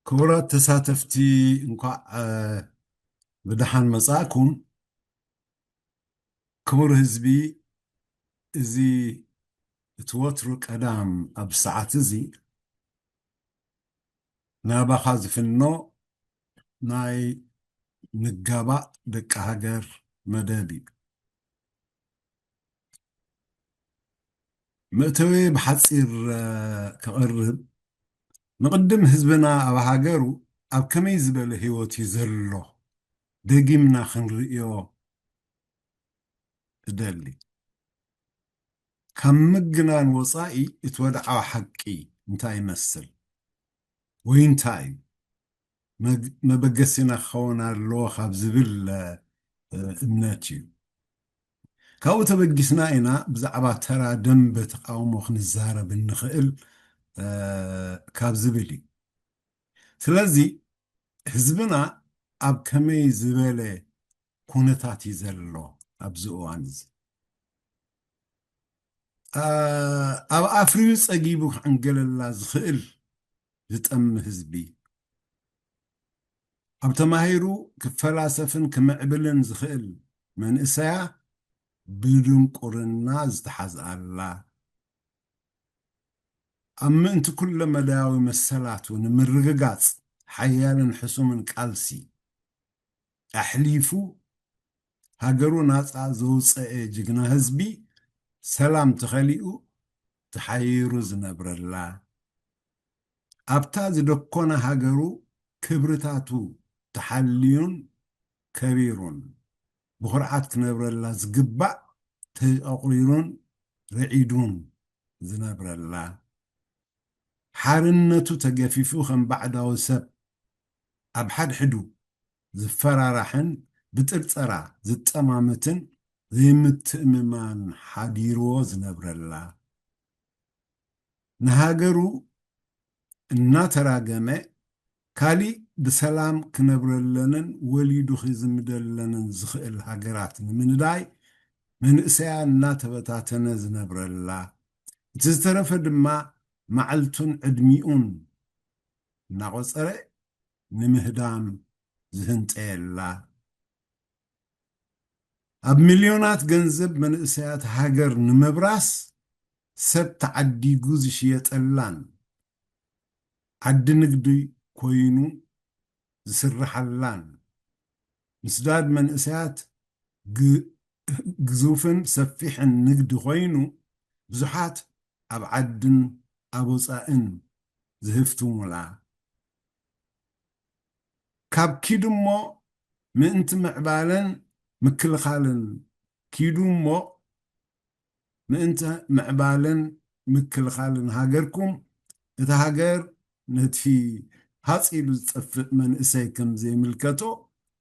ክቡራት ተሳተፍቲ፣ እንኳዕ፣ እ፣ ብደሓን መጻእኩም። ክቡር ህዝቢ፣ እዚ እቲ ወትሩ ቀዳም ኣብ ሰዓት እዚ ናባኻ ዝፍኖ ናይ ንጋባእ ደቂ ሃገር መደብ እዩ። መእተዊ ብሓጺር፣ እ፣ ክቕርብ፣ ንቕድም ህዝብና ኣብ ሃገሩ ኣብ ከመይ ዝበለ ህይወት እዩ ዘሎ ደጊምና ክንርእዮ እደሊ። ካብ ምግናን ወጻኢ እቲ ወድዓዊ ሓቂ እንታይ ይመስል? ወይ እንታይ እዩ? መግ-፣ መበገሲና ክኸውን ኣለዎ ካብ ዝብል፣ እ፣ እምነት እዩ። ካብኡ ተበጊስና ኢና ብዛዕባ ተራ ደንበ ተቃውሞ ክንዛረብ እንኽእል፣ እ፣ ካብ ዝብል እዩ። ስለዚ ህዝብና ኣብ ከመይ ዝበለ ኩነታት እዩ ዘሎ ኣብዚ እዋን እዚ? እ፣ ኣብ ኣፍርዩ ጸጊቡ ክዕንገለላ ዝኽእል ዝጠሚ ህዝቢ፣ ኣብ ተማሂሩ ክፈላሰፍን ክምዕብልን ዝኽእል መንእሰያ ብድንቁርና ዝተሓዝኣላ፣ ኣብ ምእንቲ ኩለ መዳያዊ መሰላቱ ንምርግጋጽ ሓያልን ሕሱምን ቃልሲ ኣሕሊፉ ሃገሩ ናጻ ዘውጸኤ ጅግና ህዝቢ፣ ሰላም ተኸሊኡ ተሓይሩ ዝነብረላ፣ ኣብታ ዝደኮነ ሃገሩ ክብርታቱ ተሓልዩን ከቢሩን ብኹርዓት ክነብረላ ዝግባእ ተቖሪሩን ርዒዱን ዝነብረላ፣ ሓርነቱ ተገፊፉ ከም ባዕዳዊ ሰብ ኣብ ሓድሕዱ ዝፈራራሕን ብጥርጠራ ዝጠማመትን ዘይምትእምማን ሓዲርዎ ዝነብረላ፣ ንሃገሩ እናተራገመ ካሊእ ብሰላም ክነብረለንን ወሊዱ ክዝምደለንን ዝኽእል ሃገራት ንምንዳይ መንእሰያ እናተበታተነ ዝነብረላ፣ እቲ ዝተረፈ ድማ መዓልቱን ዕድሚኡን እናቖጸረ ንምህዳም ዝህንጠየላ፣ ኣብ ሚልዮናት ገንዘብ መንእሰያት ሃገር ንምብራስ ሰብ ተዓዲጉ ዝሽየጠላን ዓዲ ንግዲ ኮይኑ ዝስርሓላን ምስዳድ መንእሰያት ግ-፣ ግዙፍን ሰፊሕን ንግዲ ኮይኑ ብዙሓት ኣብ ዓድን ኣብ ወጻእን ዝህፍትሙላ፣ ካብ ኪዱ እሞ ምእንቲ ምዕባለን ምክልኻልን፣ ኪዱ እሞ ምእንቲ ምዕባለን ምክልኻልን ሃገርኩም፣ እታ ሃገር ነቲ ሃጽ ኢሉ ዝጠፍእ መንእሰይ ከም ዘይምልከቶ፣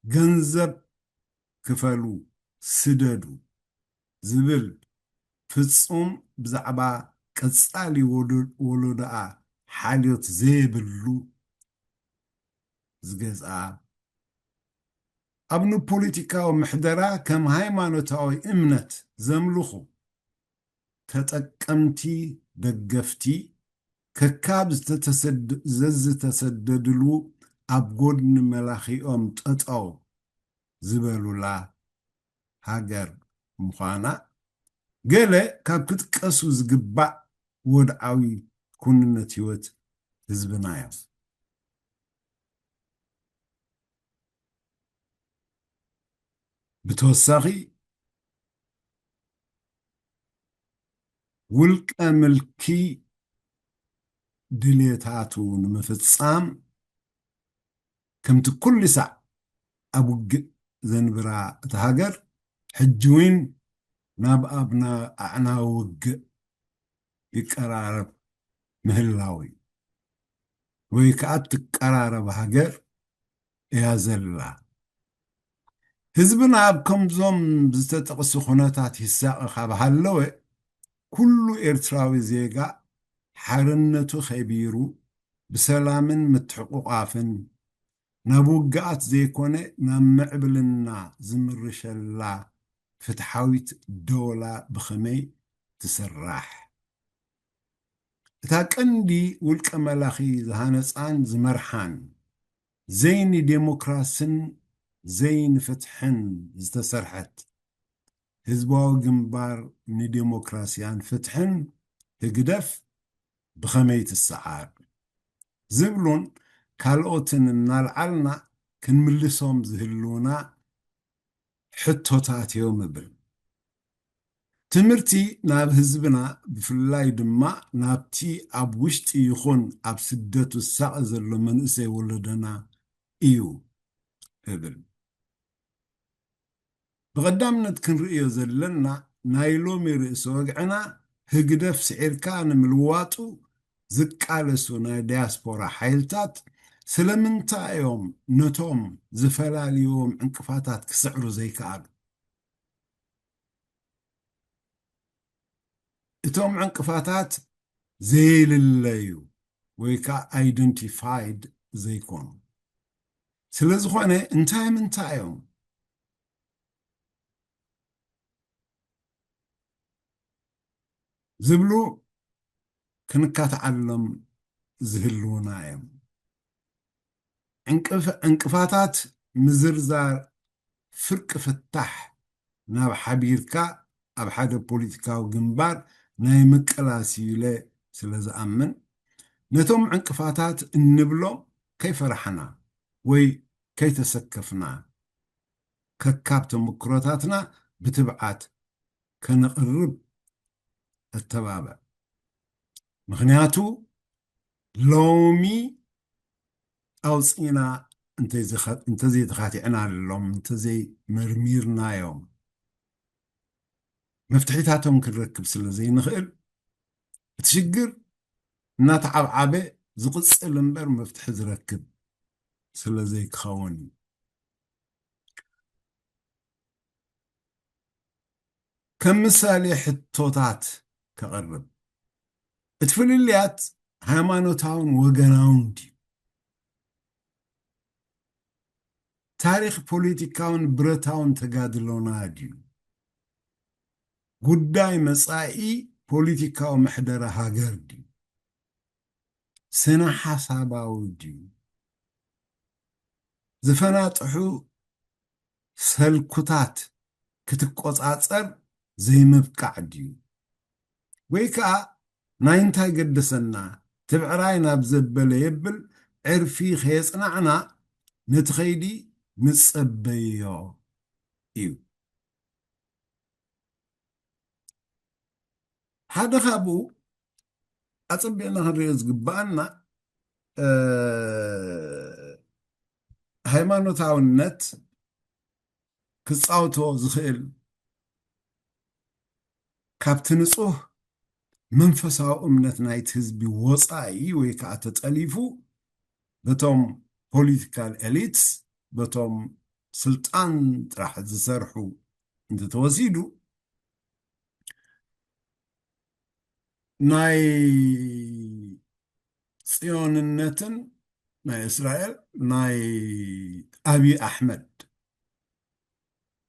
ገንዘብ ክፈሉ፣ ስደዱ ዝብል ፍጹም ብዛዕባ ቀጻሊ ወዶ-፣ ወለዶኣ ሓልዮት ዘየብሉ ዝገዝኣ፣ ኣብ ንፖለቲካዊ ምሕደራ ከም ሃይማኖታዊ እምነት ዘምልኹ ተጠቀምቲ ደገፍቲ ከካብ ዝተተሰድ-፣ ዘዝተሰደድሉ ኣብ ጎድኒ መላኺኦም ጠጠው ዝበሉላ ሃገር ምዃና ገለ ካብ ክጥቀሱ ዝግባእ ወድዓዊ ኩንነት ህይወት ህዝብና እዮም። ብተወሳኺ ውልቀ ምልኪ ድልየታቱ ንምፍጻም ከምቲ ኩሉ ሳዕ ኣብ ውግእ ዘንብራ እታ ሃገር፣ ሕጂ እውን ናብ ኣብና ኣዕናዊ ውግእ ይቀራረብ ምህላው እዩ። ወይ ከኣ ትቀራረብ ሃገር እያ ዘላ። ህዝብና ኣብ ከምዞም ዝተጠቕሱ ኩነታት ይሳቐ ካብ ሃለወ፣ ኩሉ ኤርትራዊ ዜጋ ሓርነቱ ከቢሩ ብሰላምን ምትሕቑቓፍን ናብ ውግኣት ዘይኮነ ናብ ምዕብልና ዝምርሸላ ፍትሓዊት ዶላ ብኸመይ ትስራሕ? እታ ቀንዲ ውልቀ መላኺ ዝሃነጻን ዝመርሓን ዘይንዴሞክራስን ዘይንፍትሕን ዝተሰርሐት ህዝባዊ ግንባር ንዴሞክራስያን ፍትሕን፣ ህግደፍ፣ ብኸመይ ትሰዓር ዝብሉን ካልኦትን እናልዓልና ክንምልሶም ዝህልውና ሕቶታት እዮም እብል። ትምህርቲ ናብ ህዝብና፣ ብፍላይ ድማ ናብቲ ኣብ ውሽጢ ይኹን ኣብ ስደት ዝሳቐ ዘሎ መንእሰይ ወለዶና እዩ እብል። ብቐዳምነት ክንርእዮ ዘለና ናይ ሎሚ ርእሲ ወግዕና፣ ህግደፍ ስዒርካ ንምልዋጡ ዝቃለሱ ናይ ዳያስፖራ ሓይልታት ስለምንታይ እዮም ነቶም ዝፈላልይዎም ዕንቅፋታት ክስዕሩ ዘይከኣሉ? እቶም ዕንቅፋታት ዘይልለዩ ወይ ከዓ ኣይደንቲፋይድ ዘይኮኑ። ስለ ዝኾነ እንታይ ምንታይ እዮም ዝብሉ ክንካትዓሎም ዝህልውና እዮም። ዕንቅፍ-፣ ዕንቅፋታት ምዝርዛር ፍርቂ ፍታሕ ናብ ሓቢርካ ኣብ ሓደ ፖለቲካዊ ግንባር ናይ ምቅላስ እዩ ኢለ ስለ ዝኣምን፣ ነቶም ዕንቅፋታት እንብሎም ከይፈራሕና ወይ ከይተሰከፍና፣ ከካብ ተመክሮታትና ብትብዓት ከነቕርብ እተባብዕ። ምኽንያቱ ሎሚ ኣውፂእና እንተዘይኸ-፣ እንተዘይተኻቲዕናሎም፣ እንተዘይመርሚርናዮም፣ መፍትሒታቶም ክንረክብ ስለ ዘይንኽእል፣ እቲ ሽግር እናተዓብዓበ ዝቕፅል እምበር መፍትሒ ዝረክብ ስለ ዘይክኸውን እዩ። ከም ምሳሌ ሕቶታት ከቕርብ። እቲ ፍልልያት ሃይማኖታውን ወገናውን ድዩ? ታሪኽ ፖለቲካውን ብረታውን ተጋድሎና ድዩ? ጉዳይ መጻኢ ፖለቲካዊ ምሕደራ ሃገር ድዩ? ስነ ሓሳባዊ ድዩ? ዝፈናጥሑ ሰልኩታት ክትቆጻጸር ዘይምብቃዕ ድዩ? ወይ ከኣ ናይ እንታይ ገደሰና፣ ትብዕራይ ናብ ዘበለ የብል ዕርፊ ከየጽናዕና ነቲ ኸይዲ ንጸበዮ እዩ። ሓደ ካብኡ ኣጸቢቕና ክንሪኦ ዝግብኣና፣ እ፣ ሃይማኖታውነት ክጻወቶ ዝኽእል፣ ካብቲ ንጹህ መንፈሳዊ እምነት ናይቲ ህዝቢ ወጻኢ ወይ ከኣ ተጠሊፉ፣ በቶም ፖለቲካል ኤሊትስ፣ በቶም ስልጣን ጥራሕ ዝሰርሑ እንተተወሲዱ፣ ናይ ጽዮንነትን ናይ እስራኤል፣ ናይ ኣብይ ኣሕመድ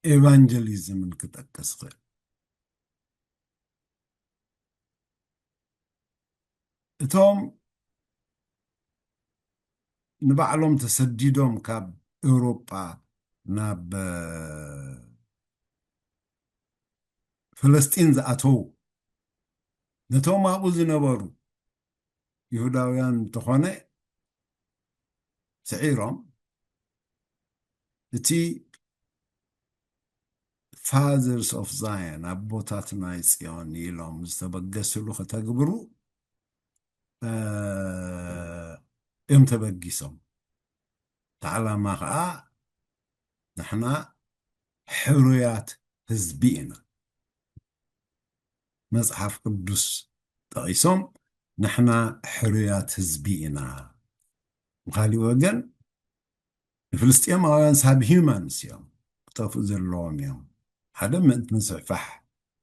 ኤቫንጀሊዝምን ክጠቅስ ይኽእል። እቶም ንባዕሎም ተሰዲዶም ካብ ኤውሮጳ ናብ፣ እ፣ ፍልስጢን ዝኣተዉ፣ ነቶም ኣብኡ ዝነበሩ ይሁዳውያን እንተኾነ ስዒሮም፣ እቲ ፋዘርስ ኦፍ ዛዮን፣ ኣቦታት ናይ ጽዮን ኢሎም ዝተበገስሉ ከተግብሩ፣ እ፣ እዮም ተበጊሶም። እቲ ዓላማ ኸኣ ንሕና ሕሩያት ህዝቢ ኢና። መጽሓፍ ቅዱስ ጠቒሶም፣ ንሕና ሕሩያት ህዝቢ ኢና። ብኻሊእ ወገን፣ ንፍልስጤማውያን ሳብ ሂውማንስ እዮም፣ ክጠፍኡ ዘለዎም እዮም። ሓደ ምእንቲ ምስፍሕፋሕ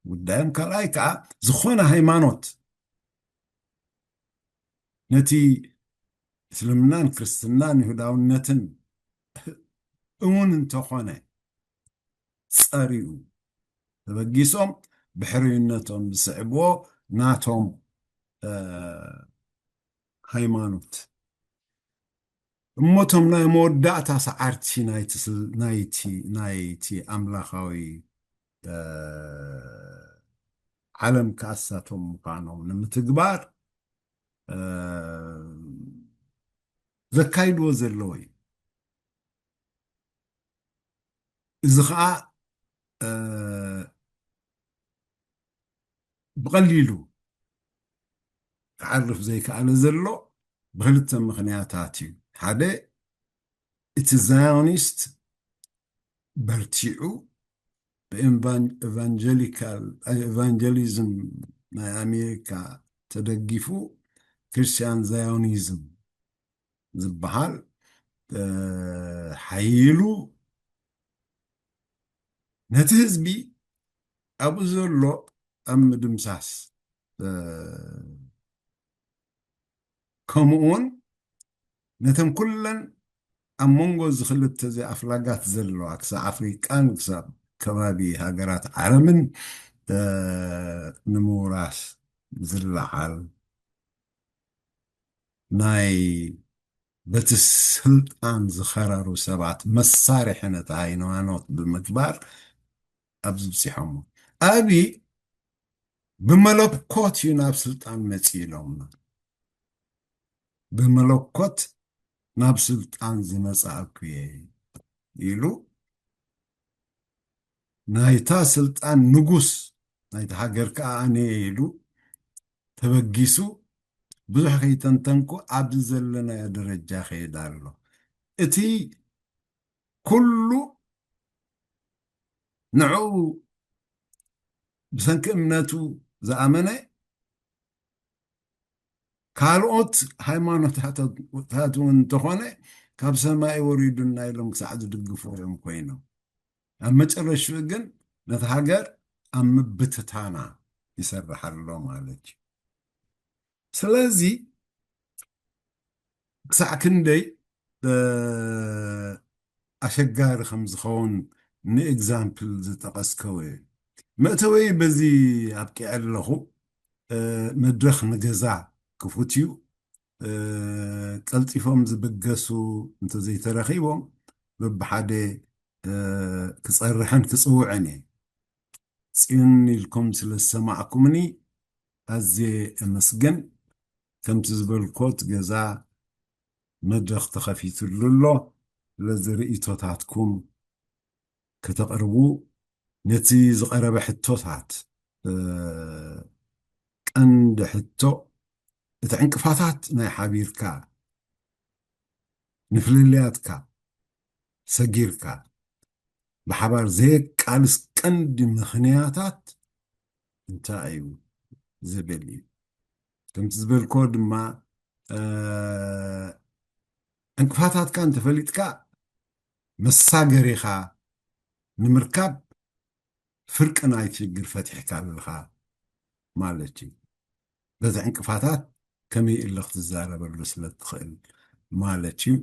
ጉዳዮም፣ ካልኣይ ከኣ ዝኾነ ሃይማኖት ነቲ እስልምናን ክርስትናን ይሁዳውነትን እውን እንተኾነ ጸሪኡ ተበጊሶም ብሕርይነቶም ዝስዕብዎ ናቶም፣ እ፣ ሃይማኖት እሞቶም ናይ መወዳእታ ሰዓርቲ ናይቲ ስል- ናይቲ ናይቲ ኣምላኻዊ እ፣ ዓለም ከኣሳቶም ምዃኖም ንምትግባር እ፣ ዘካይድዎ ዘለዉ እዩ። እዚ ከዓ እ፣ ብቐሊሉ ክዓርፍ ዘይከኣለ ዘሎ ብክልተ ምኽንያታት እዩ። ሓደ፣ እቲ ዛዮኒስት በርቲዑ ብኤቫንጀሊካል ኤቫንጀሊዝም ናይ ኣሜሪካ ተደጊፉ ክርስቲያን ዛዮኒዝም ዝበሃል ሓይሉ ነቲ ህዝቢ ኣብኡ ዘሎ ኣብ ምድምሳስ ከምኡውን ነተን ኩለን ኣብ መንጎ እዚ ክልተ እዚ ኣፍላጋት ዘለዋ ክሳብ ኣፍሪቃን ክሳብ ከባቢ ሃገራት ዓረብን ንምውራስ ዝለዓል ናይ በቲ ስልጣን ዝኸረሩ ሰባት መሳርሒ ነቲ ሃይማኖት ብምግባር ኣብዚ ብፂሖሞ። ኣብይ ብመለኮት እዩ ናብ ስልጣን መፂኡ ኢሎምና። ብመለኮት ናብ ስልጣን ዝመፃእኩ እየ ኢሉ ናይታ ስልጣን ንጉስ ናይቲ ሃገር ከዓ ኣነ እየ ኢሉ ተበጊሱ ብዙሕ ከይተንተንኩ ኣብዚ ዘለናዮ ደረጃ ከይድ ኣሎ። እቲ ኩሉ ንዕኡ ብሰንኪ እምነቱ ዝኣመነ ካልኦት ሃይማኖታት እውን እንተኾነ ካብ ሰማይ ወሪዱና ኢሎም ክሳዕ ዝድግፉ እዮም ኮይኖም ኣብ መጨረሽኡ ግን ነቲ ሃገር ኣብ ምብትታና ይሰርሕ ኣሎ ማለት እዩ። ስለዚ ክሳዕ ክንደይ ኣሸጋሪ ከም ዝኸውን ንኤግዛምፕል ዝጠቐስከዎ እዩ። መእተወይ በዚ ኣብቂዐ ኣለኹ። መድረኽ ንገዛ ክፉት እዩ። ቀልጢፎም ዝብገሱ እንተዘይተረኺቦም በብሓደ ክፀርሐን ክፅውዐን እየ። ፅን ኢልኩም ስለ ዝሰማዕኩምኒ ኣዝየ እመስግን። ከምቲ ዝበልኮ እቲ ገዛ መድረኽ ተኸፊትሉ ኣሎ። ስለዚ ርእይቶታትኩም ከተቕርቡ ነቲ ዝቐረበ ሕቶታት ቀንዲ ሕቶ እቲ ዕንቅፋታት ናይ ሓቢርካ ንፍልልያትካ ሰጊርካ ብሓባር ዘየቃልስ ቀንዲ ምኽንያታት እንታይ እዩ ዝብል እዩ። ከምቲ ዝበልኮ ድማ ዕንቅፋታትካ እንተፈሊጥካ መሳገሪኻ ንምርካብ ፍርቂ ናይ ሽግር ፈቲሕካ ኣለኻ ማለት እዩ። በዚ ዕንቅፋታት ከመይ እለ ክትዛረበሉ ስለ ትኽእል ማለት እዩ።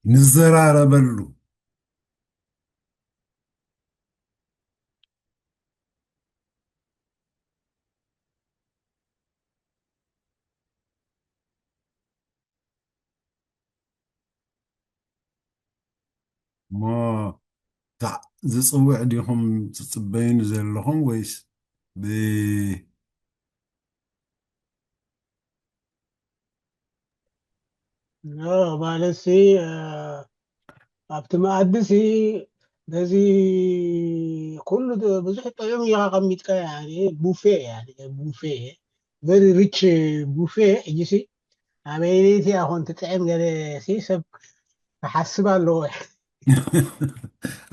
ንዘራረበሉ። እሞ ታዕ ዝፅውዕ ዲኹም ትፅበዩኒ ዘለኹም ወይስ ብ ማለትሲ ኣብቲ መኣድሲ በዚ ኩሉ ብዙሕ ጥዑም ኢኻ ቀሚጥካ ቡፌ ቡፌ very rich buffet ሕጂሲ ኣበይነይቲ ኣኾን ትጥዕም ገለ ሰብ ክሓስብ ኣለዎ።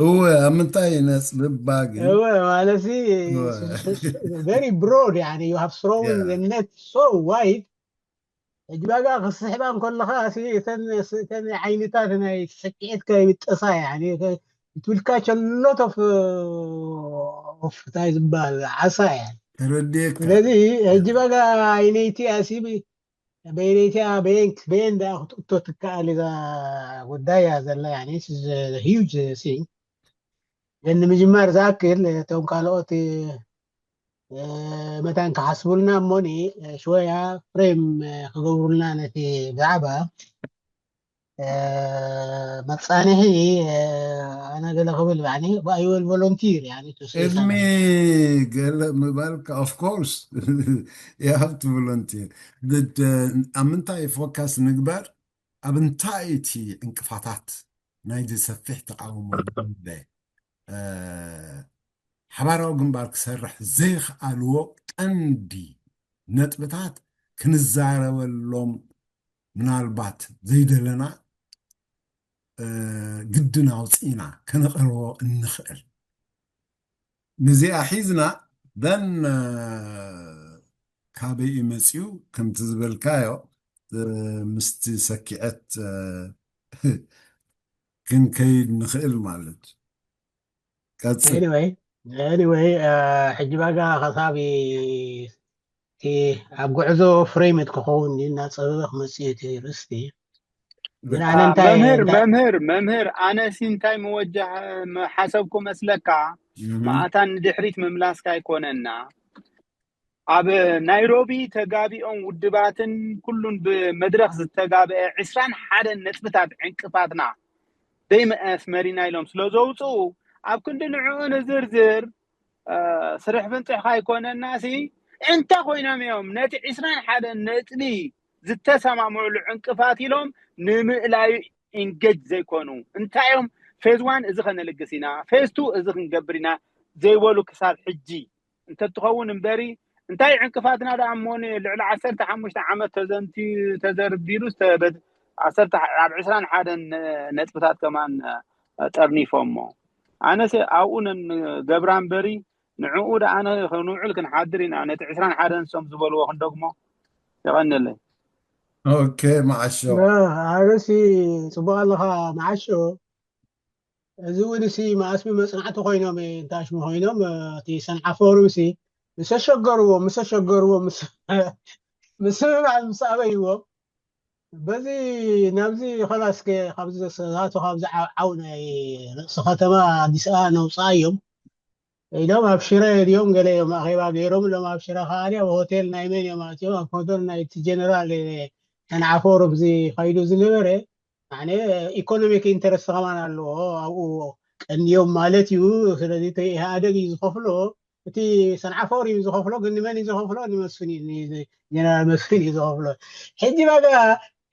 እወ ኣብ ምንታይ ነፅብባ ግን እወ ማለት very broad يعني you have thrown the net so wide ሕጂ ባጋ ክስሕባ እንከለኻ እተን ዓይነታት ናይ ሰኪዐትካ ይብጠሳ يعني ትብልካ ቸሎት ኦፍ እንታይ ዝበሃል ዓሳ እያ ተረድኤካ ስለዚ ሕጂ በጋ ኣይነይቲ ኣሲቢ በይነይቲያ በየን በየን ዳ ክትእቶ ትከኣል እዛ ጉዳይ እያ ዘላ يعني huge thing ግን ንምጅማር ዝኣክል እቶም ካልኦት መታን ክሓስቡልና እሞኒ ሽወያ ፍሬም ክገብሩልና ነቲ ብዛዕባ መፃንሒ ኣነ ገለ ክብል ባዕኒ ባይወል ቮሎንቲር እዝሚ ገለ ምባልካ of course you have to volunteer ኣብ ምንታይ ፎካስ ንግበር ኣብ እንታይ እቲ ዕንቅፋታት ናይዚ ሰፊሕ ተቃውሞ ጉዳይ ሓባራዊ ግንባር ክሰርሕ ዘይኽኣልዎ ቀንዲ ነጥብታት ክንዛረበሎም ምናልባት ዘይደለና ግድን ኣውፅኢና ከነቕርቦ እንኽእል። ነዚኣ ሒዝና then ካበይ እዩ መፅዩ ከምቲ ዝበልካዮ ምስቲ ሰኪዐት ክንከይድ ንኽእል ማለት ቀፅል። Anyway, anyway ሕጂ ባጋ ከሳቢ እቲ ኣብ ጉዕዞ ፍሬም ክኸውን እናፀበበ ክመፅእ እቲ ርስቲ መምህር መምህር መምህር ኣነሲ እንታይ መወጃ ሓሰብኩ መስለካ ማእታን ንድሕሪት ምምላስካ ኣይኮነና ኣብ ናይሮቢ ተጋቢኦም ውድባትን ኩሉን ብመድረክ ዝተጋብአ ዕስራን ሓደን ነጥብታት ዕንቅፋትና ደይመእስ መሪና ኢሎም ስለ ዘውፅኡ ኣብ ክንዲ ንዕኡ ንዝርዝር ስርሕ ብንፅሕ ካይኮነና ሲ እንተ ኮይኖም እዮም ነቲ ዕስራን ሓደን ነጥቢ ዝተሰማምዕሉ ዕንቅፋት ኢሎም ንምእላዩ ኢንጌጅ ዘይኮኑ እንታይ እዮም ፌዝ ዋን እዚ ከነልግስ ኢና ፌዝ ቱ እዚ ክንገብር ኢና ዘይበሉ ክሳብ ሕጂ እንተትኸውን እምበሪ እንታይ ዕንቅፋትና ደኣ እሞኒ ልዕሊ ዓሰርተ ሓሙሽተ ዓመት ተዘንትዩ ተዘርቢሉ ዝተበድ ዓሰርተ ኣብ ዕስራን ሓደን ነጥብታት ከማን ጠርኒፎሞ ኣነስ ኣብኡ ነንገብራ እምበሪ ንዕኡ ደኣ ክንውዕል ክንሓድር ኢና ነቲ ዕስራን ሓደን ሶም ዝበልዎ ክንደግሞ የቐንለይ ኦኬ መዓሾ ኣነሲ ፅቡቅ ኣለኻ መዓሾ እዚ እውን ሲ መኣስቢ መፅናዕቲ ኮይኖም እንታሽሙ ኮይኖም እቲ ሰንዓ ፎርም ሲ ምስ ኣሸገርዎም ምስ ኣሸገርዎም ምስ ምብላዕ ምስ ኣበይዎም በዚ ናብዚ ከላስ ካብዚ ዘሰታቱ ካብዚ ዓው ናይ ርእሲ ከተማ ኣዲስ ኣበባ ነውፅኣ እዮም ኢሎም ኣብ ሽረ ድዮም ገለ እዮም ኣኼባ ገይሮም ኢሎም ኣብ ሽረ ከዓ ኣብ ሆቴል ናይ መን እዮም ኣትዮም ኣብ ሆቴል ናይ እቲ ጀነራል ሰንዓ ፎርም እዚ ከይዱ ዝነበረ ኣነ ኢኮኖሚክ ኢንተረስት ከማን ኣለዎ ኣብኡ ቀንዮም ማለት እዩ ስለዚ ኢህኣደግ እዩ ዝኸፍሎ እቲ ሰንዓ ፎር እዩ ዝኸፍሎ ግን ንመን እዩ ዝኸፍሎ ንመስፍን እዩ ጀነራል መስፍን እዩ ዝኸፍሎ ሕጂ ባጋ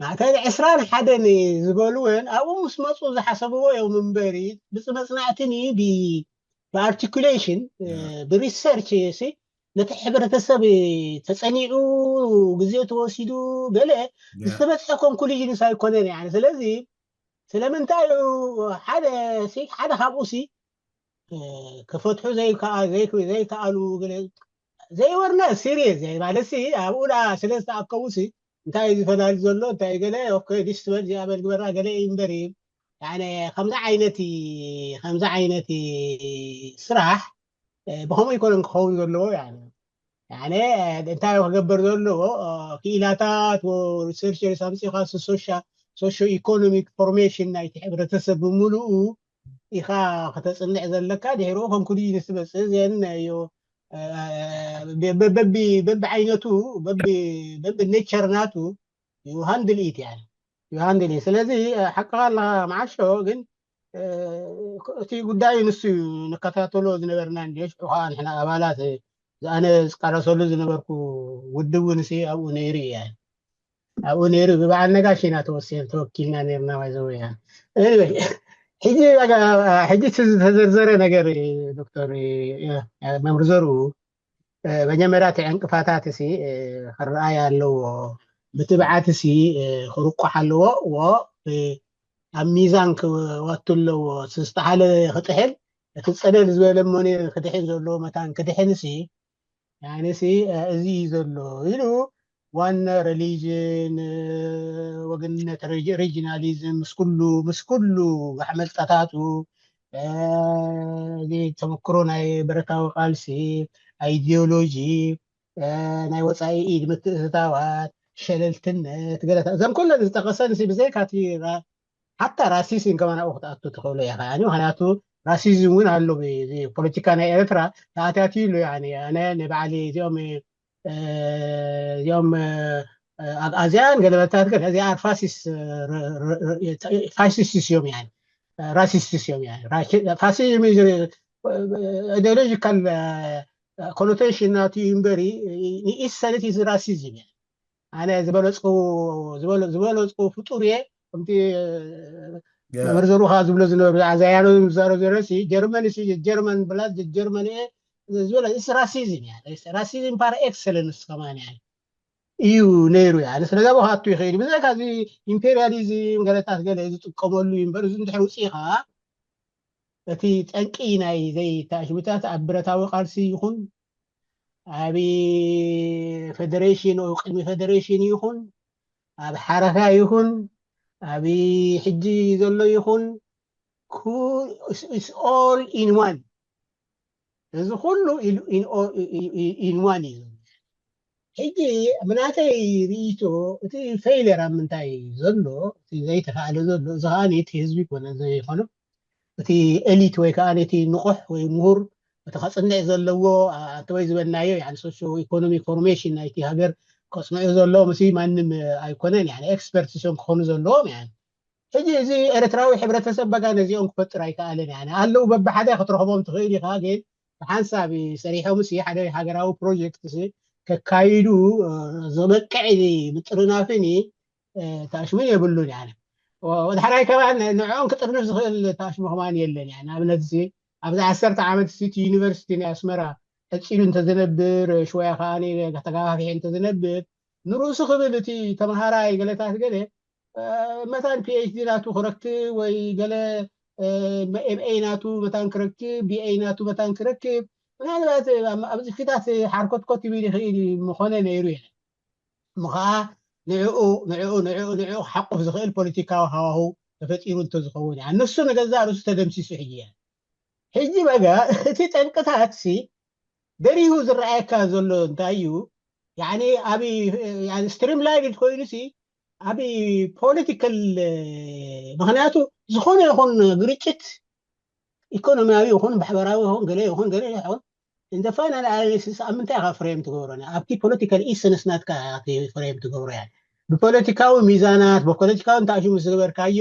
ማእከል ዕስራን ሓደን ዝበልወን ኣብኡ ምስ መፁ ዝሓሰብዎ እዮም እምበሪ ብፅመፅናዕትን ብኣርቲኩሌሽን ብሪሰርች ሲ ነቲ ሕብረተሰብ ተፀኒዑ ግዜ ተወሲዱ ገለ ዝተበፅሐ ኮንኩሉዥንስ ኣይኮነን ያ ስለዚ ስለምንታይ ሓደ ሓደ ካብኡ ሲ ክፈትሑ ዘይከኣሉ ዘይወርነ ሲሪየስ ማለት ሲ ኣብኡ ስለ ዝተኣከቡ ሲ እንታይ ዝፈላሊ ዘሎ እንታይ ገለ ዲስ ትበል ዚኣበል ግበራ ገለ እዩ እምበር ከምዚ ዓይነት ከምዚ ዓይነት ስራሕ ብከምኡ ይኮነን ክኸውን ዘለዎ እንታይ ክገብር ዘለዎ ክኢላታት ሪሰርቸርስ ኣምፂኻ ሶሾ ኢኮኖሚክ ፎርሜሽን ናይቲ ሕብረተሰብ ብምሉኡ ኢኻ ከተፅንዕ ዘለካ ድሕሩ ኮንክሉዥን ትበፅእ ዘን ዮ በቢ ዓይነቱ በቢ ኔቸር ናቱ ዩ ሃንድል ኢት ያ ዩ ሃንድል ኢት ስለዚ ሓቅኻ ኣለካ መዓሾ ግን እቲ ጉዳይ ንሱ እዩ ንከታተሎ ዝነበርና እንዲ ሽዑ ከዓ ንሕና ኣባላት ዝኣነ ዝቃለሰሉ ዝነበርኩ ውድብ እውን ሲ ኣብኡ ነይሩ እያ ኣብኡ ነይሩ ብበዓል ነጋሽ ኢና ተወሲን ተወኪልና ነርና ባይዘወያ ሕጂ ሕጂ ዝተዘርዘረ ነገር ዶክተር መምህር ዘርኡ መጀመርያ እቲ ዕንቅፋታት ሲ ክረኣይ ኣለዎ ብትብዓት ሲ ክርቆሕ ኣለዎ ዎ ኣብ ሚዛን ክወቱ ኣለዎ ዝተሓለ ክጥሕል እቲ ፀለል ዝበለ ሞኔ ክድሕን ዘለዎ መታን ክድሕን ሲ ያኔ ሲ እዚ እዩ ዘሎ ኢሉ ዋና ሬሊጅን ወገንነት ሪጂናሊዝም ምስ ኩሉ ምስ ኩሉ ኣሕመልጣታቱ እዚ ተመክሮ ናይ ብረታዊ ቃልሲ ኣይዲዮሎጂ ናይ ወፃኢ ኢድ ምትእትታዋት ሸለልትነት ገለታት እዘን ኩለን ዝጠቀሰን ብዘይካቲ ሓታ ራሲሲን ከማን ኣብኡ ክትኣቱ ትኽእሉ ኢኻ ምክንያቱ ራሲዝም እውን ኣሎ። ፖለቲካ ናይ ኤርትራ ተኣታትዩ ኣሎ። ኣነ ንባዕሊ እዚኦም እዚኦም ኣግኣዝያን ገለመታት ገለ እዚኣ ፋሲስት እዮም፣ ራሲስት እዮም። ፋሲዝም ኢዴሎጂካል ኮኖቴሽን ናቱ እምበሪ ንኢሰነት ራሲዝም እየ። ኣነ ዝበለፅኩ ፍጡር እየ። ከምቲ መምህር ዘሩኻ ዝብሎ ዝነበሩ ኣዛያኖ ዝዛረብ ዘረሲ ጀርመን ጀርመን ብላ ጀርመን እየ ዝበለ ራሲዝም እያ። ራሲዝም ፓር ኤክሰለንስ ከማን እያ እዩ ነይሩ እያ። ስለዚ ብኻቱ ይኽእል ብዛዕባ እዚ ኢምፔሪያሊዝም ገለታት ገለ ዝጥቀመሉ እዩ እምበር እዚ እንድሕር ውፅኢኻ እቲ ጠንቂ ናይ ዘይተኣሽሙታት ኣብ ብረታዊ ቃልሲ ይኹን ኣብ ፌደሬሽን ቅድሚ ፌደሬሽን ይኹን ኣብ ሓረካ ይኹን ኣብ ሕጂ ዘሎ ይኹን all in one እዚ ኩሉ in one እዩ። ሕጂ ብናተይ ርእይቶ እቲ ፌይለር ኣብ ምንታይ ዘሎ እቲ ዘይተኻእለ ዘሎ እዚ ከዓ እቲ ህዝቢ ኮነ ዘይኮነ እቲ ኤሊት ወይ ከዓ ነቲ ንቑሕ ወይ ምሁር እቲ ከፅንዕ ዘለዎ ኣተወይ ዝበልናዮ ሶሾ ኢኮኖሚክ ፎርሜሽን ናይቲ ሃገር ከፅንዑ ዘለዎም እዚ ማንም ኣይኮነን። ኤክስፐርት ሶም ክኾኑ ዘለዎም ሕጂ እዚ ኤርትራዊ ሕብረተሰብ በጋ ነዚኦም ክፈጥር ኣይከኣለን። ኣለዉ በብሓደ ክትረኽቦም ትኽእል ኢኻ፣ ግን ብሓንሳብ ሰሪሖምሲ ሓደ ሃገራዊ ፕሮጀክት ከካይዱ ዘበቅዕ ምጥርናፍን ታሽሙን የብሉን። ወድሓራይ ከማን ንዕኦም ክጥርንፍ ዝኽእል ታሽሙ ከማን የለን። ንኣብነት ኣብዚ ዓሰርተ ዓመት ሲቲ ዩኒቨርሲቲ ናይ ኣስመራ ቀፂሉ እንተዝነብር ሽወያ ከዓ ተጋፋፊሑ እንተዝነብር ንርእሱ ክብል እቲ ተምሃራይ ገለታት ገለ መታን ፒኤችዲ ናቱ ክረክብ ወይ ገለ ኤምኤ ናቱ መታን ክረክብ ቢኤ ናቱ መታን ክረክብ ምናልባት ኣብዚ ፊታት ሓርኮትኮት ይብል ይኽእል ምኾነ ነይሩ እየ ምኸዓ ንዕኡ ንዕኡ ንዕኡ ንዕኡ ክሓቁፍ ዝኽእል ፖለቲካዊ ሃዋሁ ተፈጢሩ እንተዝኸውን እያ ንሱ ንገዛ ርእሱ ተደምሲሱ ሕጂ እያ ሕጂ በጋ እቲ ጠንቅታት ሲ ደሪሁ ዝረኣየካ ዘሎ እንታይ እዩ ኣብ ስትሪም ላይን ኮይኑሲ ኣብ ፖለቲካል ምክንያቱ ዝኾነ ይኹን ግርጭት ኢኮኖሚያዊ ይኹን ማሕበራዊ ይኹን ገለ ይኹን ገለ ይኹን እንደ ፋይናል ኣናሊሲስ ኣብ ምንታይ ኢኻ ፍሬም ትገብሮ ኣብቲ ፖለቲካል ኢሰንስ ናትካ ፍሬም ትገብሮ እያ ብፖለቲካዊ ሚዛናት ብፖለቲካዊ እንታሽሙ ዝገበርካዮ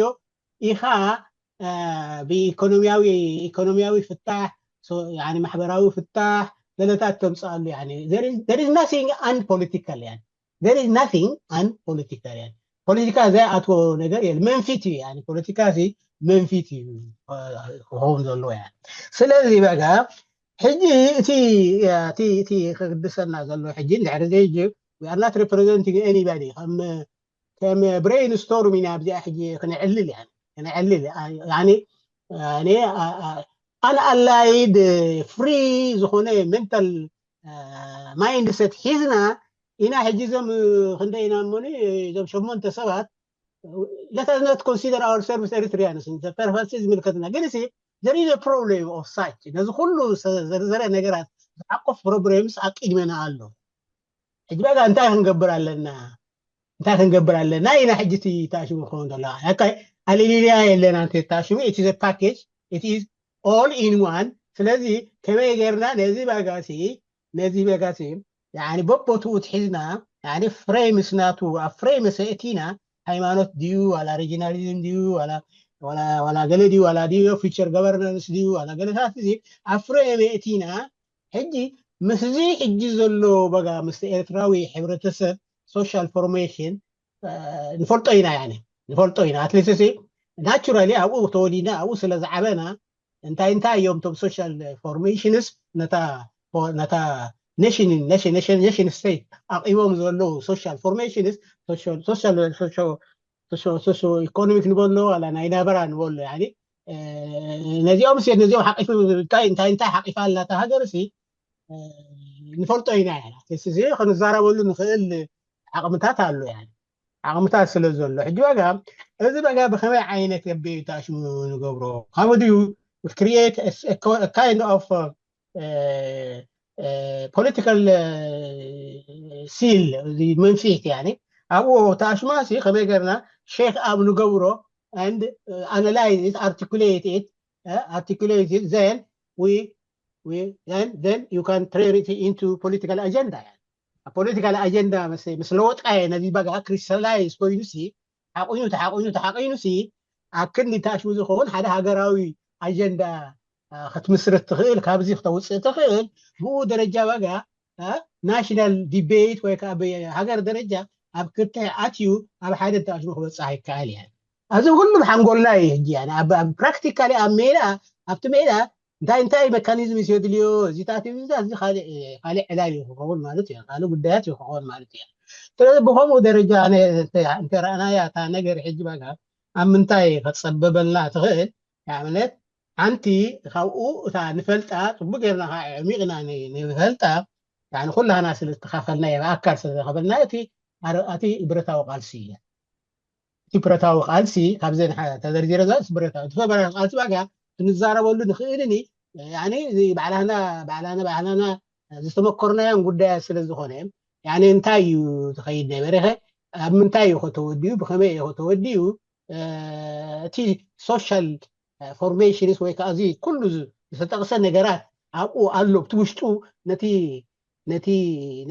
ኢኻ ብኢኮኖሚያዊ ኢኮኖሚያዊ ፍታሕ ማሕበራዊ ፍታሕ ገለታት ተምፅኣሉ there is nothing unpolitical there is nothing unpolitical ፖለቲካ ዘይኣትዎ ነገር የለ መንፊት እዩ ፖለቲካ መንፊት እዩ ክኸውን ዘለዎ ያ ስለዚ በጋ ሕጂ እቲ እቲ እቲ ክግድሰና ዘሎ ሕጂ እንድሕሪ ዘይጅብ we are not representing anybody ከም ከም ብሬን ስቶርም ኢና ኣብዚኣ ሕጂ ክነዕልል እያ ክነዕልል እኔ ኣን ኣላይድ ፍሪ ዝኾነ ሜንታል ማይንድሰት ሒዝና ኢና ሕጂ እዞም ክንደይ ኢና እሞኒ እዞም ሸሞንተ ሰባት let us not consider our service Eritreans ፐርፈስ ዝምልከትና ግን ሲ there is a problem of such ነዚ ኩሉ ዘርዘረ ነገራት ዝዓቆፍ problems ኣብ ቅድመና ኣሎ ሕጂ በቃ እንታይ ክንገብር ኣለና እንታይ ክንገብር ኣለና ኢና ሕጂ እቲ ታሽሙ ክኸውን ዘሎ ኣካይ ኣሊሊልያ የለና እንተ ታሽሙ it is a package it is all in one ስለዚ ከመይ ጌርና ነዚ በጋሲ ነዚ በጋሲ يعني በቦትኡ ትሒዝና يعني ፍሬምስ ናቱ ኣብ ፍሬምስ እቲና ሃይማኖት ድዩ ዋላ ሪጂናሊዝም ድዩ ዋላ ዋላ ገለ ድዩ ዋላ ድዩ ፊቸር ገቨርናንስ ድዩ ዋላ ገለታት እዚ ኣብ ፍሬም እቲና ሕጂ ምስዚ ሕጂ ዘሎ በጋ ምስ ኤርትራዊ ሕብረተሰብ social formation ንፈልጦ ኢና ያኔ ንፈልጦ ኢና ኣትሊስት naturally ኣብኡ ተወሊድና ኣብኡ ስለ ዝዓበና እንታይ እንታይ እዮም ቶም social formations ነታ ነታ nation nation state ኣቂቦም ዘለዉ social formations social social socio economic ንበሎ ዋላ ናይ ናበራ ንበሎ ያኒ ነዚኦም ሲ ነዚኦም ሓቂፉ እንታይ እንታይ እንታይ ሓቂፋ ኣላ እታ ሃገር ሲ ንፈልጦ ኢና ያኒ እዚ ክንዛረበሉ ንኽእል ዓቕምታት ኣሎ ያኒ ዓቕምታት ስለ ዘሎ ሕጂ በጋ እዚ በጋ ብኸመይ ዓይነት ገቢኡ ታሽሙ ንገብሮ ካብ ድዩ create kind of political seal መንፊት ያኒ ኣብኡ ታሽማ ሲ ከመይ ገርና ሼክ ኣብ ንገብሮ and analyze it articulate it articulate it, then we we then then you can turn it into political agenda. ፖለቲካል ኣጀንዳ ምስ ለወጥካዮ ነዚ በጋ ክሪስታላይዝ ኮይኑ ሲ ሓቑኑ ተሓቑኑ ተሓቑኑ ሲ ኣብ ክንዲ ታሽሙ ዝኸውን ሓደ ሃገራዊ ኣጀንዳ ክትምስርት ትኽእል፣ ካብዚ ክተውፅእ ትኽእል። ብኡ ደረጃ በጋ ናሽናል ዲቤት ወይ ከዓ ሃገር ደረጃ ኣብ ክትዕ ኣትዩ ኣብ ሓደ ተኣሽሙ ክበፅሕ ይከኣል እየ። ኣብዚ ኩሉ ሓንጎልና እዩ ሕጂ ፕራክቲካሊ ኣብ ሜዳ ኣብቲ ሜዳ እንታይ እንታይ መካኒዝም እዩ ዘድልዮ እዚታት እዚ ካልእ ዕላል እዩ ክኸውን ማለት እዩ፣ ካልእ ጉዳያት እዩ ክኸውን ማለት እዩ። ስለዚ ብከምኡ ደረጃ እንተረኣናያ እታ ነገር ሕጂ በጋ ኣብ ምንታይ ክትፀበበልና ትኽእል? ንኣብነት ሓንቲ ካብኡ እታ ንፈልጣ ፅቡቅ ጌርና ከዓ ዕሚቕና ንፈልጣ ኩላህና ስለ ዝተካፈልናዮ ብኣካል ስለ ዝረኸበልና እቲ እቲ ብረታዊ ቃልሲ እያ። እቲ ብረታዊ ቃልሲ ካብዘን ተዘርዚረ ብረታዊ ቃልሲ በጋ ክንዛረበሉ ንኽእልን ባዕላና ባዕላና ባዕላና ዝተመኮርናዮን ጉዳያት ስለ ዝኾነ እንታይ እዩ ዝኸይድ ነበረ? ኣብ ምንታይ እዩ ከተወዲኡ? ብኸመይ እዩ ከተወዲኡ? እቲ ሶሻል ፎርሜሽንስ ወይ ከዓ እዚ ኩሉ ዝተጠቕሰ ነገራት ኣብኡ ኣሎ። ብቲ ውሽጡ ነቲ ነቲ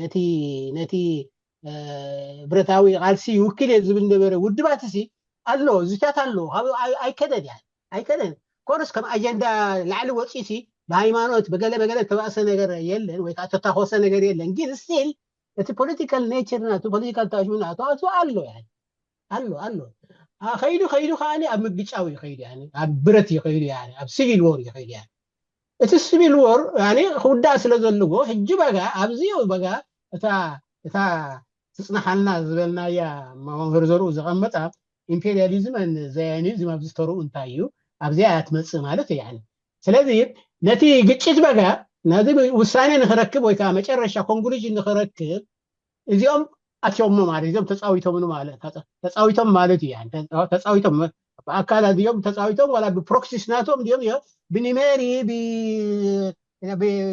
ነቲ ነቲ ብረታዊ ቃልሲ ይውክል እየ ዝብል ነበረ ውድባት ሲ ኣሎ፣ ዝታት ኣሎ። ኣይከደን እያ ኣይከደን። ኮርስ ከም ኣጀንዳ ላዕሊ ወፂሲ ብሃይማኖት ብገለ በገለ ተባእሰ ነገር የለን ወይ ከዓ ተታኮሰ ነገር የለን። ግን ስቲል እቲ ፖለቲካል ኔቸር ናቱ ፖለቲካል ተኣሽሙና ተዋፅኦ ኣሎ ኣሎ ኣሎ። ከይዱ ከይዱ ከዓ ኣብ ምግጫው ይኸይዱ፣ ኣብ ብረት ይኸይዱ፣ ኣብ ሲቪል ወር ይኸይዱ። እቲ ሲቪል ወር ክውዳእ ስለ ዘለዎ ሕጂ በጋ ኣብዚ በጋ እታ እታ ትፅናሓልና ዝበልናያ መምህር ዘርኡ ዘቐመጣ ኢምፔሪያሊዝም ዘያኒዝም ኣብዚ ተርኡ እንታይ እዩ ኣብዚኣ እያ ትመፅእ ማለት እያ። ስለዚ ነቲ ግጭት በጋ ነዚ ውሳኔ ንክረክብ ወይ ከዓ መጨረሻ ኮንክሉዥን ንክረክብ እዚኦም ኣትዮሞ ማለት እዚኦም ተፃዊቶምሉ ማለት ተፃዊቶም ማለት እዩ። ተፃዊቶም ብኣካል እዚኦም ተፃዊቶም ዋላ ብፕሮክሲስ ናቶም ዲኦም ብኒሜሪ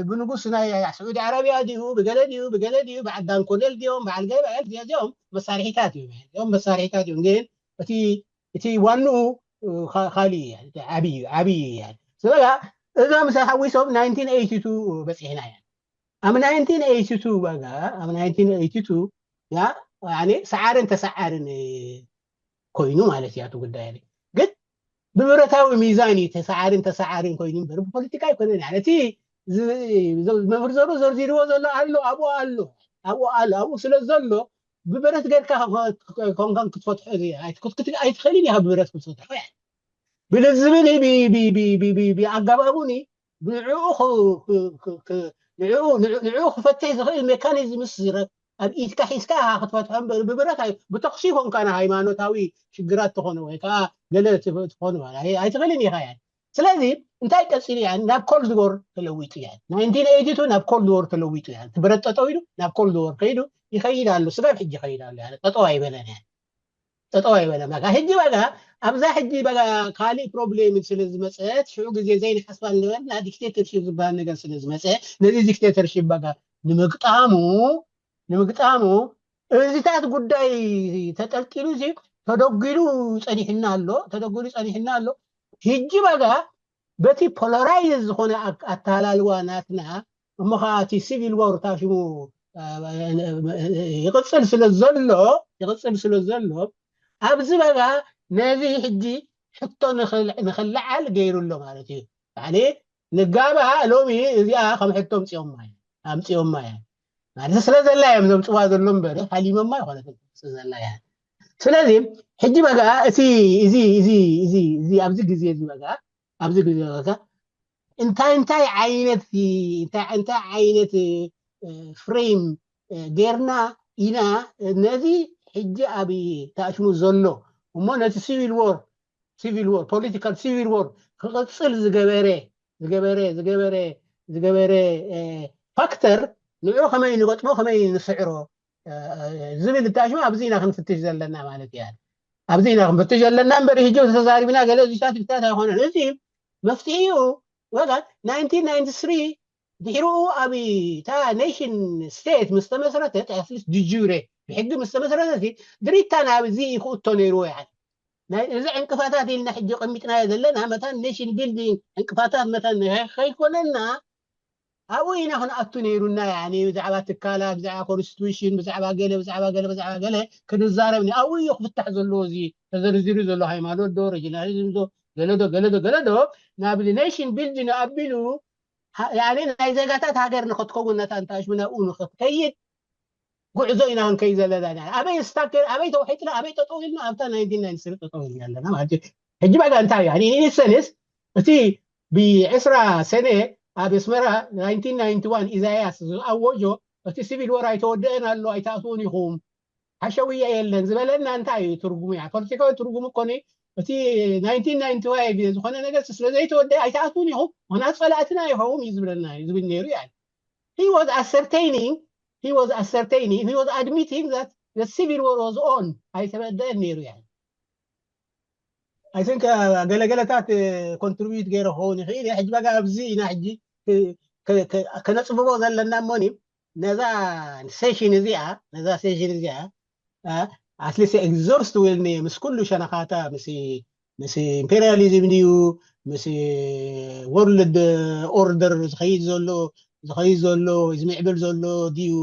ብንጉስ ናይ ስዑዲ ዓረቢያ ድዩ ብገለ ድዩ ብገለ ድዩ በዓል ዳንኮኔል ድዮም በዓል ገለ በዓል እዚኦም መሳርሒታት እዮም። እዚኦም መሳርሒታት እዮም። ግን እቲ እቲ ዋንኡ ካልእ እዩ። ዓብይ ዓብይ እዩ። ስለዚ እዛ ምስ ሓዊሶም ናይንቲን ኤይቲ ቱ በፂሕና እያ። ኣብ ናይንቲን ኤይቲ ቱ በጋ ኣብ ናይንቲን ኤይቲ ቱ ያ ሰዓርን ተሰዓርን ኮይኑ ማለት እያ እቲ ጉዳይ። ግን ብብረታዊ ሚዛን እዩ ተሰዓርን ተሰዓርን ኮይኑ እምበር ብፖለቲካ ኣይኮነን። እቲ መምህር ዘሩ ዘርዚርዎ ዘሎ ኣሎ ኣብኡ ኣሎ ኣብኡ ኣሎ ኣብኡ ስለ ዘሎ ብብረት ጌርካ ኮንካን ክትፈትሖ ኣይትኽእልን ኢኻ። ብብረት ክትፈትሖ ብልዝብን ብኣገባቡን ንዕኡ ክፈትሕ ዝኽእል ሜካኒዝምስ ኣብ ኢድካ ሒዝካ ኢኻ ክትፈትሖ እምበር ብብረት ብተኽሲ ኮንካ ንሃይማኖታዊ ሽግራት ትኾነ ወይ ከዓ ገለ ትኾነ ኣይትኽእልን ኢኻ። ስለዚ እንታይ ቀፂሉ እያ ናብ ኮልድ ዎር ተለዊጡ እያ። ናይንቲን ኤይቲ ቱ ናብ ኮልድ ዎር ተለዊጡ እያ። ትብረት ጠጠው ኢሉ ናብ ኮልድ ዎር ከይዱ ይኸይድ ኣሎ። ስጋብ ሕጂ ይኸይድ ኣሎ። ጠጠው ኣይበለን እያ። ጠጠው ኣይበለን። በቃ ሕጂ በቃ ኣብዛ ሕጂ በቃ ካልእ ፕሮብሌም ስለ ዝመፀት ሽዑ ግዜ ዘይንሓስባ ንበልና ዲክቴተርሽፕ ዝበሃል ነገር ስለ ዝመፀ ነዚ ዲክቴተርሽፕ በቃ ንምግጣሙ ንምግጣሙ እዚታት ጉዳይ ተጠልጢሉ እዚ ተደጒሉ ፀኒሕና ኣሎ ተደጒሉ ፀኒሕና ኣሎ። ሕጂ በቃ በቲ ፖላራይዝ ዝኾነ ኣተሃላልዋ ናትና እሞ ከዓ እቲ ሲቪል ዋር ታሽሙ ይቕፅል ስለ ዘሎ ይቕፅል ስለ ዘሎ ኣብዚ በጋ ነዚ ሕጂ ሕቶ ንኽልዓል ገይሩ ኣሎ ማለት እዩ። ንጋባ ሎሚ እዚኣ ከም ሕቶ ኣምፅኦማ ኣምፅኦማ እያ ማለት ስለ ዘላ እዮም ዘምፅዋ ዘሎ እምበር ሓሊመማ ይኮነት ዘላ እያ። ስለዚ ሕጂ በጋ እቲ እዚ እዚ እዚ እዚ ኣብዚ ግዜ እዚ በጋ ኣብዚ ግዜ በጋ እንታይ እንታይ ዓይነት እንታይ ዓይነት ዓይነት ፍሬም ጌርና ኢና ነዚ ሕጂ ኣብ ተኣሽሙ ዘሎ እሞ ነቲ ሲቪል ዎር ሲቪል ዎር ፖለቲካል ሲቪል ዎር ክቕፅል ዝገበረ ዝገበረ ዝገበረ ዝገበረ ፋክተር ንዑ ከመይ ንገጥሞ ከመይ ንስዕሮ ዝብል እታሽሙ ኣብዚ ኢና ክንፍትሽ ዘለና ማለት እያ። ኣብዚ ኢና ክንፍትሽ ዘለና እምበር ሕጂ ተዛሪብና ገለ እዚታት ብታት ኣይኮነን። እዚ መፍትሒኡ ወላ ናይንቲን ናይንቲ ስሪ ድሕሪኡ ኣብ እታ ኔሽን ስቴት ምስ ተመስረተት ኣትሊስት ድጁሬ ብሕጊ ምስ ተመስረተት ድሪታ ናብዚ ክእቶ ነይርዎ ይዓል ናይ እዚ ዕንቅፋታት ኢልና ሕጂ ቀሚጥናዮ ዘለና መታን ኔሽን ቢልዲንግ ዕንቅፋታት መታን ከይኮነና ኣብኡ ኢና ክንኣቱ ነይሩና። ያኒ ብዛዕባ ትካላት፣ ብዛዕባ ኮንስቲቱሽን፣ ብዛዕባ ገለ ብዛዕባ ገለ ብዛዕባ ገለ ክንዛረብ ኒ ኣብኡ እዩ ክፍታሕ ዘለዎ። እዚ ተዘርዚሩ ዘሎ ሃይማኖት ዶ ሬጂናሊዝም ዶ ገለ ዶ ገለ ዶ ገለ ዶ ናብ ኔሽን ቢልዲንግ ኣቢሉ ያኒ ናይ ዜጋታት ሃገር ንክትከውን ነታ እንታሽሙ ናብኡ ንክትከይድ ጉዕዞ ኢና ክንከይድ ዘለና። ኣበይ ስታክ ኣበይ ተውሒጥና ኣበይ ጠጠው ኢልና ኣብታ ናይንቲን ናይንቲ ስሪ ጠጠው ኢልና ኣለና ማለት እዩ። ሕጂ በቃ እንታይ እዩ? ኢንሰንስ እቲ ብዕስራ ሰነ ኣብ ኣስመራ ናይንቲን ናይንቲ ዋን ኢሳያስ ዝኣወጆ እቲ ሲቪል ወር ኣይተወደአን ኣሎ ኣይትኣትዉን ኢኹም ሓሸውያ የለን ዝበለና እንታይ እዩ ትርጉሙ? ያ ፖለቲካዊ ትርጉሙ እኮ እቲ ናይንቲን ናይንቲ ፋይቭ ዝኾነ ነገር ስለ ዘይተወደአ ኣይትኣትዉን ኢኹም ምኽንያቱ ጸላእትና ኢኹም እዩ ዝብለና እዩ ዝብል ነይሩ። ያ he was ascertaining he was ascertaining he was admitting that the civil war was on ኣይተበደአን ነይሩ። ያ I think ገለገለታት ኮንትሪቢዩት ገይረ ክኸውን ይኽእል። ሕጂ በጋ ኣብዚ ኢና ሕጂ ከነፅብቦ ዘለና እሞኒ ነዛ ሴሽን እዚኣ ነዛ ሴሽን እዚኣ ኣትሊስት ኤግዞስት ዊልኒ ምስ ኩሉ ሸነኻታ ምስ ምስ ኢምፔሪያሊዝም ድዩ ምስ ወርልድ ኦርደር ዝኸይድ ዘሎ ዝኸይድ ዘሎ ዝምዕብል ዘሎ ድዩ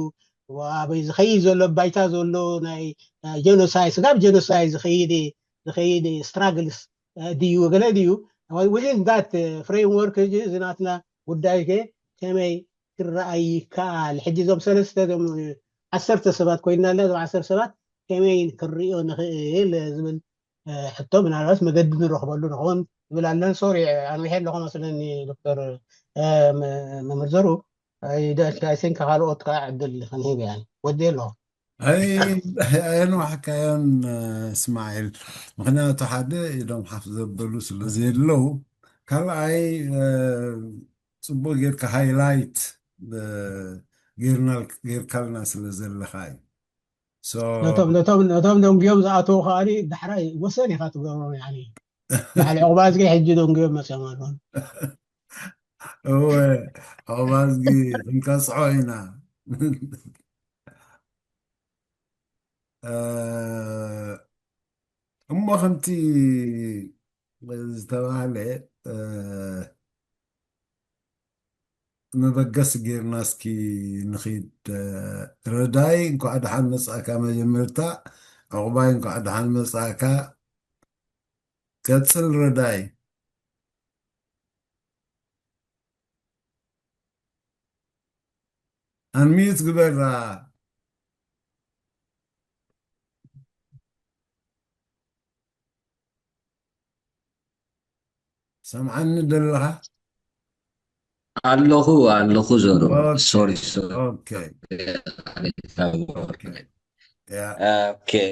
ኣበይ ዝኸይድ ዘሎ ባይታ ዘሎ ናይ ጀኖሳይድ ስጋብ ጀኖሳይድ ዝኸይድ ዝኸይድ ስትራግልስ ድዩ ገለ ድዩ within that framework እዚ ናትና ጉዳይ ከ ከመይ ክረኣይ ይከኣል? ሕጂ እዞም ሰለስተ ዞም ዓሰርተ ሰባት ኮይና ኣለ እዞም ዓሰርተ ሰባት ከመይ ክንሪኦ ንኽእል ዝብል ሕቶ ምናልባት መገዲ ንረኽበሉ ንኸውን ዝብል ኣለን። ሶሪ ኣንዊሐ ኣለኹ መስለኒ ዶክተር መምህር ዘሩ ኣይደልካይሰን ካልኦት ከዓ ዕድል ክንህብ እያ ወዲ ኣለኹ። ኣየንዋሕካዮን እስማዒል፣ ምክንያቱ ሓደ ኢዶም ሓፍ ዘበሉ ስለ ዘየለው፣ ካልኣይ ፅቡቅ ጌርካ ሃይላይት ጌርካልና ስለ ዘለካ እዩ። ነቶም ደንጉዮም ዝኣተዉ ከኣኒ ዳሕራይ ወሰን ኢካ ትገብሮም። ላዕሊ ዕቁባ ዝገ ሕጂ ደንጉዮም መፅኦም ኣለዉ። እወ ዕቁባ ዝጊ ክንቀፅዖ ኢና። እሞ ከምቲ ዝተባህለ መበገሲ ጌርና እስኪ ንኺድ። ረዳይ እንኳዕ ደሓን መጻእካ። መጀመርታ ዕቑባይ እንኳዕ ደሓን መጻእካ። ቀጽል ረዳይ። ኣንሚዩት ግበራ። ሰምዓኒ ደለኻ? ኣለኹ ኣለኹ ዘሩ ሶሪ ሶሪ።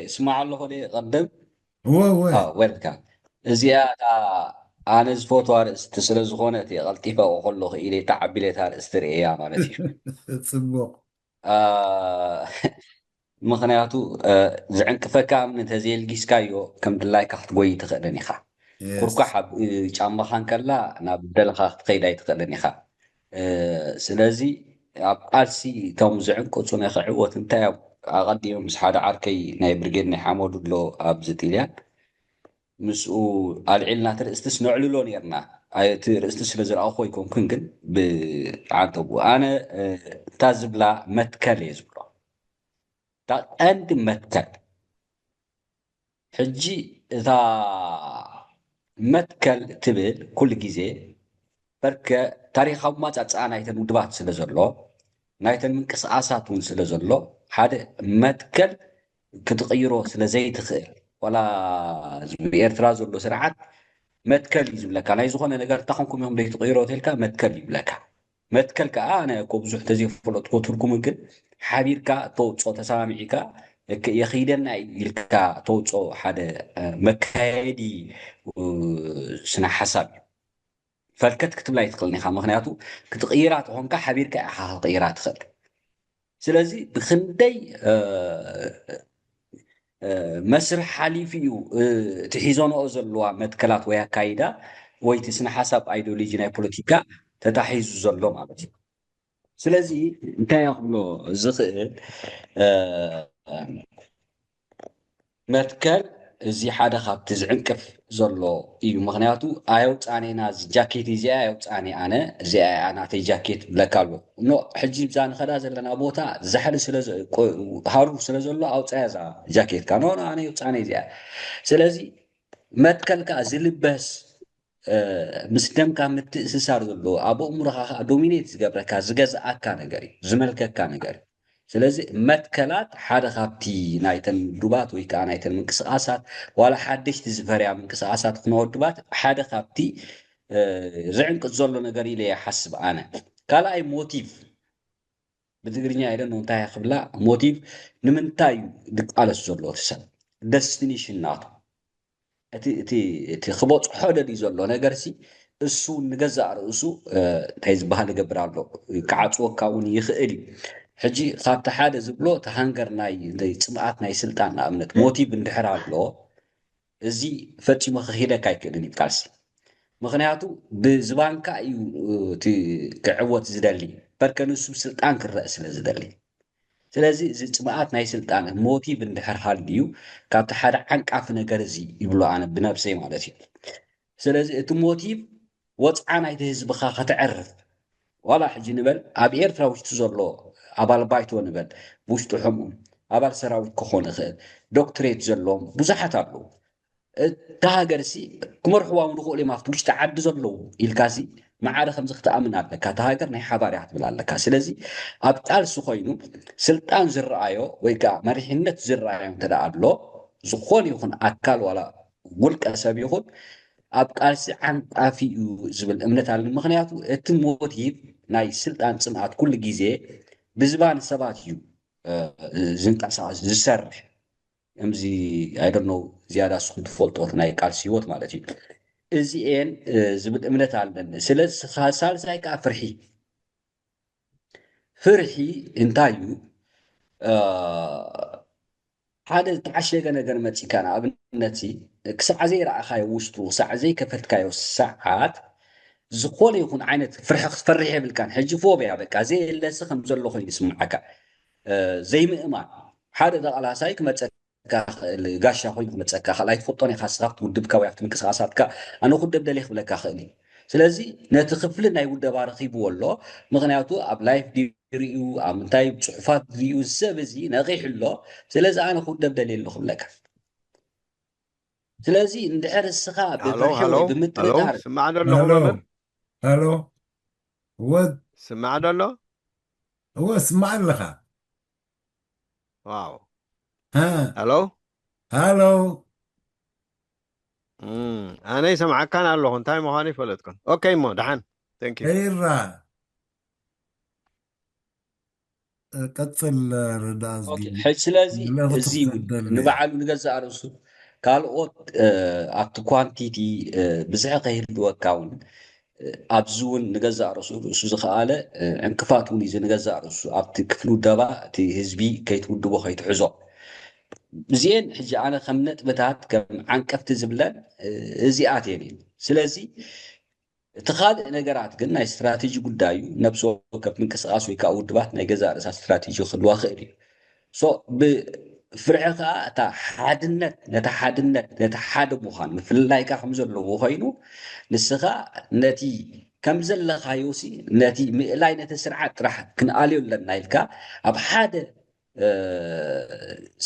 እስማዕ ኣለኹ ደ ቀድም። ዌልካም። እዚኣ ኣነ ዝፈትዋ ርእስቲ ስለ ዝኾነት እየ ቀልጢፈ ከለኹ ኢለ ተዓቢለ እታ ርእስቲ ርእያ ማለት እዩ። ፅቡቕ። ምኽንያቱ ዝዕንቅፈካ እምኒ እንተዘየልጊስካዮ ከም ድላይካ ክትጎይ ኣይትኽእልን ኢኻ። ኩርኳሕ ኣብ ጫማኻ እንከላ ናብ ደለኻ ክትኸይድ ኣይትኽእልን ኢኻ። ስለዚ ኣብ ቃልሲ እቶም ዝዕንቅፁ ንክዕወት እንታይ እዮም ኣቐዲሞም ምስ ሓደ ዓርከይ ናይ ብርጌድ ናይ ሓመዱ ኣሎ ኣብዚ ጥልያን ምስኡ ኣልዒልና እቲ ርእስቲስ ነዕልሎ ነርና። እቲ ርእስቲ ስለ ዝረኣኹ ኣይኮንኩን ግን ብዓንተቡ ኣነ እታ ዝብላ መትከል እየ ዝብሎ። እታ ቀንዲ መትከል ሕጂ እታ መትከል ትብል ኩሉ ግዜ በርከ ታሪኻዊ ማጻጻኣ ናይተን ውድባት ስለ ዘሎ ናይተን ምንቅስቃሳት እውን ስለ ዘሎ ሓደ መትከል ክትቕይሮ ስለ ዘይትኽእል ዋላ ብኤርትራ ዘሎ ስርዓት መትከል እዩ ዝብለካ ናይ ዝኾነ ነገር እንታ ኮንኩም ኢኹም ዘይትቕይሮ ተልካ መትከል ይብለካ። መትከል ከዓ ኣነ እኮ ብዙሕ ተዘይፈለጥኮ ትርጉሙ ግን ሓቢርካ ተውፅኦ ተሰማሚዕካ የኽይደና ኢልካ ተውፅኦ ሓደ መካየዲ ስነ ሓሳብ እዩ። ፈልከት ክትብላ ኣይትኽእልን ኢኻ። ምክንያቱ ክትቕይራ ተኾንካ ሓቢርካ ኢኻ ክትቕይራ ትኽእል። ስለዚ ብክንደይ መስርሕ ሓሊፉ እዩ እቲ ሒዞንኦ ዘለዋ መትከላት ወይ ኣካይዳ ወይ እቲ ስነ ሓሳብ ኣይዲዮሎጂ ናይ ፖለቲካ ተታሒዙ ዘሎ ማለት እዩ። ስለዚ እንታይ እያ ክብሎ ዝኽእል መትከል እዚ ሓደ ካብቲ ዝዕንቅፍ ዘሎ እዩ። ምኽንያቱ ኣየውፃኔና፣ እዚ ጃኬት እዚኣ ኣየውፃኔ ኣነ፣ እዚኣ እያ ናተይ ጃኬት ብለካ ኣሎ። ኖ፣ ሕጂ ብዛ ንኸዳ ዘለና ቦታ ዛሕሊ ስለ ዘ-፣ ቆ-፣ ሃሩር ስለ ዘሎ ኣውፃያ እዛ ጃኬትካ። ኖ፣ ኖ፣ ኣነ የውፃኔ እዚኣ። ስለዚ መትከልካ ዝልበስ፣ እ፣ ምስ ደምካ ምትእስሳር ዘለዎ፣ ኣብ ኣእምሮኻ ከዓ ዶሚኔት ዝገብረካ፣ ዝገዝኣካ ነገር እዩ፣ ዝመልከካ ነገር እዩ። ስለዚ መትከላት ሓደ ካብቲ ናይተን ውድባት ወይ ከዓ ናይተን ምንቅስቃሳት፣ ዋላ ሓደሽቲ ዝፈርያ ምንቅስቃሳት ክነ ውድባት ሓደ ካብቲ፣ እ፣ ዝዕንቅጽ ዘሎ ነገር ኢለ ይሓስብ ኣነ። ካልኣይ ሞቲቭ፣ ብትግርኛ ኣይደን እንታይ ክብላ፣ ሞቲቭ ንምንታይ እዩ ዝቃለስ ዘሎ እቲ ሰብ፣ ደስቲኔሽን ናቱ፣ እቲ፣ እቲ፣ እቲ ክበጽሖ ደልዩ ዘሎ ነገርሲ እሱ ንገዛእ ርእሱ፣ እ፣ እንታይ ዝበሃል ይገብር ኣሎ፣ ክዓጽወካ እውን ይኽእል እዩ። ሕጂ ካብቲ ሓደ ዝብሎ እቲ ሃንገር ናይ፣ ናይ ጽምኣት ናይ ስልጣን ንኣብነት ሞቲቭ እንድሕር ኣሎ፣ እዚ ፈጺሙ ክኺደካ ኣይክእልን እዩ ቃልሲ። ምኽንያቱ ብዝባንካ እዩ፣ እ፣ እቲ ክዕወት ዝደሊ፣ በርከ ንሱ ስልጣን ክረእ ስለ ዝደሊ። ስለዚ እዚ ጽምኣት ናይ ስልጣን ሞቲቭ እንድሕር ሃልዩ ካብቲ ሓደ ዓንቃፊ ነገር እዚ ይብሎ ኣነ ብነብሰይ ማለት እዩ። ስለዚ እቲ ሞቲቭ ወጽዓ ናይቲ ህዝብኻ ከተዕርፍ፣ ዋላ ሕጂ ንበል ኣብ ኤርትራ ውሽጢ ዘሎ ኣባል ባይቶ ንበል፣ ብውሽጡ ሕሙም ኣባል ሰራዊት ክኾን ይኽእል፣ ዶክትሬት ዘለዎም ብዙሓት ኣለዉ። እታ ሃገርሲ ክመርሕዋ እውን ይኽእሉ እዮም ኣብቲ ውሽጢ ዓዲ ዘለዉ ኢልካሲ ማዕረ ከምዚ ክትኣምን ኣለካ። እታ ሃገር ናይ ሓባር እያ ክትብል ኣለካ። ስለዚ ኣብ ቃልሲ ኮይኑ ስልጣን ዝረኣዮ ወይ ከዓ መሪሕነት ዝረኣዮ እንተ ደኣ ኣሎ፣ ዝኾነ ይኹን ኣካል ዋላ ውልቀ ሰብ ይኹን ኣብ ቃልሲ ዓንቃፊ እዩ ዝብል እምነት ኣለኒ። ምኽንያቱ እቲ ሞቲቭ ናይ ስልጣን ጽምኣት ኩሉ ግዜ ብዝባን ሰባት እዩ፣ እ፣ ዝንቀሳቐስ፣ ዝሰርሕ። ከምዚ፣ I don't know፣ ዝያዳ ንስኹም ትፈልጦ ናይ ቃልሲ ህይወት ማለት እዩ። እዚኤን፣ እ፣ ዝብል እምነት ኣለኒ። ስለዚ ሳ-፣ ሳልሳይ ከዓ ፍርሒ። ፍርሒ እንታይ እዩ? እ፣ ሓደ ዝተዓሸገ ነገር መጺካ፣ ንኣብነት ሲ፣ ክሳዕ ዘይረኣኻዮ ውሽጡ፣ ክሳዕ ዘይከፈትካዮ ሰዓት ዝኾነ ይኹን ዓይነት ፍርሒ ክትፈርሕ የብልካን። ሕጂ ፎብያ በቃ ዘየለሲ ከም ዘሎ ኮይኑ ይስምዓካ። እ፣ ዘይምእማን። ሓደ ተቓላሳይ ክመጸካ ክእል፣ ጋሻ ኮይኑ ክመጸካ ክእል፣ ኣይትፈልጦን ኢኻ ንስኻ ኣብቲ ውድብካ ወይ ኣብቲ ምንቅስቃሳትካ ኣነ ክውደብ ደልየ ክብለካ ክእል እዩ። ስለዚ ነቲ ክፍሊ ናይ ውደባ ረኺብዎ ኣሎ። ምኽንያቱ ኣብ ላይፍ ድዩ ርእዩ፣ ኣብ ምንታይ ጽሑፋት ርእዩ፣ እዚ ሰብ እዚ ነቒሑ ኣሎ። ስለዚ ኣነ ክውደብ ደልየ ኣለኹ ክብለካ። ስለዚ እንድሕር እስኻ ሃሎ፣ ብፍርሒ ሃሎ፣ ወይ ሃሎ፣ ብምጥርጣር ስማዕ ዶ ኣሎ ሃሎ፣ መምህር? ሃሎ፣ ወድ-፣ ስማዕ ዶ ኣሎ? እወ፣ ስማዕ ኣለኻ። ዋው። ሃ። ሃሎ? ሃሎ። እም፣ ኣነ ይሰምዓካን ኣለኹ፣ እንታይ ምዃኑ ይፈለጥኩን። ኦኬ እሞ፣ ደሓን። Thank you። ከይራ። ቀጽል፣ ረዳእ ኣዝጊ። ኦኬ፣ ሕጂ ስለዚ መልእኽቲ እዚ ክሰደልኒ። ንባዕሉ ንገዛእ ርእሱ ካልኦት፣ እ፣ ኣብቲ ኳንቲቲ፣ እ፣ ብዝሒ ከይህልወካ እውን፣ እ፣ ኣብዚ እውን ንገዛእ ርእሱ፣ ርእሱ ዝኸኣለ፣ እ፣ ዕንቅፋት እውን እዩ ንገዛእ ርእሱ ኣብቲ ክፍሊ ውደባ እቲ ህዝቢ ከይትውድቦ ከይትሕዞ። እዚኤን ሕጂ ኣነ ከም ነጥብታት ከም ዓንቀፍቲ ዝብለን፣ እ፣ እዚኣት እየን እየን። ስለዚ እቲ ካልእ ነገራት ግን ናይ ስትራቴጂ ጉዳይ እዩ። ነብሲ ወከፍ ምንቅስቃስ ወይ ከዓ ውድባት ናይ ገዛእ ርእሳ ስትራቴጂ ክህልዋ ክእል እዩ። ሶ ብፍርሒ ከዓ እታ ሓድነት፣ ነታ ሓድነት፣ ነቲ ሓደ ምዃን ምፍልላይካ ከም ዘለዎ ኮይኑ ንስኻ ነቲ ከም ዘለኻዮ ሲ ነቲ ምእላይ ነቲ ስርዓት ጥራሕ ክንኣልዮ ኣለና ኢልካ ኣብ ሓደ፣ እ፣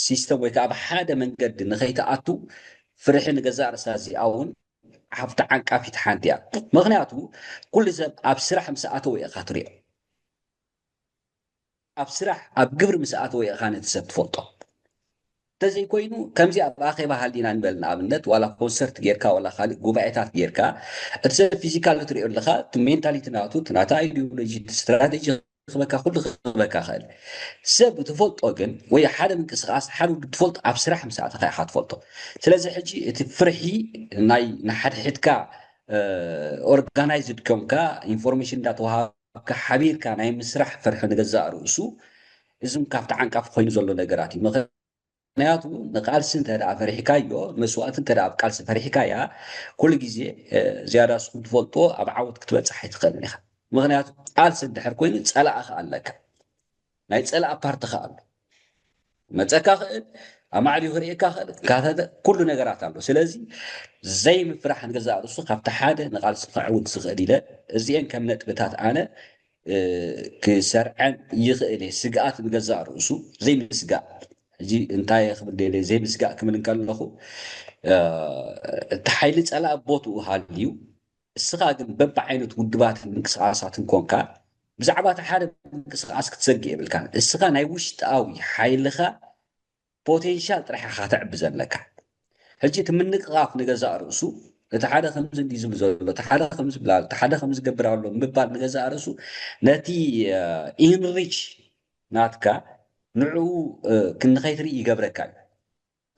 ሲስተም ወይ ከዓ ኣብ ሓደ መንገዲ ንኸይትኣቱ ፍርሒ ንገዛእ ርእሳ እዚኣ እውን ሓፍቲ ዓንቃፊት ሓንቲ እያ። ምኽንያቱ ኩሉ ሰብ ኣብ ስራሕ ምስ ኣተወ ኢኻ ትሪኦ። ኣብ ስራሕ፣ ኣብ ግብሪ ምስ ኣተወ ኢኻ ነቲ ሰብ ትፈልጦ። እንተዘይኮይኑ ከምዚ ኣብ ኣኼባ ሃሊና ንበል ንኣብነት፣ ዋላ ኮንሰርት ጌርካ ዋላ ካልእ ጉባኤታት ጌርካ፣ እቲ ሰብ ፊዚካል ትሪኦ ኣለኻ፣ እቲ ሜንታሊቲ ናቱ፣ እቲ ናታ ኣይዲዮሎጂ፣ እቲ ስትራቴጂ ክበካ፣ ኩሉ ክበካ ይኽእል። ሰብ ትፈልጦ ግን ወይ ሓደ ምንቅስቃስ ሓደ ውድብ ትፈልጦ ኣብ ስራሕ ምስ ኣተኻ ኢኻ ትፈልጦ። ስለዚ ሕጂ እቲ ፍርሒ ናይ ንሓድሕድካ፣ እ፣ ኦርጋናይዝድ ኮንካ ኢንፎርሜሽን እንዳተዋሃብካ ሓቢርካ ናይ ምስራሕ ፍርሒ ንገዛእ ርእሱ እዚም ካብቲ ዓንቃፊ ኮይኑ ዘሎ ነገራት እዩ። ምኽንያቱ ንቃልሲ እንተ ደኣ ፈሪሕካዮ፣ መስዋእቲ እንተ ደኣ ኣብ ቃልሲ ፈሪሕካያ፣ ኩሉ ግዜ፣ እ፣ ዝያዳ ንስኹም ትፈልጥዎ ኣብ ዓወት ክትበጽሕ ኣይትኽእልን ኢኻ። ምኽንያቱ ቃልሲ እንድሕር ኮይኑ ጸላኢ ከኣ ኣለካ። ናይ ጸላኢ ፓርቲ ከኣ ኣሎ። መጸካ ክእል፣ ኣማዕልዩ ክርእየካ ክእል ካተተ ኩሉ ነገራት ኣሎ። ስለዚ ዘይምፍራሕ ንገዛእ ርእሱ ካብቲ ሓደ ንቓልሲ ከዕውት ዝኽእል ኢለ እዚአን ከም ነጥብታት ኣነ ክሰርዐን ይኽእል እየ። ስግኣት ንገዛእ ርእሱ ዘይምስጋእ። ሕጂ እንታይ ክብል ደለ ዘይምስጋእ ክብል እንከለኹ እቲ ሓይሊ ፀላእ ቦትኡ ሃልዩ እስኻ ግን በብዓይነት ውድባትን ምንቅስቃሳትን ኮንካ ብዛዕባ እቲ ሓደ ምንቅስቃስ ክትሰግእ የብልካን። እስኻ ናይ ውሽጣዊ ሓይልኻ ፖቴንሻል ጥራሕ ኢኻ ተዕቢ ዘለካ። ሕጂ እቲ ምንቅቓፍ ንገዛእ ርእሱ እቲ ሓደ ከምዚ እንዲ ዝብል ዘሎ እቲ ሓደ ከምዚ ብላ እቲ ሓደ ከምዚ ገብር ኣሎ ምባል ንገዛእ ርእሱ ነቲ ኢንሪች ናትካ ንዕኡ ክንኸይትርኢ ይገብረካ እዩ።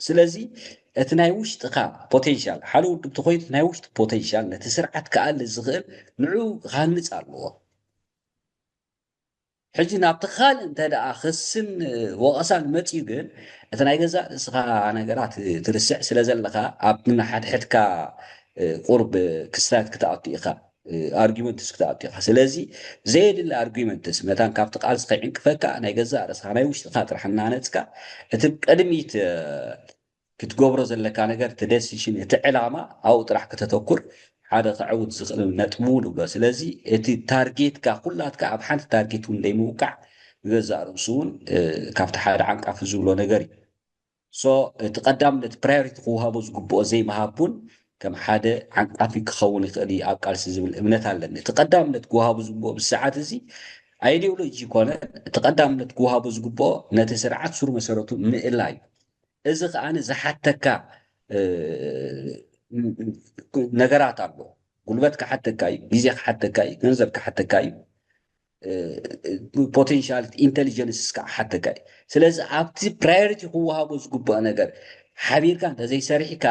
ስለዚ እቲ ናይ ውሽጥኻ ፖቴንሻል ሓደ ውድብ ተኮይኑ ናይ ውሽጢ ፖቴንሻል ነቲ ስርዓት ክኣሊ ዝኽእል ንዕኡ ክሃንፅ ኣለዎ። ሕጂ ናብቲ ካልእ እንተ ደኣ ክስን ወቐሳን መፅዩ ግን እቲ ናይ ገዛእ ርእስኻ ነገራት ትርስዕ ስለ ዘለኻ ኣብ ንሓድሕድካ ቁርብ ክስታት ክትኣቱ ኢኻ። ኣርጊመንትስ ክትኣቱ ኢኻ። ስለዚ ዘየድሊ ኣርጊመንትስ መታን ካብቲ ቃልሲ ከይዕንቅፈካ ናይ ገዛእ ርእስኻ ናይ ውሽጥኻ ጥራሕ እናነፅካ እቲ ቅድሚት ክትገብሮ ዘለካ ነገር እቲ ደሲሽን እቲ ዕላማ ኣብኡ ጥራሕ ከተተኩር ሓደ ከዕውት ዝኽእል ነጥቡ ንብሎ። ስለዚ እቲ ታርጌትካ ኩላትካ ኣብ ሓንቲ ታርጌት እውን ዘይምውቃዕ ንገዛእ ርእሱ እውን ካብቲ ሓደ ዓንቃፊ ዝብሎ ነገር እዩ። ሶ እቲ ቀዳምነት ፕራዮሪቲ ክወሃቦ ዝግብኦ ዘይምሃብ እውን ከም ሓደ ዓንቃፊ ክኸውን ይኽእል እዩ ኣብ ቃልሲ ዝብል እምነት ኣለኒ። እቲ ቀዳምነት ክወሃቡ ዝግብኦ ብሰዓት እዚ ኣይዲዮሎጂ ይኮነ፣ እቲ ቀዳምነት ክወሃቡ ዝግብኦ ነቲ ስርዓት ሱር መሰረቱ ምእላይ እዩ። እዚ ከዓ ዝሓተካ ነገራት ኣሎ። ጉልበት ክሓተካ እዩ፣ ግዜ ክሓተካ እዩ፣ ገንዘብ ክሓተካ እዩ፣ ፖቴንሻል ኢንቴሊጀንስ ከዓ ሓተካ እዩ። ስለዚ ኣብቲ ፕራዮሪቲ ክወሃቦ ዝግብኦ ነገር ሓቢርካ እንተዘይሰሪሕካ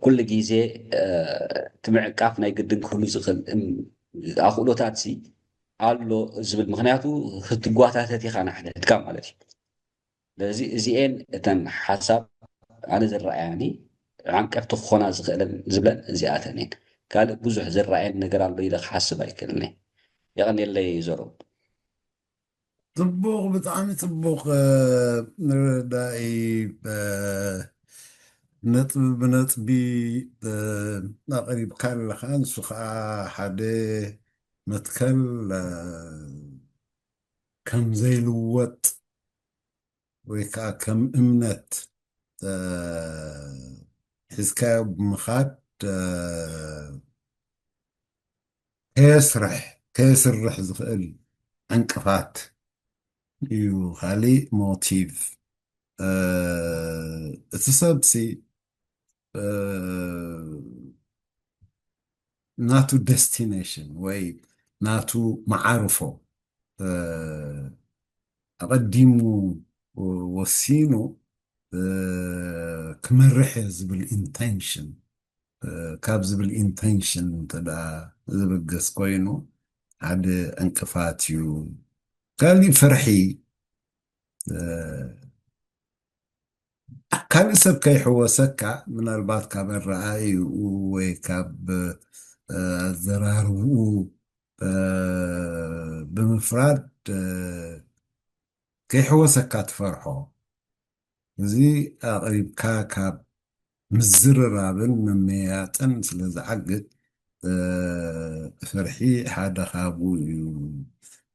ኩሉ ግዜ እቲ ምዕቃፍ ናይ ግድን ክህሉ ዝኽእል ኣኽእሎታት ኣሎ ዝብል ምክንያቱ ክትጓታተት ኢኻ ናሕድሕድካ ማለት እዩ። ስለዚ እዚኤን እተን ሓሳብ ኣነ ዝረኣያኒ ዓንቀፍቲ ክኾና ዝኽእለን ዝብለን እዚኣተን እየን። ካልእ ብዙሕ ዝረኣየን ነገር ኣሎ ኢለ ክሓስብ ኣይክእልን እየ። የቐንየለይ ዘሮ። ጽቡቕ፣ ብጣዕሚ ጽቡቕ። ንረዳኢ ነጥቢ ብነጥቢ ኣቕሪብካ ኣለኻ። ንሱ ከዓ ሓደ መትከል ከም ዘይልወጥ ወይ ከዓ ከም እምነት ሒዝካዮ ብምኻድ ከየስርሕ ከየስርሕ ዝኽእል ዕንቅፋት እዩ። ካሊእ ሞቲቭ እቲ ሰብሲ ናቱ ደስቲኔሽን ወይ ናቱ መዓርፎ ኣቐዲሙ ወሲኑ ክመርሕ እየ ዝብል ኢንቴንሽን ካብ ዝብል ኢንቴንሽን እንተ ደኣ ዝብገስ ኮይኑ ሓደ ዕንቅፋት እዩ። ካሊእ ፍርሒ ካልእ ሰብ ከይሕወሰካ ምናልባት ካብ ኣረኣእይኡ ወይ ካብ ኣዘራርብኡ ብምፍራድ ከይሕወሰካ ትፈርሖ። እዚ ኣቕሪብካ ካብ ምዝርራብን ምምያጥን ስለ ዝዓግት ፍርሒ ሓደ ካብኡ እዩ።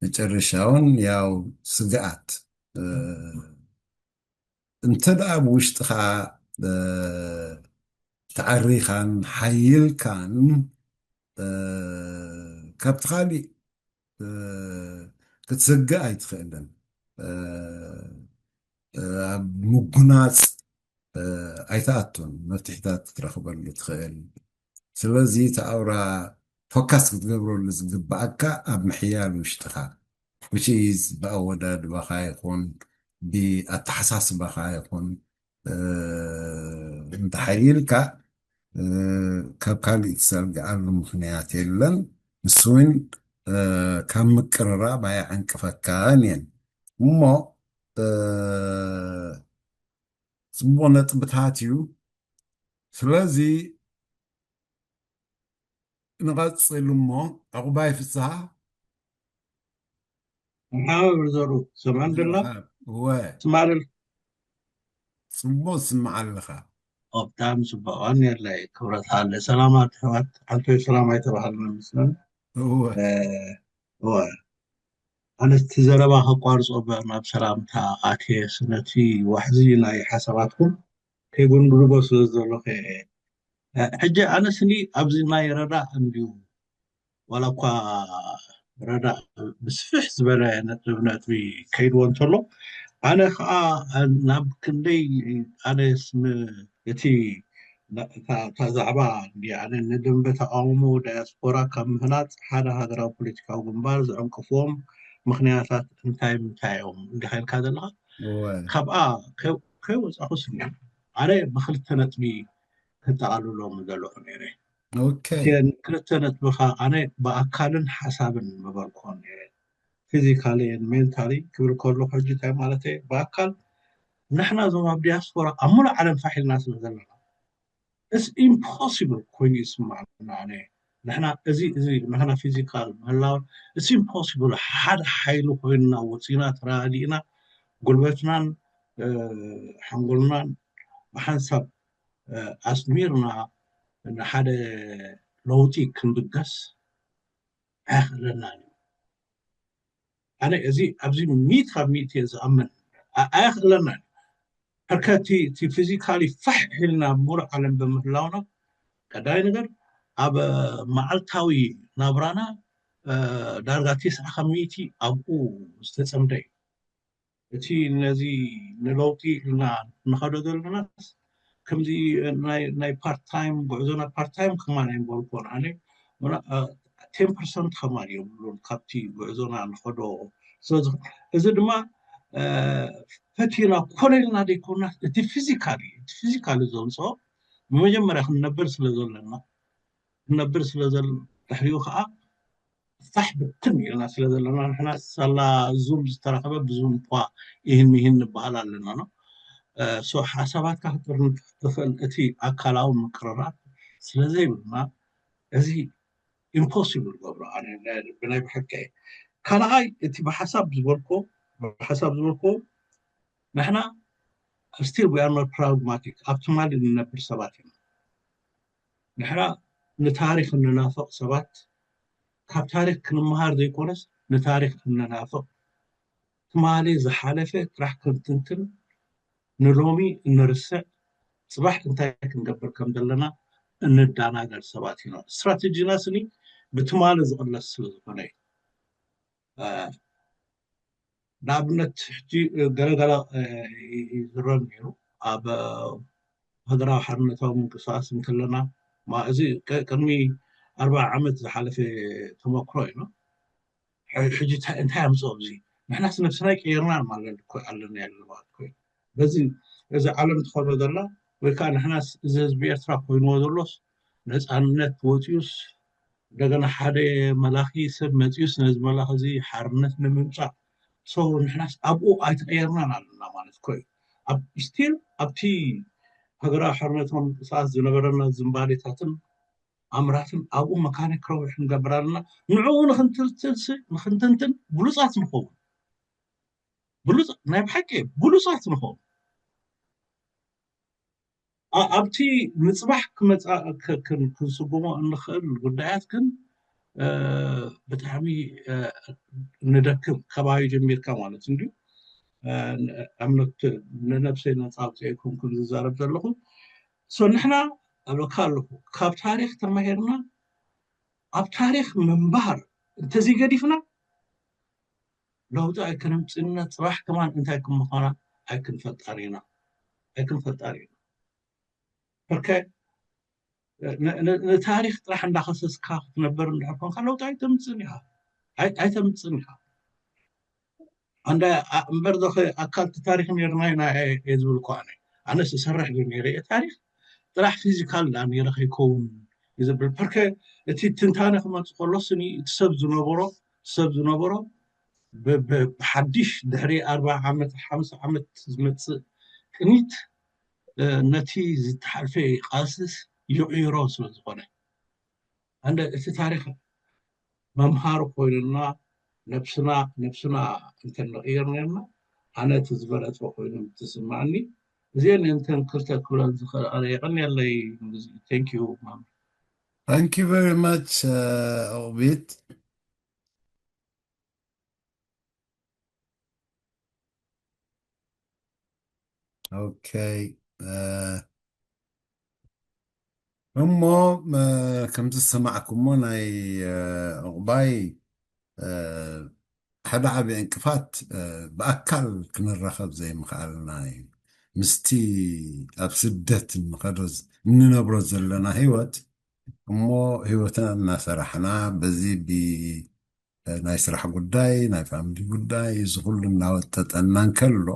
መጨረሻውን ያው ስግኣት እንተ ደኣ ብውሽጥኻ ተዓሪኻን ሓይልካን ካብቲ ካሊእ ክትስግእ ኣይትኽእልን። ኣብ ምጉናፅ ኣይትኣቱን፣ መፍትሒታት ክትረኽበሉ ትኽእል። ስለዚ እቲ ኣውራ ፎካስ ክትገብረሉ ዝግብኣካ ኣብ ምሕያል ውሽጥኻ which is ብኣወዳድባኻ ይኹን ብኣተሓሳስባኻ ይኹን እንተሓይልካ ካብ ካልእ ትሰግኣሉ ምኽንያት የለን። ንሱ እውን ካብ ምቅርራብ ኣየዕንቅፈካን እየን እሞ ፅቡቕ ነጥብታት እዩ። ስለዚ ንቐፅል እሞ ዕቑባይ ፍስሃ ሓወር ዘሩ ሰማን ደላ እወ ስማርል ጽቡቕ ትስምዓ ኣለኻ። ኦ፣ ብጣዕሚ ጽቡቕ። ዋን የለይ ክብረት ሃለ። ሰላማት ኣሕዋት፣ ዓንቶይ ሰላም ኣይተባህልናን መስለን። እወ። እ፣ እወ። ኣነ እቲ ዘረባ ከቋርጾ እበር ናብ ሰላምታ ኣትየ፣ ስለቲ ዋሕዚ ናይ ሓሳባትኩም ከይጉንድልቦ ስለ ዘለኹ እየ። እ፣ ሕጂ ኣነስኒ ኣብዚ ናይ ረዳእ እንድዩ፣ ዋላ እኳ ረዳእ ብስፍሕ ዝበለ ነጥብ ነጥቢ ከይድዎ እንተሎ፣ ኣነ ከዓ ናብ ክንደይ ኣነስ ም-፣ እቲ ና-፣ እታ እታ ዛዕባ እንዲ ኣነ ንደንበ ተቃውሞ ዳያስፖራ ካብ ምህናጽ ሓደ ሃገራዊ ፖለቲካዊ ግንባር ዘዕንቅፍዎም ምኽንያታት እንታይ ምንታይ እዮም እንዲኻ ኢልካ ዘለኻ? እወ። ካብኣ ከይ-፣ ከይወጻኹስ እኒ ኣነ ብክልተ ነጥቢ ከጠቓልሎም ምደለኹ ነይረ። ኦኬ። እተን ክልተ ነጥብኻ ኣነ ብኣካልን ሓሳብን ምበልኩዎን ነይረ። ፊዚካሊ ሜንታሊ ክብል ከሎ ሕጂ እንታይ ማለት እየ? ብኣካል ንሕና እዞም ኣብ ዲያስፖራ ኣብ ሙሉእ ዓለም ፋሕ ኢልና ስለ ዘለና፣ it's impossible ኮይኑ ይስማዓና። ኣነ ንሕና እዚ፣ እዚ ንሕና ፊዚካል ምህላው it's impossible። ሓደ ሓይሊ ኮይንና ወፂና ተረዳዲእና ጉልበትናን፣ እ፣ ሓንጎልናን ብሓንሳብ፣ እ፣ ኣስሚርና ንሓደ ለውጢ ክንብገስ ኣያኽእለናን እዩ። ኣነ እዚ ኣብዚ ሚእቲ ካብ ሚእቲ እየ ዝኣምን። ኣ-፣ ኣያኽእለናን እዩ። ሕርከ እቲ፣ እቲ ፊዚካሊ ፋሕ ኢልና ኣብ ሙሉእ ዓለም ብምህላውና፣ ቀዳይ ነገር ኣብ መዓልታዊ ናብራና፣ እ፣ ዳርጋ ተስዓ ካብ ሚእቲ ኣብኡ ዝተጸምደ እዩ። እቲ ነዚ ንለውጢ ኢልና ንኸዶ ዘለናስ ከምዚ ናይ፣ ናይ ፓርት ታይም ጉዕዞና ፓርት ታይም ከማን ኣይምበልኩዎን ኣነ። ምና-፣ እ፣ ቴን ፐርሰንት ከማን የብሉን ካብቲ ጉዕዞና ንኸዶ። ስለዚ እዚ ድማ፣ እ፣ ፈቲና ኮነ ኢልና ዘይኮና እቲ ፊዚካሊ፣ እቲ ፊዚካሊ ዘምጽኦ ብመጀመርያ ክንነብር ስለ ዘለና፣ ክንነብር ስለ ዘል-፣ ድሕሪኡ ከዓ ፋሕ ብትን ኢልና ስለ ዘለና ንሕና ሳላ ዙም ዝተረኸበ ብዙም እኳ ይህን ይህን ንበሃል ኣለና ነው። እ፣ ሶ ሓሳባትካ ክትጥርን ትኽእል እቲ ኣካላዊ ምቅርራብ ስለ ዘይብልና እዚ ኢምፖሲብል ገብሮ ኣነ ነ-፣ ብናይ ብሓቂ እየ። ካልኣይ እቲ ብሓሳብ ዝበልኮ፣ ብሓሳብ ዝበልኮ ንሕና ስቲል we are not pragmatic፣ ኣብ ትማሊ ንነብር ሰባት ኢና። ንሕና ንታሪኽ እንናፍቕ ሰባት፣ ካብ ታሪኽ ክንመሃር ዘይኮነስ ንታሪኽ እንናፍቕ፣ ትማሊ ዝሓለፈ ጥራሕ ክንትንትን፣ ንሎሚ እንርስዕ፣ ጽባሕ እንታይ ክንገብር ከም ዘለና እንደናገር ሰባት ኢና። ስትራተጂና ስኒ ብትማሊ ዝቕለስ ስለ ዝኾነ እዩ። እ፣ ንኣብነት ሕጂ ገለገለ፣ እ፣ ይ-፣ ይዝረብ ነይሩ ኣብ ሃገራዊ ሓርነታዊ ምንቅስቃስ እንከለና፣ ማ-፣ እዚ ቅ-፣ ቅድሚ ኣርብዓ ዓመት ዝሓለፈ ተመክሮ እዩ። ሕ-፣ ሕጂ እንታይ፣ እንታይ ኣምፅኦ ኣብዚ? ንሕናስ ነብስና ቀይርና ማለት እኮ ኣለና ያለ ማለት እኮ እዩ። በዚ፣ እዚ ዓለም ትኸዶ ዘላ ወይ ከዓ ንሕናስ እዚ ህዝቢ ኤርትራ ኮይንዎ ዘሎስ ነፃነት ወፂኡስ እንደገና ሓደ መላኺ ሰብ መፂኡስ ነዚ መላኺ እዚ ሓርነት ንምምፃእ፣ ሶ ንሕናስ ኣብኡ ኣይተቀየርናን ኣለና ማለት እኮ እዩ። ኣብ ስቲል ኣብቲ ሃገራዊ ሓርነታዊ ምንቅስቃስ ዝነበረና ዝንባሌታትን ኣምራትን ኣብኡ መካኒክ ረብሕ ንገብር ኣለና። ንዕኡ ንኽንትንትን፣ ንኽንትንትን ብሉፃት ንኸውን። ብሉፅ-፣ ናይ ብሓቂ ብሉፃት ንኸውን። ኣ-፣ ኣብቲ ምፅባሕ ክመፃ-፣ ክ-፣ ክን-፣ ክንስጉሞ እንኽእል ጉዳያት ግን፣ እ፣ ብጣዕሚ፣ እ፣ ንደክም፣ ከባቢ ጀሚርካ ማለት እንድዩ። እ፣ ን-፣ ኣምነት ንነብሰይ ነፃ ኣውፅኤ ኣይኮንኩን ዝዛረብ ዘለኹ። ሶ ንሕና እብለካ ኣለኹ፣ ካብ ታሪኽ ተማሂርና ኣብ ታሪኽ ምንባር እንተዘይገዲፍና ለውጢ ኣይከነምፅእና፣ ፅባሕ ከማን እንታይ ክምዃና ኣይክንፈልጣን ኢና፣ ኣይክንፈልጣን ኢና። በርከ ን-፣ ን-፣ ንታሪኽ ጥራሕ እንዳኸሰስካ ክትነበር እንድሕር ኮንካ ለውጢ ኣይተምፅእን ኢኻ፣ ኣይ-፣ ኣይተምፅእን ኢኻ። ኣንዳ ኣ-፣ እምበር ዶ ኸ ኣካል እቲ ታሪኽ ነርና ኢና እየ፣ እየ ዝብል እኮ ኣነ። ኣነስ እሰርሕ ዶ ነይረ እየ ታሪኽ? ጥራሕ ፊዚካል ዳ ነይረ ከይከውን እዩ ዝብል። ፐርከ እቲ ትንታነ ክመጽእ ከሎ ስኒ እቲ ሰብ ዝነበሮ፣ ሰብ ዝነበሮ ብ-፣ ብ-፣ ብሓድሽ ድሕሪ ኣርብዓ ዓመት፣ ሓምሳ ዓመት ዝመጽእ ቅኒት፣ እ፣ ነቲ ዝተሓልፈ ቃልስስ ይቕይሮ ስለ ዝኾነ። ኣንደ እቲ ታሪኽ መምሃሪ ኮይኑና ነብስና፣ ነብስና እንተንቕይር ነርና፣ ኣነ እቲ ዝበለጸ ኮይኑ ትስማዕኒ። እዚአን እየን እተን ክልተ ክብለን ዝኽእል ኣነ። የቐንየለይ። Thank you ማም። Thank you very much ኦቢት። Okay. እሞ ከምቲ ዝሰማዕኩሞ ናይ ዕቑባይ ሓደ ዓቢ ዕንቅፋት ብኣካል ክንራኸብ ዘይምኽኣልና እዩ። ምስቲ ኣብ ስደት እንኸዶ እንነብሮ ዘለና ህይወት እሞ ህይወትና እናሰራሕና በዚ ናይ ስራሕ ጉዳይ ናይ ፋሚሊ ጉዳይ እዚ ኩሉ እናወጠጠና እንከሎ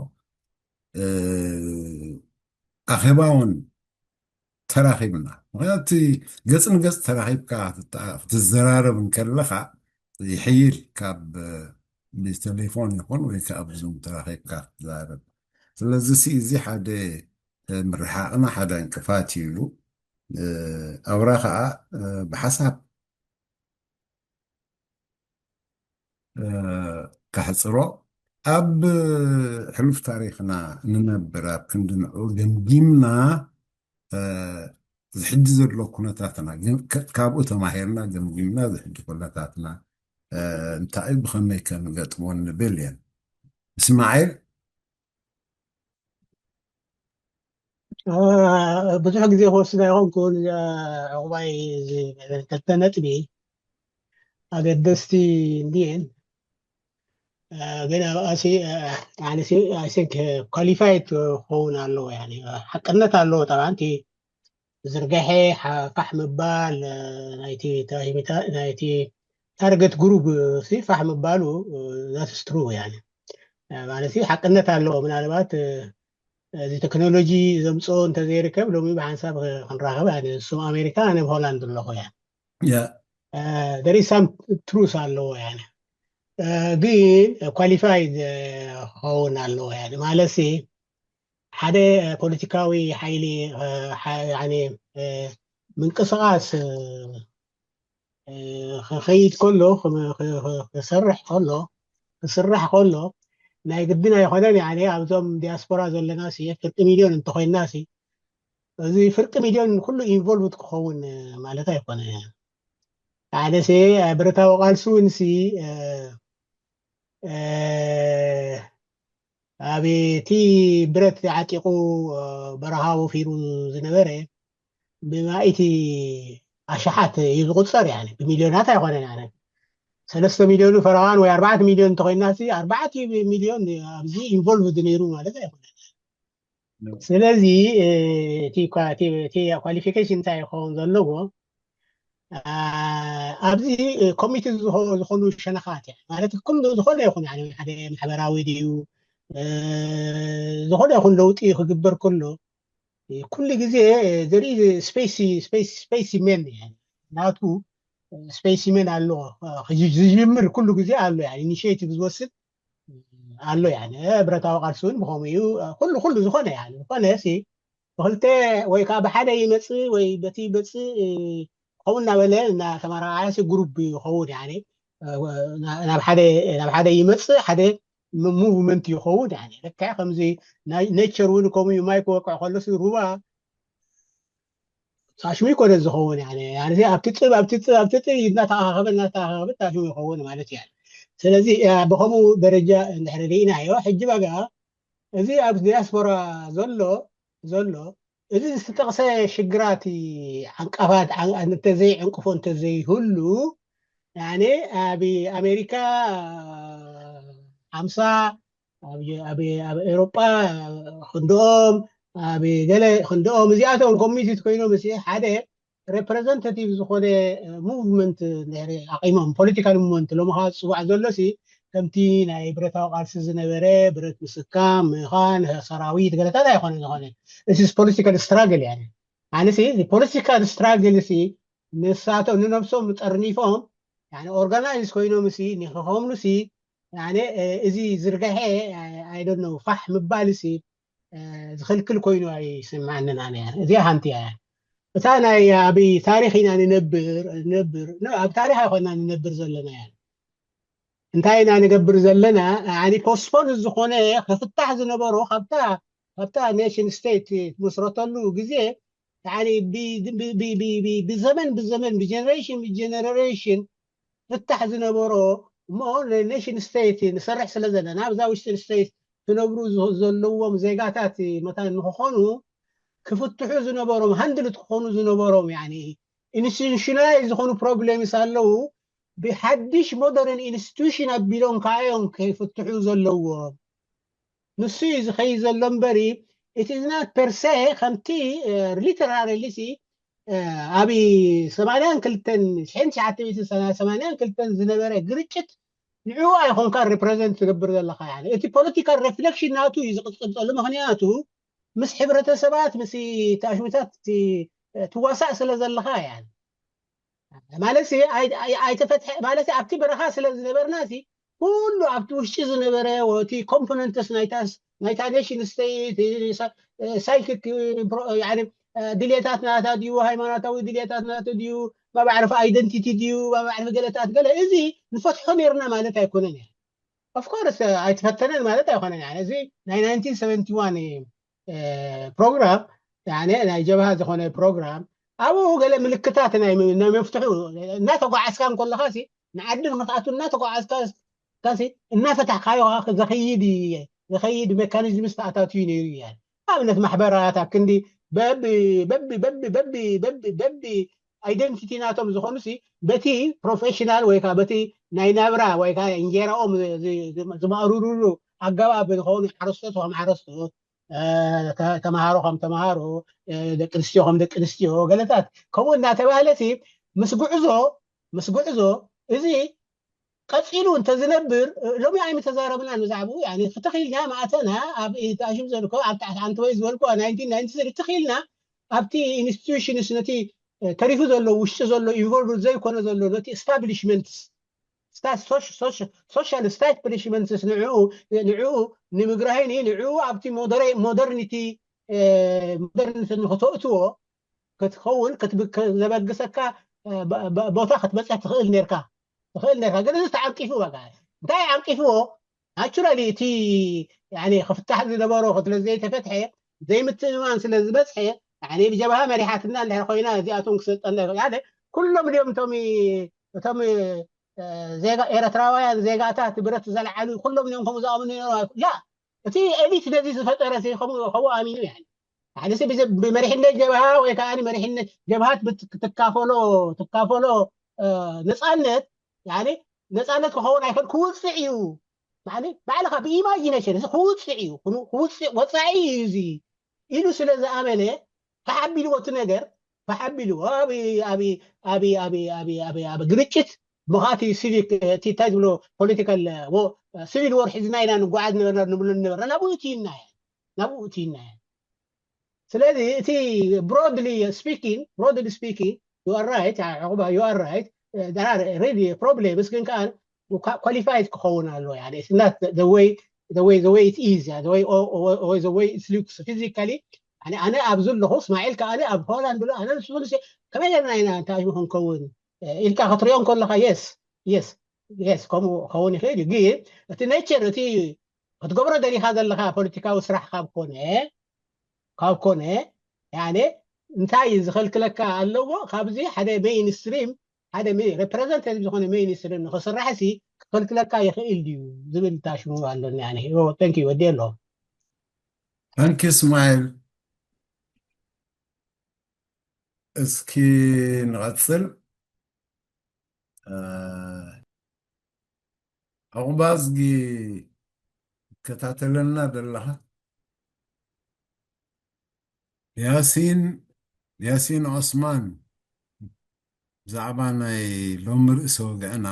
ኣኼባ እውን ተራኺብና። ምክንያቱ ገጽ ንገጽ ተራኺብካ ክትዘራረብ እንከለኻ ይሕይል ካብ ብቴሌፎን ይኹን ወይ ከዓ ብዙም ተራኺብካ ክትዛረብ። ስለዚ እዚ ሓደ ምርሓቕና ሓደ ዕንቅፋት እዩ ኢሉ ኣውራ ከዓ ብሓሳብ ከሕፅሮ ኣብ ሕሉፍ ታሪክና ንነብር ኣብ ክንዲ ንዑ ገምጊምና ዝሕጂ ዘሎ ኩነታትና ካብኡ ተማሂርና ገምጊምና ዝሕጂ ኩነታትና እንታይ ብኸመይ ከንገጥሞ ንብል እየን። እስማዒል ብዙሕ ግዜ ክወስድ ኣይኮንኩን። ዕቑባይ ክልተ ነጥቢ ኣገደስቲ እንድየን። ግን ኣብኣሲ ኣነሲ I think qualified ክኸውን ኣለዎ። ሓቅነት ኣለዎ። ጠብዓ እቲ ዝርግሐ ፋሕ ምባል ናይቲ ታርጌት ግሩፕ ፋሕ ምባሉ that's true። ማለት ሓቅነት ኣለዎ። ምናልባት እዚ ቴክኖሎጂ ዘምፅኦ እንተዘይርከብ ሎሚ ብሓንሳብ ክንራኸብ። ንስም ኣሜሪካ ኣነ ብሆላንድ ኣለኹ። Yeah. There is some truth ኣለዎ። ግን qualified ክኸውን ኣለዎ። ማለት ሓደ ፖለቲካዊ ሓይሊ ምንቅስቃስ ክኸይድ ከሎ ክሰርሕ ከሎ ክስራሕ ከሎ ናይ ግድን ኣይኮነን። ኣብዞም ዲያስፖራ ዘለና ፍርቂ ሚልዮን እንተኮይና እዚ ፍርቂ ሚልዮን ኩሉ ኢንቮልቭድ ክኸውን ማለት ኣይኮነን። ሓደሲ ብረታዊ ቃልሲ እውን ኣብ እቲ ብረት ዓጢቑ በረኻ ወፊሩ ዝነበረ ብማእቲ ኣሽሓት እዩ ዝቁፀር። ብሚልዮናት ኣይኮነን። ሰለስተ ሚልዮን ፈረቓን ወይ ኣርባዕተ ሚልዮን እንተኮይና ኣርባዕተ ሚልዮን ኣብዚ ኢንቮልቭድ ነይሩ ማለት ኣይኮነን። ስለዚ እቲ ኳሊፊኬሽን እንታይ ይኸውን ዘለዎ ኣብዚ ኮሚትድ ዝኾኑ ሸነኻት ማለት ኩሉ ዝኾነ ይኹን ሓደ ማሕበራዊ ድዩ ዝኾነ ይኹን ለውጢ ክግበር ከሎ ኩሉ ግዜ there is space space space men ናቱ space men ኣሎ። ዝጅምር ኩሉ ግዜ ኣሎ። ኢኒሽቲቭ ዝወስድ ኣሎ። ብረታዊ ቃልሲ እውን ብኸምኡ እዩ። ኩሉ ኩሉ ዝኾነ ዝኾነ ብክልተ ወይ ከዓ ብሓደ ይመፅእ ወይ በቲ ይመፅእ ከምኡ እናበለ እናተመራዓሲ ግሩፕ ይኸውን። ናብ ሓደ ይመፅእ ሓደ ሙቭመንት ይኸውን። ልክዕ ከምዚ ኔቸር እውን ከምኡ እዩ። ማይ ክወቅዕ ከሎ ሩባ ታሽሙ ይኮነ ዝኸውን። ኣብቲ ጥብ ኣብቲ ጥብ ኣብቲ ጥብ እናተኻኸበ እናተኻኸበ ታሽሙ ይኸውን ማለት እዩ። ስለዚ ብከምኡ ደረጃ እንድሕር ርኢናዮ ሕጂ በጋ እዚ ኣብ ዲያስፖራ ዘሎ ዘሎ እዚ ዝተጠቕሰ ሽግራት ዓንቃፋት እንተዘይ ዕንቅፎ እንተዘይህሉ ኣብ ኣሜሪካ ሓምሳ ኣብ ኤሮጳ ክንድኦም ኣብ ገለ ክንድኦም እዚኣቶም ኮሚኒቲ ኮይኖም ሓደ ሬፕሬዘንታቲቭ ዝኾነ ሙቭመንት ኣቂሞም ፖለቲካል ሙቭመንት ሎሚ ከዓ ዝፅዋዕ ዘሎ ከምቲ ናይ ብረታዊ ቃልሲ ዝነበረ ብረት ምስካም ምኻን ሰራዊት ገለታት ኣይኮነ ዝኾነ ፖለቲካል ስትራግል። ኣነሲ ፖለቲካል ስትራግል ንሳቶም ንነብሶም ጠርኒፎም ኦርጋናይዝ ኮይኖም ንክኸምሉ እዚ ዝርግሐ ኣይደኖ ፋሕ ምባል ዝኽልክል ኮይኑ ኣይስምዓንን። ኣነ እዚኣ ሓንቲ እያ። እታ ናይ ኣብ ታሪኽ ኢና ንነብር ንነብር ኣብ ታሪኽ ኣይኮና ንነብር ዘለና እያ። እንታይ ኢና ንገብር ዘለና? ፖስትፖን ዝኾነ ክፍታሕ ዝነበሮ ካብታ ኣብታ nation state ትምስረተሉ ግዜ ብዘመን ብዘመን ብጀነሬሽን ብጀነሬሽን ፍታሕ ዝነበሮ እሞ nation state ንሰርሕ ስለ ዘለና ኣብዛ ውሽጢ state ክነብሩ ዘለዎም ዜጋታት መታን ንክኾኑ ክፍትሑ ዝነበሮም ሃንድል ክኾኑ ዝነበሮም ኢንስቲቱሽናላይዝ ዝኾኑ ፕሮብሌምስ ኣለዉ። ብሓድሽ ሞደርን ኢንስቲቱሽን ኣቢሎም ከኣዮም ከይፍትሑ ዘለዎም ንሱ እዩ ዝኸይድ ዘሎ እምበሪ እቲ ዝና ፐርሰ ከምቲ ሊተራሪሊ ኣብ ሰማንያን ክልተን ሽሕን ትሽዓተ ሚእትን ሰማንያን ክልተን ዝነበረ ግርጭት ንዕኡ ኣይኮንካ ሪፕሬዘንት ትገብር ዘለካ። እቲ ፖለቲካል ሬፍሌክሽን ናቱ እዩ ዝቕፅል ዘሎ። ምክንያቱ ምስ ሕብረተሰባት ምስ ታሽሙታት ትዋሳእ ስለ ዘለካ እያ። ማለት ኣይተፈትሐ ማለት ኣብቲ በረኻ ስለ ዝነበርና ኩሉ ኣብቲ ውሽጢ ዝነበረ እቲ ኮምፖነንትስ ናይታ ኔሽን ስቴት ሳይኪክ ድሌታት ናታ ድዩ ሃይማኖታዊ ድሌታት ናቱ ድዩ ማባዕርፊ ኣይደንቲቲ ድዩ ማባዕርፊ ገለታት ገለ እዚ ንፈትሖ ነርና ማለት ኣይኮነን እያ። ኦፍኮርስ ኣይተፈተነን ማለት ኣይኮነን። እዚ ናይ ናይንቲን ሰቨንቲ ዋን ፕሮግራም ናይ ጀብሃ ዝኾነ ፕሮግራም ኣብኡ ገለ ምልክታት ናይ መፍትሑ እናተጓዓዝካ እንከለኻ ንዓዲ ንክትኣቱ እናተጓዓዝካ እናፈታሕካዮ ዘኸይድ ዘኸይድ ሜካኒዝምስ ተኣታትዩ ነይሩ እያ። ኣብነት ማሕበራት ኣብ ክንዲ በቢ በቢ በቢ በቢ በቢ በቢ ኣይደንቲቲ ናቶም ዝኾኑ በቲ ፕሮፌሽናል ወይ ከዓ በቲ ናይ ናብራ ወይ ከዓ እንጀራኦም ዝማእርሩሉ ኣገባብ ዝኾኑ ሓረስቶት ከም ሓረስቶት ተምሃሮ ከም ተምሃሮ ደቂ ኣንስትዮ ከም ደቂ ኣንስትዮ ገለታት ከምኡ እናተባህለ ምስ ጉዕዞ ምስ ጉዕዞ እዚ ቀፂሉ እንተዝነብር ሎሚ ኣይምተዛረብና ንዛዕባኡ ክትኺልና ማእተና ኣብ ታሽም ዘልኮ ኣብ ታሕቲ ሓንቲ ወይ ዝበልኮ ትኺልና ኣብቲ ኢንስቲቱሽንስ ነቲ ተሪፉ ዘሎ ውሽጢ ዘሎ ኢንቮልቭ ዘይኮነ ዘሎ ነቲ ኤስታብሊሽመንትስ ሶሻል ስታብሊሽመንትስ ንዕኡ ንምግራሂኒ ንዕኡ ኣብቲ ሞደርኒቲ ሞደርኒቲ ንክተእትዎ ክትኸውን ዘበግሰካ ቦታ ክትበፅሕ ትኽእል ነርካ ትኽእል ነርካ ግን እዚ ተዓንቂፉ በቃ እንታይ ዓንቂፍዎ ናቹራሊ እቲ ክፍታሕ ዝነበሮ ክትለ ዘይተፈትሐ ዘይምትእምማን ስለ ዝበፅሐ ብጀብሃ መሪሓትና እንድሕር ኮይና እዚኣቶም ክሰልጠና ይኽእል ኩሎም ድዮም እቶም እቶም ዜጋ ኤርትራውያን ዜጋታት ብረት ዘልዓሉ ኩሎም እዮም ከምኡ ዝኣምኑ ነይሮም ላ እቲ ኤሊት ነዚ ዝፈጠረ ከምኡ ኣሚኑ ያ ሓደ ሰብ ብመሪሕነት ጀብሃ ወይ ከዓ መሪሕነት ጀብሃት ትካፈሎ ትካፈሎ ነፃነት ነፃነት ክኸውን ኣይፈል ክውፅዕ እዩ ባዕልካ ብኢማጂኔሽን እዚ ክውፅዕ እዩ ወፃኢ እዩ እዚ ኢሉ ስለ ዝኣመነ ተሓቢልዎ እቲ ነገር ተሓቢልዎ ኣብ ግርጭት ምኻቲ ሲቪክ እንታይ ዝብሎ ፖለቲካል ሲቪል ወር ሒዝና ኢና ንጓዓዝ ነበርና ንብሎ ነበርና ናብኡ እትይና ናብኡ እትይና ስለዚ እቲ ብሮድሊ ስፒኪንግ ብሮድሊ ስፒኪንግ you are right you are right there are really problems ግን ከዓ qualified ክኸውን ኣሎ way the way the way it is the way the way it looks physically ኣነ ኣብዚ ኣለኹ እስማዒል ከኣ ኣብ ሆላንድ ኣሎ ኣነ ንሱ ከመይ ጌርና ኢና እንታይ ክንከውን ኢልካ ክትሪኦ ከለካ yes yes yes ከምኡ ክኸውን ይኽእል እዩ ግን እቲ ኔቸር እቲ ክትገብሮ ደሊኻ ዘለካ ፖለቲካዊ ስራሕ ካብ ኮነ ካብ ኮነ ያኔ እንታይ ዝኸልክለካ ኣለዎ ካብዚ ሓደ ሜይንስትሪም ሓደ ሬፕሬዘንታቲቭ ዝኾነ ሜይንስትሪም ንክስራሕ ሲ ክኸልክለካ ይኽእል ድዩ ዝብል ታሽሙ ኣሎኒ ኣነ thank you ወዲ ኣሎ thank you እስማኤል እስኪ ንቐፅል ዑቕባዝጊ ትከታተለና ዘለኻ ያሲን ያሲን ዑስማን ብዛዕባ ናይ ሎሚ ርእሰ ወግዕና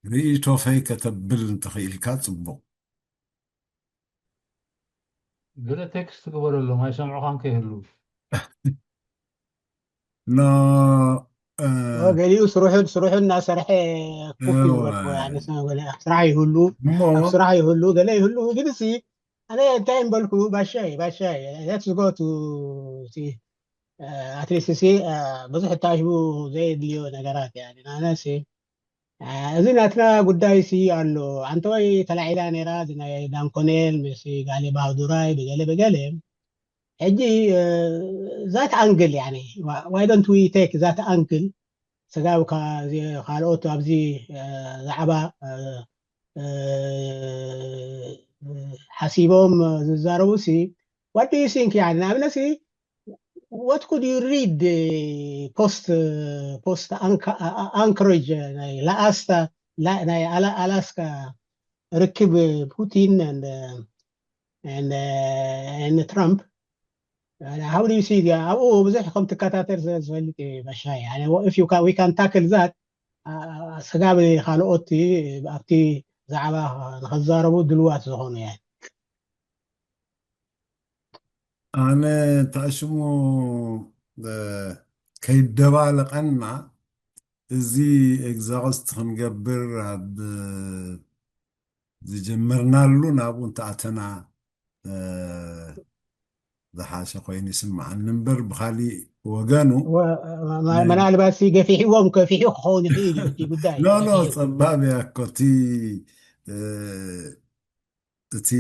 ርእይቶኸይ ከተብል እንተኽኢልካ ጽቡቕ ገለ ቴክስት ግበረሎም ኣይሰምዑኻን ከይህሉ ኖ ገሊኡ ስርሑ ስርሑ እናሰርሐ ኮፍ ይበልኩ ስራሕ ይህሉ ኣብ ስራሕ ይህሉ ገለ ይህሉ ግን ሲ ኣነ እንታይ እምበልኩ ባሻይ ባሻይ let's go to ኣትሊስት ሲ ብዙሕ ታሽቡ ዘየድልዮ ነገራት ኣነ ሲ እዚ ናትና ጉዳይ ሲ ኣሎ። ኣንተወይ ተላዒላ ነይራ፣ እዚ ናይ ዳንኮኔል ምስ ጋሌ ባሃዱራይ ብገለ ብገለ። ሕጂ ዛት ኣንግል ያኒ፣ why don't we take that angle? ስጋብ ካልኦት ኣብዚ ዛዕባ ሓሲቦም ዝዛረቡ ሲ፣ what do you think? ያኒ ንኣብነት ሲ፣ what could you read post post Anchorage ናይ ላኣስታ ናይ ኣላስካ ርክብ ፑቲን and ትራምፕ? How do you see? ኣብኡ ብዙሕ ከም ትከታተል ስለ ዝፈልጥ ባሻይ፣ we can tackle that። ስጋብ ካልኦት ኣብቲ ዛዕባ ንኸዛረቡ ድልዋት ዝኾኑ እያ። ኣነ ታሽሙ ከይደባለቐና፣ እዚ ኤግዛውስት ክንገብር ኣብ ዝጀመርናሉ ናብኡ እንተኣተና ዝሓሸ ኮይኑ ይስምዓኒ እምበር፣ ብካሊእ ወገኑ ምናልባት ገፊሕዎም ከፊሑ ክኸውን ይኽእል እዩ እቲ ጉዳይ። ጸባብ እያ እኮ እቲ እቲ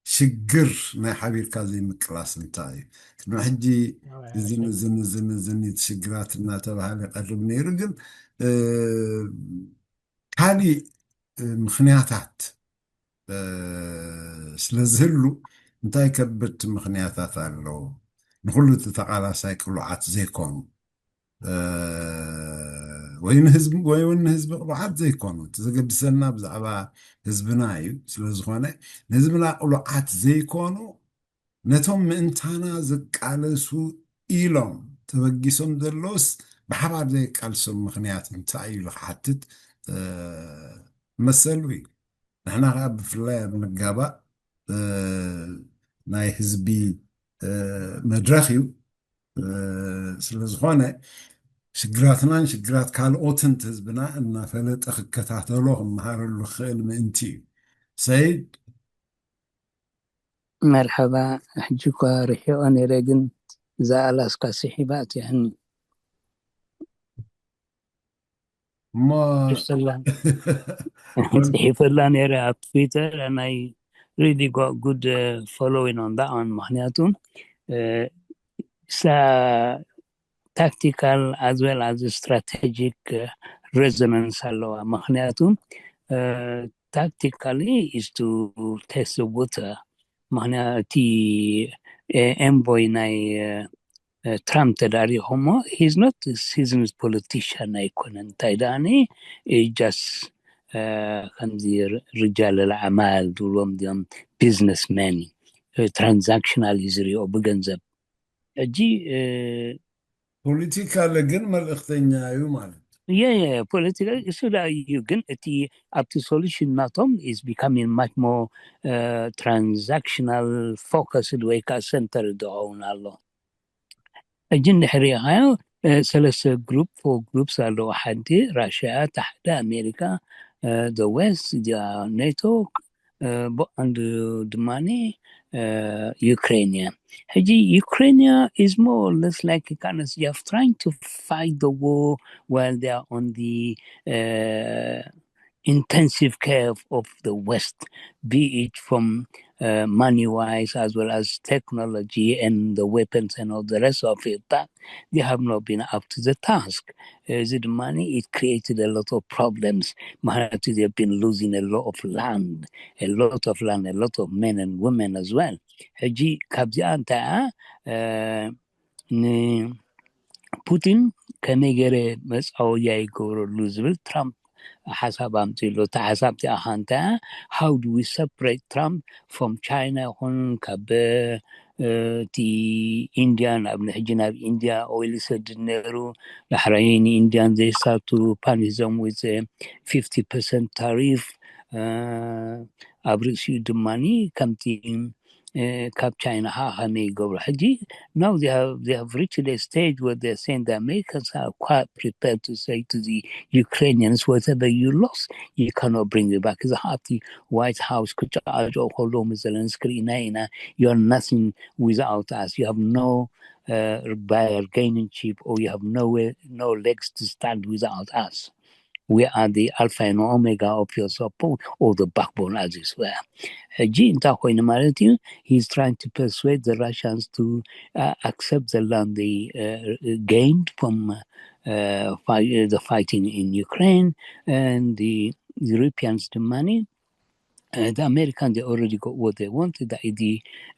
ሽግር ናይ ሓቢርካ ዘይምቅላስ እንታይ እዩ? ቅድሚ ሕጂ እዝን እዝን እዝን እዝን እቲ ሽግራት እናተባሃለ ይቐርብ ነይሩ። ግን ካሊእ ምኽንያታት ስለ ዝህሉ እንታይ ከበድቲ ምኽንያታት ኣለዉ? ንኹሉ እቲ ተቓላሳይ ቅሉዓት ዘይኮኑ ወይ ንህዝቢ ወይ እውን ንህዝቢ ቅሉዓት ዘይኮኑ፣ እቲ ዘገድሰና ብዛዕባ ህዝብና እዩ። ስለ ዝኾነ ንህዝብና ቅሉዓት ዘይኮኑ ነቶም ምእንታና ዝቃለሱ ኢሎም ተበጊሶም ዘለውስ ብሓባር ዘይቃልሶም ምኽንያት እንታይ እዩ ኢሉ ክሓትት መሰሉ እዩ። ንሕና ከዓ ብፍላይ ኣብ ንጋባእ ናይ ህዝቢ መድረኽ እዩ። ስለ ዝኾነ ሽግራትናን ሽግራት ካልኦትን ህዝብና እናፈለጠ ክከታተሎ ክመሃረሉ ክኽእል ምእንቲ እዩ። ሰይድ መርሓባ። ሕጂ እኳ ርሒቐ ነይረ፣ ግን እዛ ኣላስካ ስሒባ እትያኒ እሞ ጽሒፈላ ነይረ ኣብ ትዊተር። ናይ really got good following on that one። ምክንያቱ ሳ tactical as well as strategic resonance ኣለዋ። ምክንያቱ tactically is to test the water። ምክንያቱ እቲ envoy ናይ ትራምፕ ተዳሪኹሞ he's not seasoned politician ኣይኮነን። እንታይ ደኣኒ just ከምዚ ርጃል ኣዕማል ዝብልዎም እዚኦም businessmen፣ transactional እዩ ዝሪኦ ብገንዘብ። ሕጂ ፖለቲካል ግን መልእክተኛ እዩ ማለት የ ፖለቲካ እሱ ዳ እዩ። ግን እቲ ኣብቲ solution ናቶም is becoming much more transactional focused ወይ ከዓ centered ዝኸውን ኣሎ። ሕጂ እንድሕር ሪኢኻዮ ሰለስተ group four groups ኣለዉ። ሓንቲ ራሽያ፣ ታሕቲ ኣሜሪካ፣ the west፣ እዚኣ ኔቶ፣ ብቐንዱ ድማ ዩክሬን እያ። ሕጂ ዩክሬንያ is more or less like kind of trying to fight the war while they are on the intensive care of the West, be it from uh, money wise as well as technology and the weapons and all the rest of it, but they have not been up to the task. እዚ ድማ it created a lot of problems. ምክንያቱ they've been losing a lot of land, a lot of land, a lot of men and women as well. ሕጂ ካብዚኣ እንታይ ንፑቲን ከመይ ገይረ መፃወያ ይገብረሉ ዝብል ትራምፕ ሓሳብ ኣምፂኡ ኣሎ። እታ ሓሳብ እቲኣ ከዓ እንታይ እያ? How do we separate Trump from China ይኹን ካብ እቲ ኢንድያ? ንኣብነት ሕጂ ናብ ኢንድያ ኦይል ይሰድድ ነይሩ። ዳሕራይ ንኢንድያን ዘይሳቱ punish them with fifty percent tariff። ኣብ ርእሲኡ ድማ ከምቲ ካብ ቻይና ከዓ ከመይ ይገብሩ? ሕጂ now they have, they have reached a stage where they're saying the Americans are quite prepared to say to the Ukrainians, whatever you lost, you cannot bring it back. እዚ ከዓ ኣብቲ ዋይት ሃውስ ክጨቃጨቁ ከለዉ ምስ ዘለንስኪ ርኢና ኢና። You're nothing without us. You have no uh, bargaining chip, or you have nowhere, no legs to stand without us. we are the alpha and omega of your support, or the backbone, as you swear. ሕጂ እንታይ ኮይኑ ማለት እዩ? He's trying to persuade the Russians to uh, accept the land they uh, gained from uh, fi- uh, the fighting in Ukraine, and the Europeans, the money. Uh, the Americans, they already got what they wanted, the, the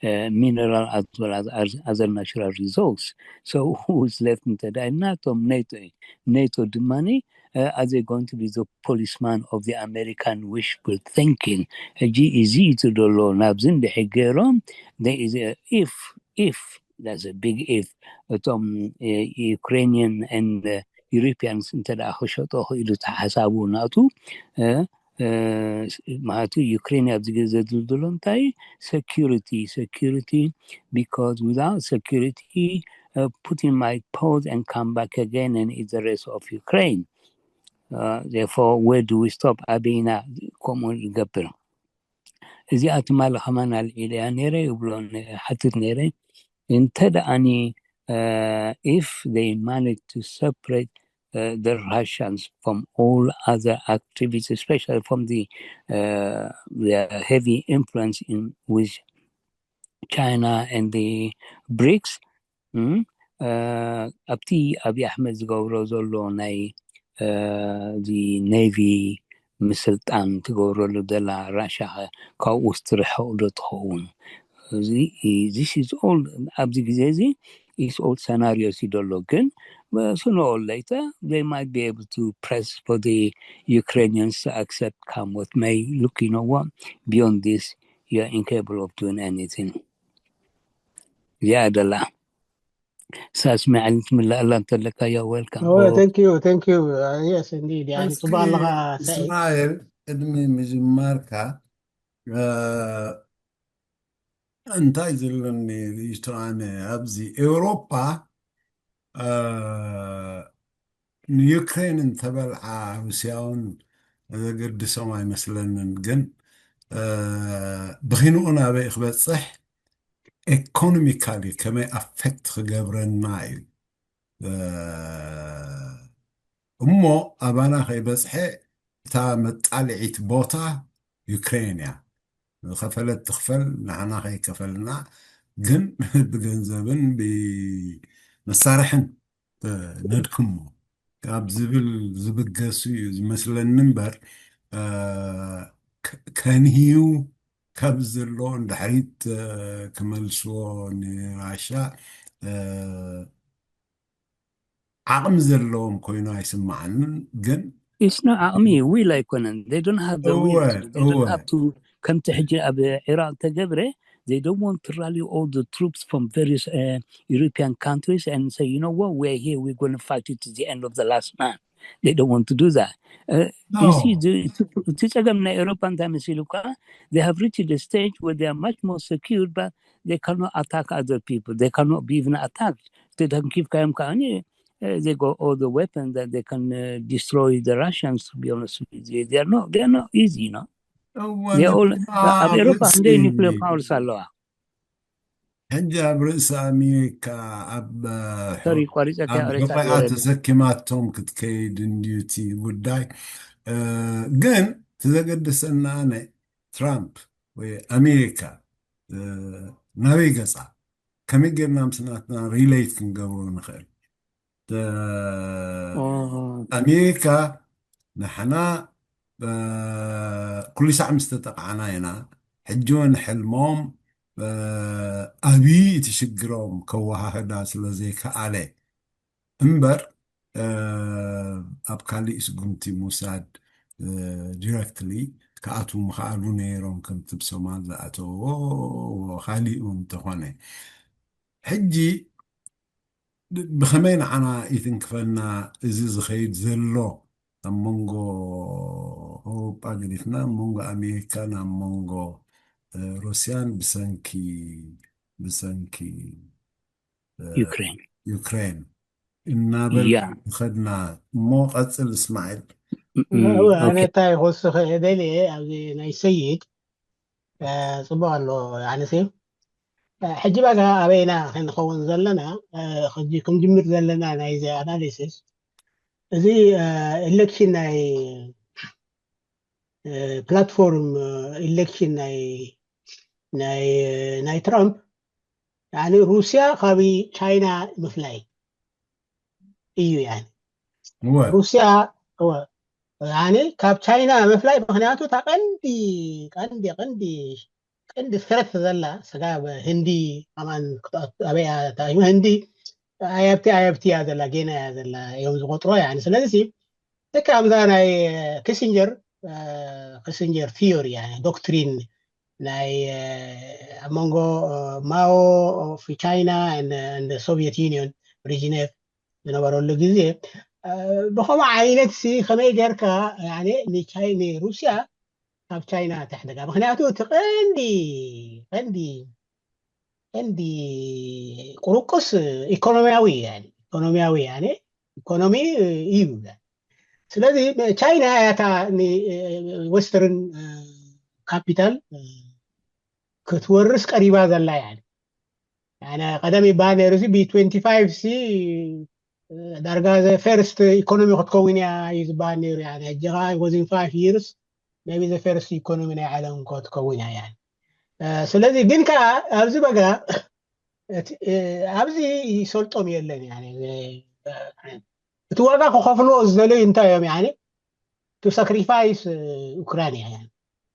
uh, mineral as well as, as other natural resources. So who's left into that? NATO, NATO, NATO, the money. Uh, are they going to be the policeman of the American wishful thinking? ሕጂ እዚ እቲ ዘሎ ናብዚ እንድሕር ገይሮም፣ there is a if, if, that's a big if፣ እቶም uh, Ukrainian and uh, Europeans እንተ ደኣ ክሸጦ ክኢሉ ተሓሳቡ ናቱ uh, uh, ማለት ዩክሬን ኣብዚ ግዜ ዘድልድሎ እንታይ? Security, security, because without security uh, Putin might pause and come back again and eat the rest of Ukraine. Uh, therefore, where do we stop? ኣበይና ከምኡ ንገብር? እዚኣ ትማሊ ከማን ኣልዒለያ ነይረ ይብሎ፣ ሓትት ነይረ። እንተ ደኣኒ uh, if they manage to separate uh, the Russians from all other activities, especially from the, uh, the heavy influence in with China and the BRICS, mm, uh, ኣብቲ ኣብይ ኣሕመድ ዝገብሮ ዘሎ ናይ uh, the navy ምስልጣን ትገብረሉ ዘላ ራሻ ካብኡ ትርሕቕ ዶ ትኸውን? እዚ this is all ኣብዚ ግዜ እዚ is all scenarios እዩ ዘሎ። ግን sooner or later they might be able to press for the Ukrainians to accept come what may. Look, you know what, beyond this you are incapable of doing anything. እዚኣ ደላ ሳስሚ ዓሊ ትምላእ ኣላ እንተለካ you're welcome. Oh, thank you, thank you. Uh, yes, indeed. يعني ጽቡቅ ኣለኻ ሰዒድ። እስራኤል ቅድሚ ምጅማርካ እንታይ ዘለኒ ርእይቶ ኣነ ኣብዚ ኤውሮጳ ንዩክሬን እንተበልዓ ሩስያውን ዘገድሶም ኣይመስለንን። ግን ብኺንኡ ናበይ ክበፅሕ ኢኮኖሚካሊ ከመይ ኣፌክት ክገብረና እዩ እሞ ኣባና ከይበፅሐ እታ መጣልዒት ቦታ ዩክሬን እያ። ዝኸፈለት ትኽፈል፣ ንዓና ከይከፈልና ግን ብገንዘብን ብመሳርሕን ነድክሞ ካብ ዝብል ዝብገስ እዩ ዝመስለኒ እምበር ከንህዩ ካብ ዘሎ ንድሕሪት ክመልስዎ ንራሻ ዓቕሚ ዘለዎም ኮይኑ ኣይስማዓንን። ግን ኢስኖ ዓቕሚ ዊል ኣይኮነን። They don't have the will. They don't have to. ከምቲ ሕጂ ኣብ ኢራቅ ተገብረ, they don't want to rally all the troops from various uh, European countries and say, you know what, we're here, we're going to fight it to the end of the last man. They don't want to do that. Uh, no. You see, እቲ ጸገም ናይ ኤውሮፓ እንታይ መሲሉ ከዓ, they have reached a stage where they are much more secure, but they cannot attack other people. They cannot be even attacked. ተደንኪፍካዮም ከዓ uh, they got all the weapons that they can uh, destroy the Russians. To be honest with you, they are not, they are not easy, you know. They all ኣብ ኤውሮፓ ክንደይ ኒክሌር ፓወርስ ኣለዋ? ሕጂ ኣብ ርእሲ ኣሜሪካ ኣብ ሶሪ፣ ቋሪፀካ ሕቆኣ ተሰኪማቶም ክትከይድ እንድዩ እቲ ጉዳይ። ግን ትዘገደሰና ኣነ ትራምፕ ወይ ኣሜሪካ ናበይ ገፃ ከመይ ጌርና ምስ ናትና ሪሌት ክንገብሮ ንኽእል? ኣሜሪካ ንሕና ኩሉ ሳዕ ምስ ተጠቕዓና ኢና። ሕጂ እውን ሕልሞም ኣብዪ እቲ ሽግሮም ከወሃህዳ ስለ ዘይከኣለ እምበር ኣብ ካሊእ ስጉምቲ ሙሳድ ዲረክትሊ ክኣትዉ ምኽኣሉ ነይሮም። ከምቲ ብሶማል ዝኣተዎ ካሊኡ እንተኾነ ሕጂ ብኸመይ ንዓና ይትንክፈና እዚ ዝኸይድ ዘሎ ኣብ መንጎ ኣውሮጳ ገዲፍና ኣብ መንጎ ኣሜሪካን ኣብ መንጎ ሩስያን ብሰንኪ ብሰንኪ ዩክሬን ዩክሬን እናበል ከድና እሞ ቀፅል እስማዒል። ኣነ እንታይ ክወስኸ ደልየ ኣብዚ ናይ ሰይድ ፅቡቅ ኣሎ ኣነሲ ሕጂ ባጋ ኣበይና ክንኸውን ዘለና ሕጂ ክንጅምር ዘለና ናይዚ ኣናሊሲስ እዚ ኢሌክሽን ናይ ፕላትፎርም ኢሌክሽን ናይ ናይ ናይ ትራምፕ ያኒ ሩስያ ካብ ቻይና ምፍላይ እዩ። ያኒ ሩስያ ያኒ ካብ ቻይና ምፍላይ፣ ምክንያቱ እታ ቀንዲ ቀንዲ ቀንዲ ቀንዲ ስረት ዘላ ስጋ ህንዲ ኣማን ክትኣቱ ኣበይ እያ እታ ህንዲ ኣያብቲ ኣያብቲ እያ ዘላ ጌና እያ ዘላ እዮም ዝቆጥሮ። ያኒ ስለዚ ልክዕ ከምዛ ናይ ኪሲንጀር ኪሲንጀር ቲዮሪ ያ ዶክትሪን ናይ ኣብ መንጎ ማኦ ኦፍ ቻይና ሶቪየት ዩኒዮን ብሪጅኔቭ ዝነበረሉ ግዜ ብከምኡ ዓይነት ሲ ከመይ ጌርካ ንሩስያ ካብ ቻይና ተሕደጋ። ምክንያቱ እቲ ቀንዲ ቀንዲ ቀንዲ ቁርቁስ ኢኮኖሚያዊ ኢኮኖሚያዊ ኢኮኖሚ እዩ። ስለዚ ቻይና ያታ ዌስተርን ካፒታል ክትወርስ ቀሪባ ዘላ ያ ቀደም ይበሃል ነይሩ ብ25 ሲ ዳርጋ ፈርስት ኢኮኖሚ ክትከውን እያ እዩ ዝበሃል ነይሩ። ሕጂ ከዓ ወዚን ፋይቭ ይርስ ቢ ፈርስት ኢኮኖሚ ናይ ዓለም ክትከውን እያ። ስለዚ ግን ከዓ ኣብዚ በጋ ኣብዚ ይሰልጦም የለን። እቲ ዋጋ ክኸፍልዎ ዝደለዩ እንታይ እዮም? ቱ ሳክሪፋይስ ኡክራንያ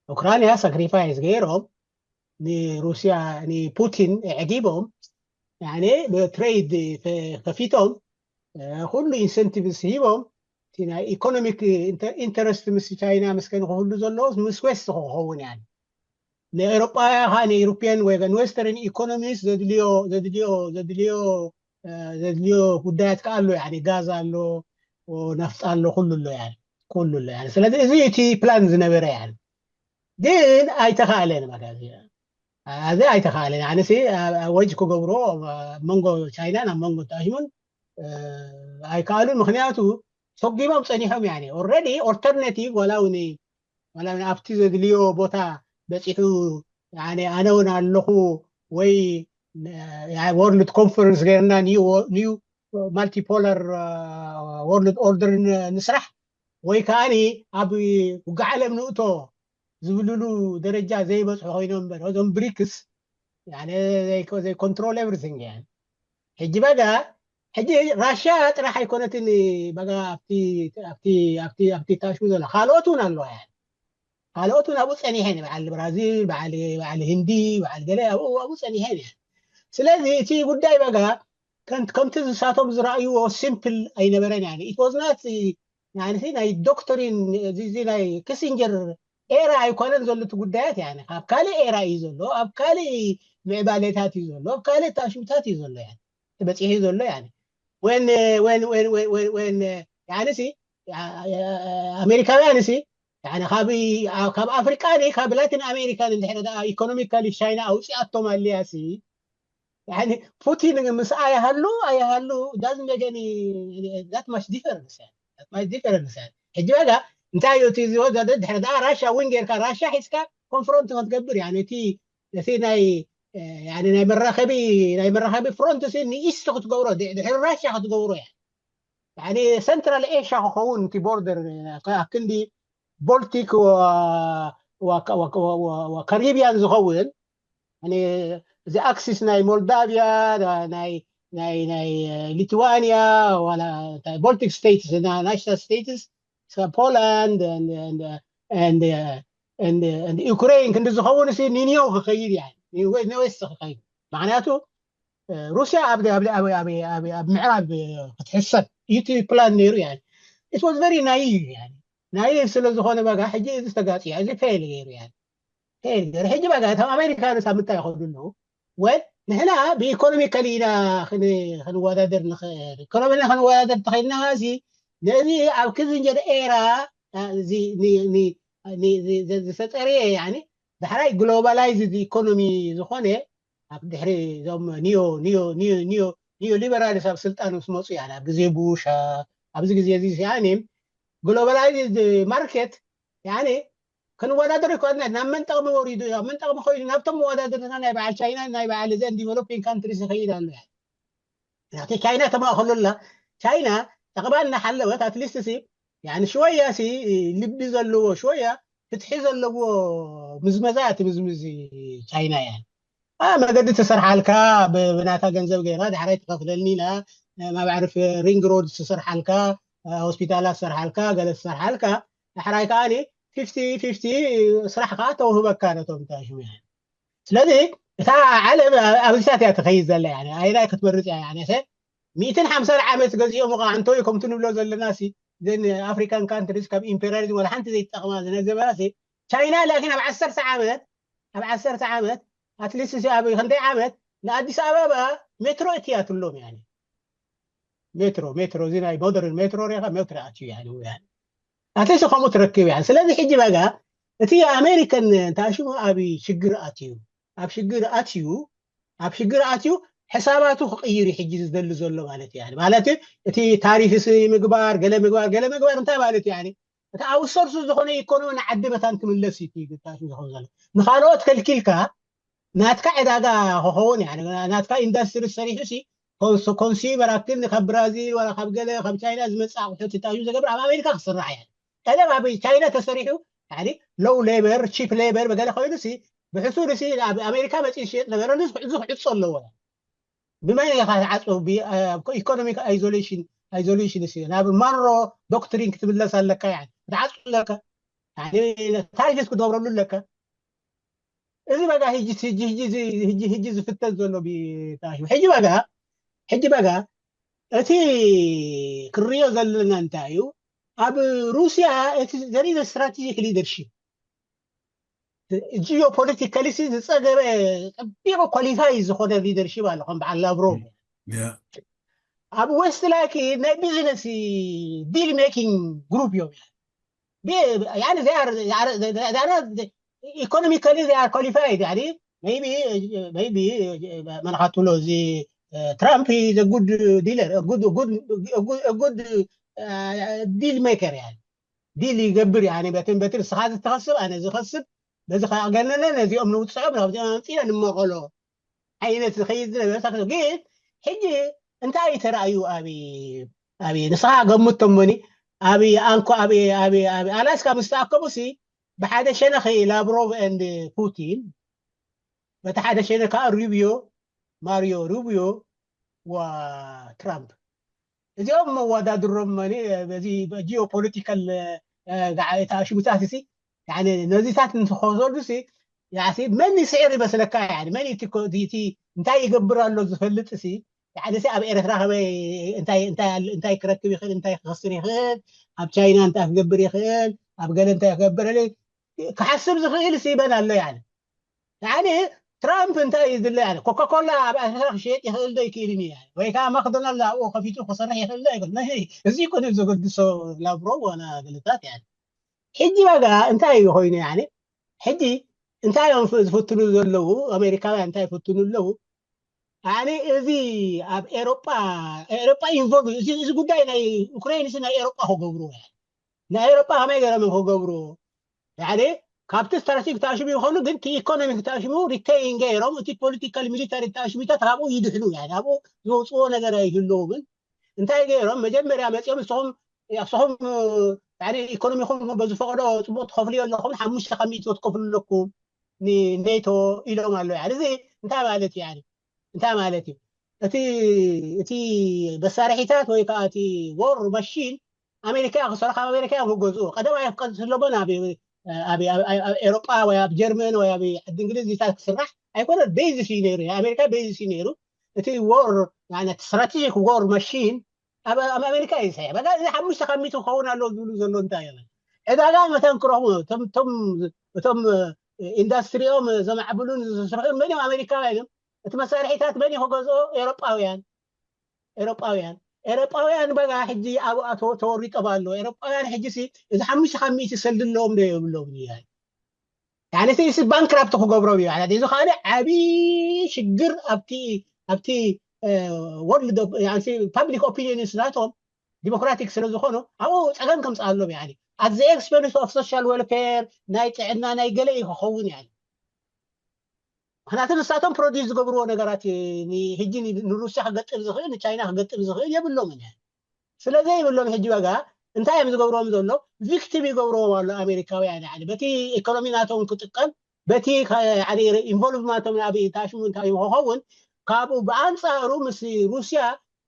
ኡክራንያ ሳክሪፋይስ ገይሮም ንሩስያ ንፑቲን ኣዕጊቦም ትሬድ ከፊቶም ኩሉ ኢንሰንቲቭስ ሂቦም ናይ ኢኮኖሚክ ኢንተረስት ምስ ቻይና ምስ ከንክህሉ ዘለዎ ምስ ዌስት ክኸውን ያ ንኤሮጳያ ከዓ ንኤሮፒያን ወይ ንዌስተርን ኢኮኖሚስ ዘድልዮ ዘድልዮ ዘድልዮ ዘድልዮ ጉዳያት ከዓ ኣሎ። ጋዝ ኣሎ፣ ናፍጣ ኣሎ፣ ኩሉ ኣሎ ያ ኩሉ ኣሎ። ስለዚ እዚ እቲ ፕላን ዝነበረ ያ ግን ኣይተኻእለን። እዚ ኣይተኻእለን። ኣነሲ ወጅ ክገብሮ መንጎ ቻይና ናብ መንጎ ተኣሂሙን ኣይከኣሉን። ምክንያቱ ሰጒሞም ጸኒሖም። ያ ኦልሬዲ ኦልተርናቲቭ ዋላ እውን ኣብቲ ዘድልዮ ቦታ በፂሑ ኣነ እውን ኣለኹ ወይ ወርልድ ኮንፈረንስ ገይርና ኒው ማልቲፖላር ወርልድ ኦርደር ንስራሕ ወይ ከዓ ኣብ ውግዓ ዓለም ንእቶ ዝብልሉ ደረጃ ዘይበፅሑ ኮይኖም እምበር እዞም ብሪክስ ዘይኮንትሮል ኤቭሪቲንግ ያ ሕጂ በጋ ሕጂ ራሽያ ጥራሕ ኣይኮነትን በጋ ኣብቲ ታሽሙ ዘሎ ካልኦት እውን ኣለዋ ያ ካልኦት እውን ኣብኡ ፀኒሐን በዓል ብራዚል በዓል ህንዲ በዓል ገለ ኣብኡ ፀኒሐን እያ። ስለዚ እቲ ጉዳይ በጋ ከምቲ ዝሳቶም ዝረኣይዎ ሲምፕል ኣይነበረን ያ ኢትወዝናት ናይ ዶክትሪን እዚ ናይ ኪሲንጀር ኤራ ኣይኮነን ዘሎ እቲ ጉዳያት ያ ካብ ካልእ ኤራ እዩ ዘሎ ኣብ ካልእ ምዕባሌታት እዩ ዘሎ ኣብ ካልእ ታሽሙታት እዩ ዘሎ ያ ተበፂሑ ዘሎ ያ ወን ወን ወን ወን ወን ያንሲ ኣሜሪካውያን ሲ ካብ ኣፍሪቃ ካብ ላቲን ኣሜሪካን እንድሕረ ኢኮኖሚካሊ ቻይና ኣውፂኣቶም ኣልያ ሲ ፑቲን ምስ ኣይሃሉ ኣይሃሉ ዳዝን መገኒ ዳት ማች ዲፈረንስ ያ ሕጂ በጋ እንታይ እዩ እቲ ዝወዘደ ድሕሪ ዳ ራሻ እውን ጌርካ ራሻ ሒዝካ ኮንፍሮንት ክትገብር ያ እቲ እቲ ናይ ናይ መራኸቢ ናይ መራኸቢ ፍሮንት ሲ ንኢስት ክትገብሮ ድሕሪ ራሻ ክትገብሮ ያ ሰንትራል ኤሽያ ክኸውን እቲ ቦርደር ኣብ ክንዲ ቦልቲክ ካሪቢያን ዝኸውን እዚ ኣክሲስ ናይ ሞልዳቪያ ናይ ናይ ናይ ሊትዋንያ ቦልቲክ ስቴትስ ናሽናል ስቴትስ ፖላንድ ዩክሬን ክንዲ ዝኸውን ሲ ንኒዮ ክኸይድ ያ ንዌስት ክኸይድ ምክንያቱ ሩስያ ኣብ ምዕራብ ክትሕሰብ ዩቲ ፕላን ነይሩ ያ ስ ቨሪ ናይ ናይ ስለ ዝኾነ በጋ ሕጂ እዚ ተጋፅያ እዚ ፌል ገይሩ ያ ፌል ገይሩ ሕጂ በጋ እቶም ኣሜሪካንስ ኣብ ምንታይ ይኸዱ ኣለዉ ወል ንሕና ብኢኮኖሚካሊ ኢና ክንወዳደር ንኽእል ኢኮኖሚና ክንወዳደር ተኸይልና ሲ ነዚ ኣብ ክዝንጀር ኤራ ዝተፀርየ ያ ዳሕራይ ግሎባላይዝ ኢኮኖሚ ዝኾነ ኣብ ድሕሪ እዞም ኒዮ ኒዮ ኒዮ ኒዮ ኒዮ ሊበራልስ ኣብ ስልጣን ምስ መፁ ያ ኣብ ግዜ ቡሽ ኣብዚ ግዜ እዚ ያ ግሎባላይዝ ማርኬት ያ ክንወዳደር ይኮነ ናብ መን ጠቕሚ ወሪዱ ኣብ መን ጠቕሚ ኮይኑ ናብቶም መወዳደርና ናይ በዓል ቻይና ናይ በዓል እዘን ዲቨሎፒንግ ካንትሪስ ይኸይድ ኣሎ ያ ናብቲ ቻይና ተማእኸሉ ኣላ ቻይና ጠቕባ እናሓለወት ኣትሊስት ሲ ሽወያ ሲ ልቢ ዘለዎ ሽወያ ፍትሒ ዘለዎ ምዝመዛ እያ ትምዝምዝ ቻይና እያ። መገዲ ትሰርሓልካ ብናታ ገንዘብ ገይራ ዳሕራይ ትኸፍለኒ ኢላ ማብዕሪ ሪንግ ሮድ ትሰርሓልካ፣ ሆስፒታላት ትሰርሓልካ፣ ገለ ትሰርሓልካ፣ ዳሕራይ ከዓኒ ፊፍቲ ፊፍቲ ስራሕ ከዓ ተውህበካ ነቶም ታሽሙ። ስለዚ እታ ዓለም ኣብዚታት እያ ትኸይድ ዘላ። ኣይናይ ክትመርፅ እያ። ሚእትን ሓምሳን ዓመት ገዚኦም ከዓ እንተይ ከምቲ ንብሎ ዘለና ሲ ዘን ኣፍሪካን ካንትሪስ ካብ ኢምፔሪያሊዝም ወላ ሓንቲ ዘይትጠቕማ ዝነበራ ሲ ቻይና ላኪን ኣብ ዓሰርተ ዓመት ኣብ ዓሰርተ ዓመት ኣትሊስት ሲ ኣብ ክንደይ ዓመት ንኣዲስ ኣበባ ሜትሮ እትያትሎም። ሜትሮ ሜትሮ እዚ ናይ ሞደርን ሜትሮ ሪኻ ሜትሮ ኣትዩ። ኣትሊስት ከምኡ ትረክብ እያ። ስለዚ ሕጂ በጋ እቲ ኣሜሪካን ታሽሙ ኣብ ሽግር ኣትዩ ኣብ ሽግር ኣትዩ ኣብ ሽግር ኣትዩ ሕሳባቱ ክቕይር እዩ ሕጂ ዝደሊ ዘሎ ማለት እዩ። ማለት እቲ ታሪፍስ ምግባር ገለ ምግባር ገለ ምግባር እንታይ ማለት እዩ? እቲ ኣውትሶርስ ዝኾነ ኢኮኖሚ ንዓዲ መታን ክምለስ እዩ ዝኸውን ዘሎ። ንኻልኦት ከልኪልካ ናትካ ዕዳጋ ክኸውን ናትካ ኢንዳስትሪ ሰሪሑ ኮንሱመር ኣክል ካብ ብራዚል ወላ ካብ ገለ ካብ ቻይና ዝመፅእ ኣቑሑት ታዩ ዘገብር ኣብ ኣሜሪካ ክስራሕ እያ። ቀደም ኣብ ቻይና ተሰሪሑ ሎው ሌበር ቺፕ ሌበር በገለ ኮይኑ ብሕሱር ሲ ኣብ ኣሜሪካ መፂኡ ዝሽየጥ ነበረ። እዚ ክዕፆ ኣለዎ። ብመን ኢኻ ትዓፅዎ? ኢኮኖሚክ ኣይዞሌሽን ኣይዞሌሽን ሲ ናብ ማንሮ ዶክትሪን ክትምለስ ኣለካ። ክትዓፁ ኣለካ። ታሪፍ ክትገብረሉ ኣለካ። እዚ በጋ ሕጂ ሕጂ ሕጂ ሕጂ ዝፍተን ዘሎ ቢታሽ ሕጂ በጋ ሕጂ በጋ እቲ ክርዮ ዘለና እንታይ እዩ? ኣብ ሩስያ እቲ ዘርኢ ስትራቴጂክ ሊደርሺፕ ጂኦፖለቲካሊ ዝፀገበ ፀቢቑ ኳሊፋይ ዝኾነ ሊደርሺፕ ኣሎ ከም በዓል ላቭሮቭ። ኣብ ዌስት ላኪ ናይ ቢዝነስ ዲል ሜኪንግ ግሩፕ እዮም። ኢኮኖሚካሊ ር ኳሊፋይድ ቢ መናኻትብሎ እዚ ትራምፕ ጉድ ዲለር ጉድ ዲል ሜከር ያ ዲል ይገብር ያ በትን በትን ንስኻ ዝትኸስብ ኣነ ዝኸስብ በዚ ከገነነ ነዚኦም ንውፅዖም ናብዚኦም ኣምፂና ንመቐሎ ዓይነት ዝኸይድ ዝነበረ ግን ሕጂ እንታይ ተራእዩ ኣብ ኣብ ንስኻ ገምቶም ሞኒ ኣብ ኣንኮ ኣብ ኣብ ኣብ ኣላስካ ምስ ተኣከቡ ሲ ብሓደ ሸነኽ ላቭሮቭ ኤንድ ፑቲን በቲ ሓደ ሸነኽ ከዓ ሩቢዮ ማሪዮ ሩቢዮ ዋ ትራምፕ እዚኦም መወዳድሮም ሞኒ በዚ ጂኦፖለቲካል እታ ሽሙታት ሲ ነዚታት እንትኸዘሉ ሲ መን ይስዕር ይመስለካ? መን እቲ እንታይ ይገብር ኣሎ ዝፈልጥ ሲ ኣብ ኤርትራ ከመይ እንታይ ክረክብ ይኽእል እንታይ ክኸስር ይኽእል ኣብ ቻይና እንታይ ክገብር ይኽእል ኣብ ገለ እንታይ ክገብር ክሓስብ ዝኽእል ሲ መን ኣሎ? ትራምፕ እንታይ እዩ ዝድለ ኮካኮላ ኣብ ኤርትራ ክሸየጥ ይኽእል ዶ ይክእልን እዩ ወይ ከዓ ማክዶናልድ ኣብኡ ከፊቱ ክሰርሕ ይኽእል ዶ ይኽእል እዚ ይኮነ ዘገድሶ ላብሮ ዋላ ገለታት ሕጂ ዋጋ እንታይ እዩ ኮይኑ ሕጂ እንታይ እዮም ዝፍትኑ ዘለዉ ኣሜሪካውያን እንታይ ይፍትኑ ኣለዉ ኣነ እዚ ኣብ ኤሮጳ ኤሮጳ ኢንቮልቭ እዚ ጉዳይ ናይ ዩክሬን እዚ ናይ ኤሮጳ ክገብሩ ናይ ኤሮጳ ከመይ ገይሮም ክገብሩ ሓደ ካብቲ ስትራቴጂ ተኣሽሙ ይኾኑ ግን እቲ ኢኮኖሚ ተኣሽሙ ሪቴይን ገይሮም እቲ ፖለቲካል ሚሊታሪ ተኣሽሚታት ካብኡ ይድሕኑ ኣብኡ ዝወፅዎ ነገር ኣይህለውምን እንታይ ገይሮም መጀመርያ መፂኦም ንስኹም ንስኹም ኢኮኖሚኹም በዝፈቅዶ ፅቡቅ ትኸፍልዮ ኣለኹም ሓሙሽተ ካብ ሚእቲ ትከፍሉ ኣለኩም ንኔቶ ኢሎም ኣሎ እዚ እንታይ ማለት እዩ እንታይ ማለት እዩ እቲ እቲ መሳርሒታት ወይ ከዓ እቲ ዎር ማሽን ኣሜሪካ ክሰርሑ ካብ ኣሜሪካ እዮም ክገዝኡ ቀደም ኣየፍቀድ ስለቦን ኣብ ኤሮጳ ወይ ኣብ ጀርመን ወይ ኣብ ዓዲ እንግሊዝ ዚታት ክስራሕ ኣይኮነ ቤዝስ እዩ ነይሩ ኣሜሪካ ቤዝስ እዩ ነይሩ እቲ ዎር ስትራቴጂክ ዎር ማሽን ኣብ ኣሜሪካ እዩ ዝሰርሕ በቃ እዚ ሓሙሽተ ካብ ሚእቲ ክኸውን ኣለዎ ዝብሉ ዘሎ እንታይ እዮም ዕዳጋ መታን ክረኽቡ እቶም ኢንዳስትሪኦም ዘማዕብሉን ዝስርሑ መን እዮም ኣሜሪካውያን እዮም እቲ መሳርሒታት መን እዩ ክገዝኦ ኤሮጳውያን ኤሮጳውያን ኤሮጳውያን በጋ ሕጂ ኣብኣ ተወሪጦም ኣሎ ኤሮጳውያን ሕጂ እዚ ሓሙሽተ ካብ ሚእቲ ሰልዲ ኣለዎም ዶ የብሎም ያለ ያለ እቲ ባንክራፕት ክገብሮም እዩ ያለ እዚ ካልእ ዓብዪ ሽግር ኣብቲ ኣብቲ ወርልድ ፓብሊክ ኦፒኒየንስ ናቶም ዲሞክራቲክ ስለ ዝኾኑ ኣብኡ ፀገም ከምፅኣሎም ያለ at the expense of social welfare ናይ ጥዕና ናይ ገለ እዩ ክኸውን ያለ ምክንያቱ ንሳቶም ፕሮዲስ ዝገብርዎ ነገራት ሕጂ ንሩስያ ክገጥም ዝኽእል ንቻይና ክገጥም ዝኽእል የብሎምን ስለዘይብሎም ሕጂ ዋጋ እንታይ እዮም ዝገብርዎም ዘሎ? ቪክቲም ይገብርዎም ኣሎ ኣሜሪካውያን። ያኒ በቲ ኢኮኖሚ ናቶም ክጥቀም፣ በቲ ኢንቮልቭ ናቶም ኣብ ታሽሙ እንታይ ክኸውን፣ ካብኡ ብኣንፃሩ ምስ ሩስያ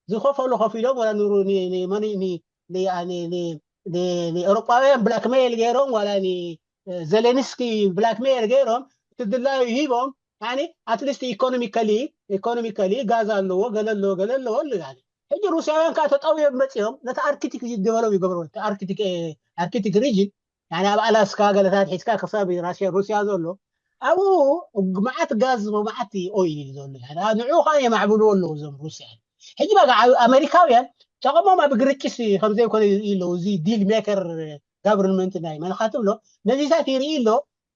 ዝኸፈሉ ከፊሎም ዋላ ንሩ- ን- ን- መን- ን- ን- ን- ን- ን- ንኤውሮጳውያን ብላክሜይል ገይሮም ዋላ ንዘሌንስኪ ብላክሜይል ገይሮም እቲ ድላዩ ሂቦም። ያኒ ኣትሊስት ኢኮኖሚካሊ ኢኮኖሚካሊ ጋዝ ኣለዎ፣ ገለ ኣለዎ፣ ገለ ኣለዎ ኣሎ። ያኒ ሕጂ ሩስያውያን ከዓ ተጠውዮም መፂኦም ነቲ ኣርክቲክ ዲቨሎፕ ይገብሩ። ኣርክቲክ ኣርክቲክ ሪጅን፣ ያኒ ኣብ ኣላስካ ገለታት ሒዝካ ክሳብ ራሽያ ሩስያ ዘሎ ኣብኡ መዓት ጋዝ መዓት ኦይል ዘሎ። ያኒ ንዑ ከዓ የማዕብልዎ ኣለዉ እዞም ሩስያ። ሕጂ በቃ ኣብ ኣሜሪካውያን ጠቐሞም ኣብ ግርጭት ከምዘይኮነ ይርኢ ኣለዉ። እዚ ዲል ሜከር ጋቨርንመንት ናይ መን ኢኻ ትብሎ ነዚታት ይርኢ ኣሎ።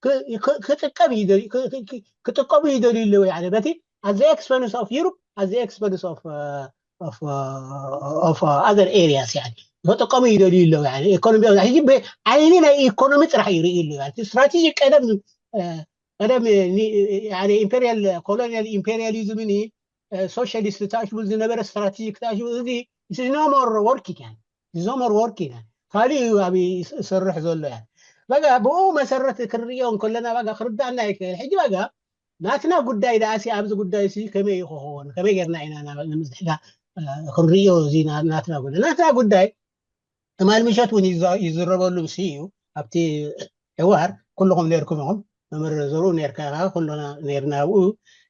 ክ- ክ- ክጥቀም ይደልዩ ክ- ክ- ክ- ክጥቀሙ ይደልዩ ኣለዉ። ያኒ በቲ at the expense of Europe, at the expense of of of other areas ያኒ ክጥቀሙ ይደልዩ ኣለዉ። ያኒ ኢኮኖሚ ሕጂ ብዓይኒ ናይ ኢኮኖሚ ጥራሕ ይርኢ ኣለዉ። ያኒ ስትራቴጂ ቀደም ቀደም ኢምፔሪያል ኮሎኒያል ኢምፔሪያሊዝምን ሶሻሊስት ተኣሽሙ ዝነበረ ስትራቴጂክ ተኣሽሙ እዚ is no more working። ያኒ is no more working። ካሊእ እዩ ኣብ ይሰርሕ ዘሎ። ያኒ በቃ ብኡ መሰረት ክንሪኦ እንከለና በቃ ክርዳእና ይክእል። ሕጂ በቃ ናትና ጉዳይ ደኣሲ ኣብዚ ጉዳይ ሲ ከመይ እዩ ክኸውን፣ ከመይ ጌርና ኢና ናብ- ንምዝሕጋ ክንሪኦ እዚ ና- ናትና ጉዳይ ናትና ጉዳይ ትማል ምሸት እውን ይዛ- ይዝረበሉ ምስ እዩ ኣብቲ ሕዋር ኩልኹም ነርኩም ኢኹም። መምህር ዘርኡ ነርካ ኢኻ፣ ኩሉና ነርና ኣብኡ።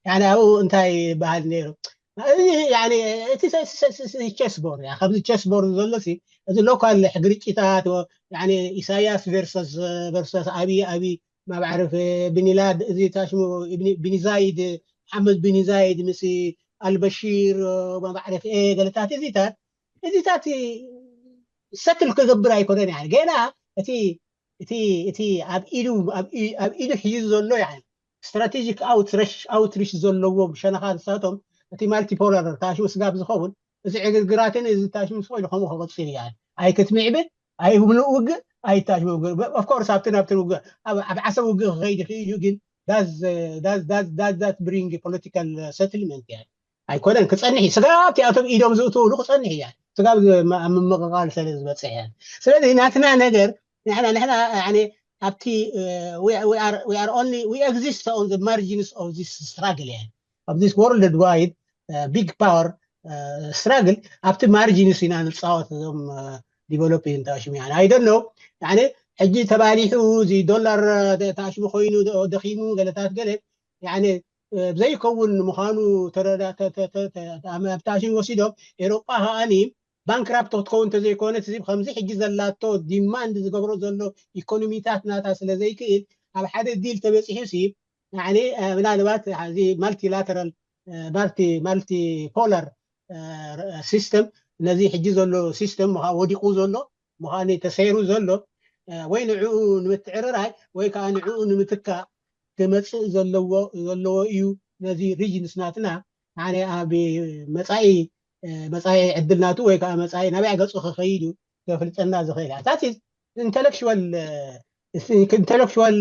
ያኒ ኣብኡ እንታይ ይበሃል ነይሩ? እዚ ያኒ እቲ ቸስ ቦርድ እያ። ከምዚ ቸስ ቦርድ ዘሎ ሲ እዚ ሎካል ግርጭታት ያኒ ኢሳያስ ቨርሰስ ቨርሰስ ኣብይ ኣብይ ማብዓርፍ ብኒላድ እዚ ታሽሙ ብኒዛይድ ሓመድ ብኒዛይድ ምስ ኣልበሺር ማብዓርፍ ገለታት እዚታት እዚታት ሰትል ክገብር ኣይኮነን። ያኒ ገና እቲ እቲ እቲ ኣብ ኢዱ ኣብ ኢ- ኣብ ኢዱ ሒዙ ዘሎ ያኒ ስትራቴጂክ ኣውትሪሽ ኣውትሪሽ ዘለዎም ሸነኻ ንሳቶም እቲ ማልቲፖላር ታሽሙ ስጋብ ዝኸውን እዚ ዕግርግራትን እዚ ታሽሙ ስኮ ኢሉ ከምኡ ክቕፅል እያ። ኣይክትምዕብል ኣይምሉእ ውግእ ኣይታሽሙ ውግእ ኦፍኮርስ ኣብቲ ናብቲ ውግእ ኣብ ኣብ ዓሰብ ውግእ ክኸይድ ይኽእል እዩ። ግን ዳዝ ዳዝ ዳዝ ዳዝ ዳት ብሪንግ ፖለቲካል ሰትልመንት እያ። ኣይኮነን ክፀንሕ እዩ። ስጋብ እቲኣቶም ኢዶም ዝእትውሉ ክፀንሕ እያ። ስጋብ ኣብ ምምቕቓል ስለ ዝበፅሕ እያ። ስለዚ ናትና ነገር ንሕና ንሕና ያኒ ኣብቲ we are only we exist on the margins of this struggle እያ። Of this world wide big power struggle ኣብቲ ማርጂንስ ኢና ንፃወት እዞም ዲቨሎፒንግ ታሽሙ ያኒ ኣይደኖ ያኒ ሕጂ ተባሊሑ እዚ ዶላር ታሽሙ ኮይኑ ደኺሙ ገለታት ገለ ያኒ ዘይከውን ምዃኑ ተረዳ ታሽሙ ወሲዶም ኤሮጳ ከኣኒ ባንክራፕት ክትከውን እንተዘይኮነት እዚ ከምዚ ሕጂ ዘላቶ ዲማንድ ዝገብሮ ዘሎ ኢኮኖሚታት ናታ ስለ ዘይክእል ኣብ ሓደ ዲል ተበፂሑ ሲ ያኒ ምናልባት እዚ ማልቲላተራል ማልቲ ማልቲ ፖላር ሲስተም ነዚ ሕጂ ዘሎ ሲስተም ምዃ ወዲቑ ዘሎ ምዃኑ ተሰይሩ ዘሎ ወይ ንዕኡ ንምትዕርራይ ወይ ከዓ ንዕኡ ንምትካእ ክመፅእ ዘለዎ ዘለዎ እዩ። ነዚ ሪጅንስ ናትና ሓደ ኣብ መፃኢ መፃኢ ዕድል ናቱ ወይ ከዓ መፃኢ ናበይ ገፁ ክኸይድ እዩ ከፍልጠና ዝኽእል እያ። That is intellectual intellectual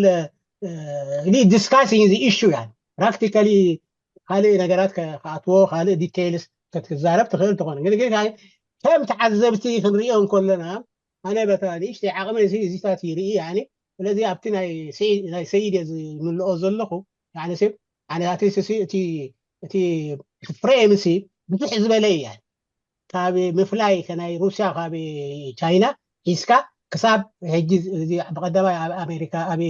ዲስካሲንግ ኢሹ ያ ፕራክቲካሊ ካልእ ነገራት ከኣትዎ ካልእ ዲቴይልስ ክትዛረብ ትኽእል ትኾን ግን ግን ከም ተዓዘብቲ ክንሪኦ እንከለና ኣነ በታ ንእሽተይ ዓቕመ እዚ እዚታት ይርኢ ያኒ ስለዚ ኣብቲ ናይ ሰይድ እየ ዝምልኦ ዘለኹ ያኒ ሰብ ኣነታትስ እቲ እቲ ፍሬም ሲ ብዙሕ ዝበለ እያ ካብ ምፍላይ ናይ ሩስያ ካብ ቻይና ሒዝካ ክሳብ ሕጂ እዚ ብቀዳማይ ኣብ ኣሜሪካ ኣብ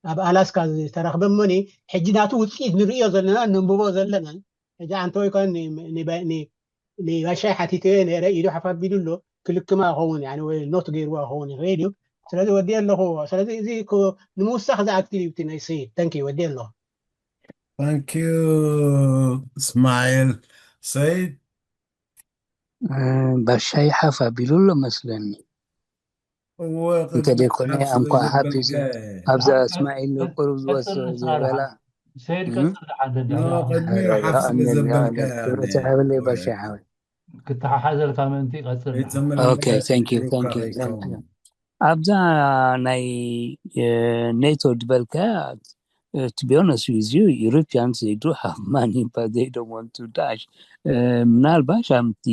ኣብ ኣላስካ ዝተረኽበ እሞኒ ሕጂ ናቱ ውፅኢት ንርእዮ ዘለና ነንብቦ ዘለና ሕጂ ኣንተ ወይ ኮን ንባሻይ ሓቲተዮ ነረ ኢሉ ሓፍ ኣቢሉ ኣሎ ክልክማ ይኸውን ወይ ኖት ገይርዋ ይኸውን ይኽእል እዩ ስለዚ ወዲ ኣለኹ ስለዚ እዚ ንምውሳኽ ዝኣክል እዩ ናይ ሰይድ ተንኪ ወዲ ኣለኹ Thank you እስማኤል ሰይድ ባሻይ ሓፍ ኣቢሉ ኣሎ መስለኒ እንተደይኮነ እንኳ ሓፊዝ ኣብዛ እስማኤል ቁሩብ ዝወስድ ዝበላ ሰይድ ቀፅል ሓደ ቅድሚኡ ሓፍ ስለ ዘበልካ ክብረት ሓበለይ ባሻይ ሓወይ ክተሓሓዘልካ ምእንቲ ቀፅል okay thank you thank you thank you ኣብዛ ናይ ኔቶ ዝበልካ to be honest with you Europeans they do have money but they don't want to dash ምናልባሽ ኣምቲ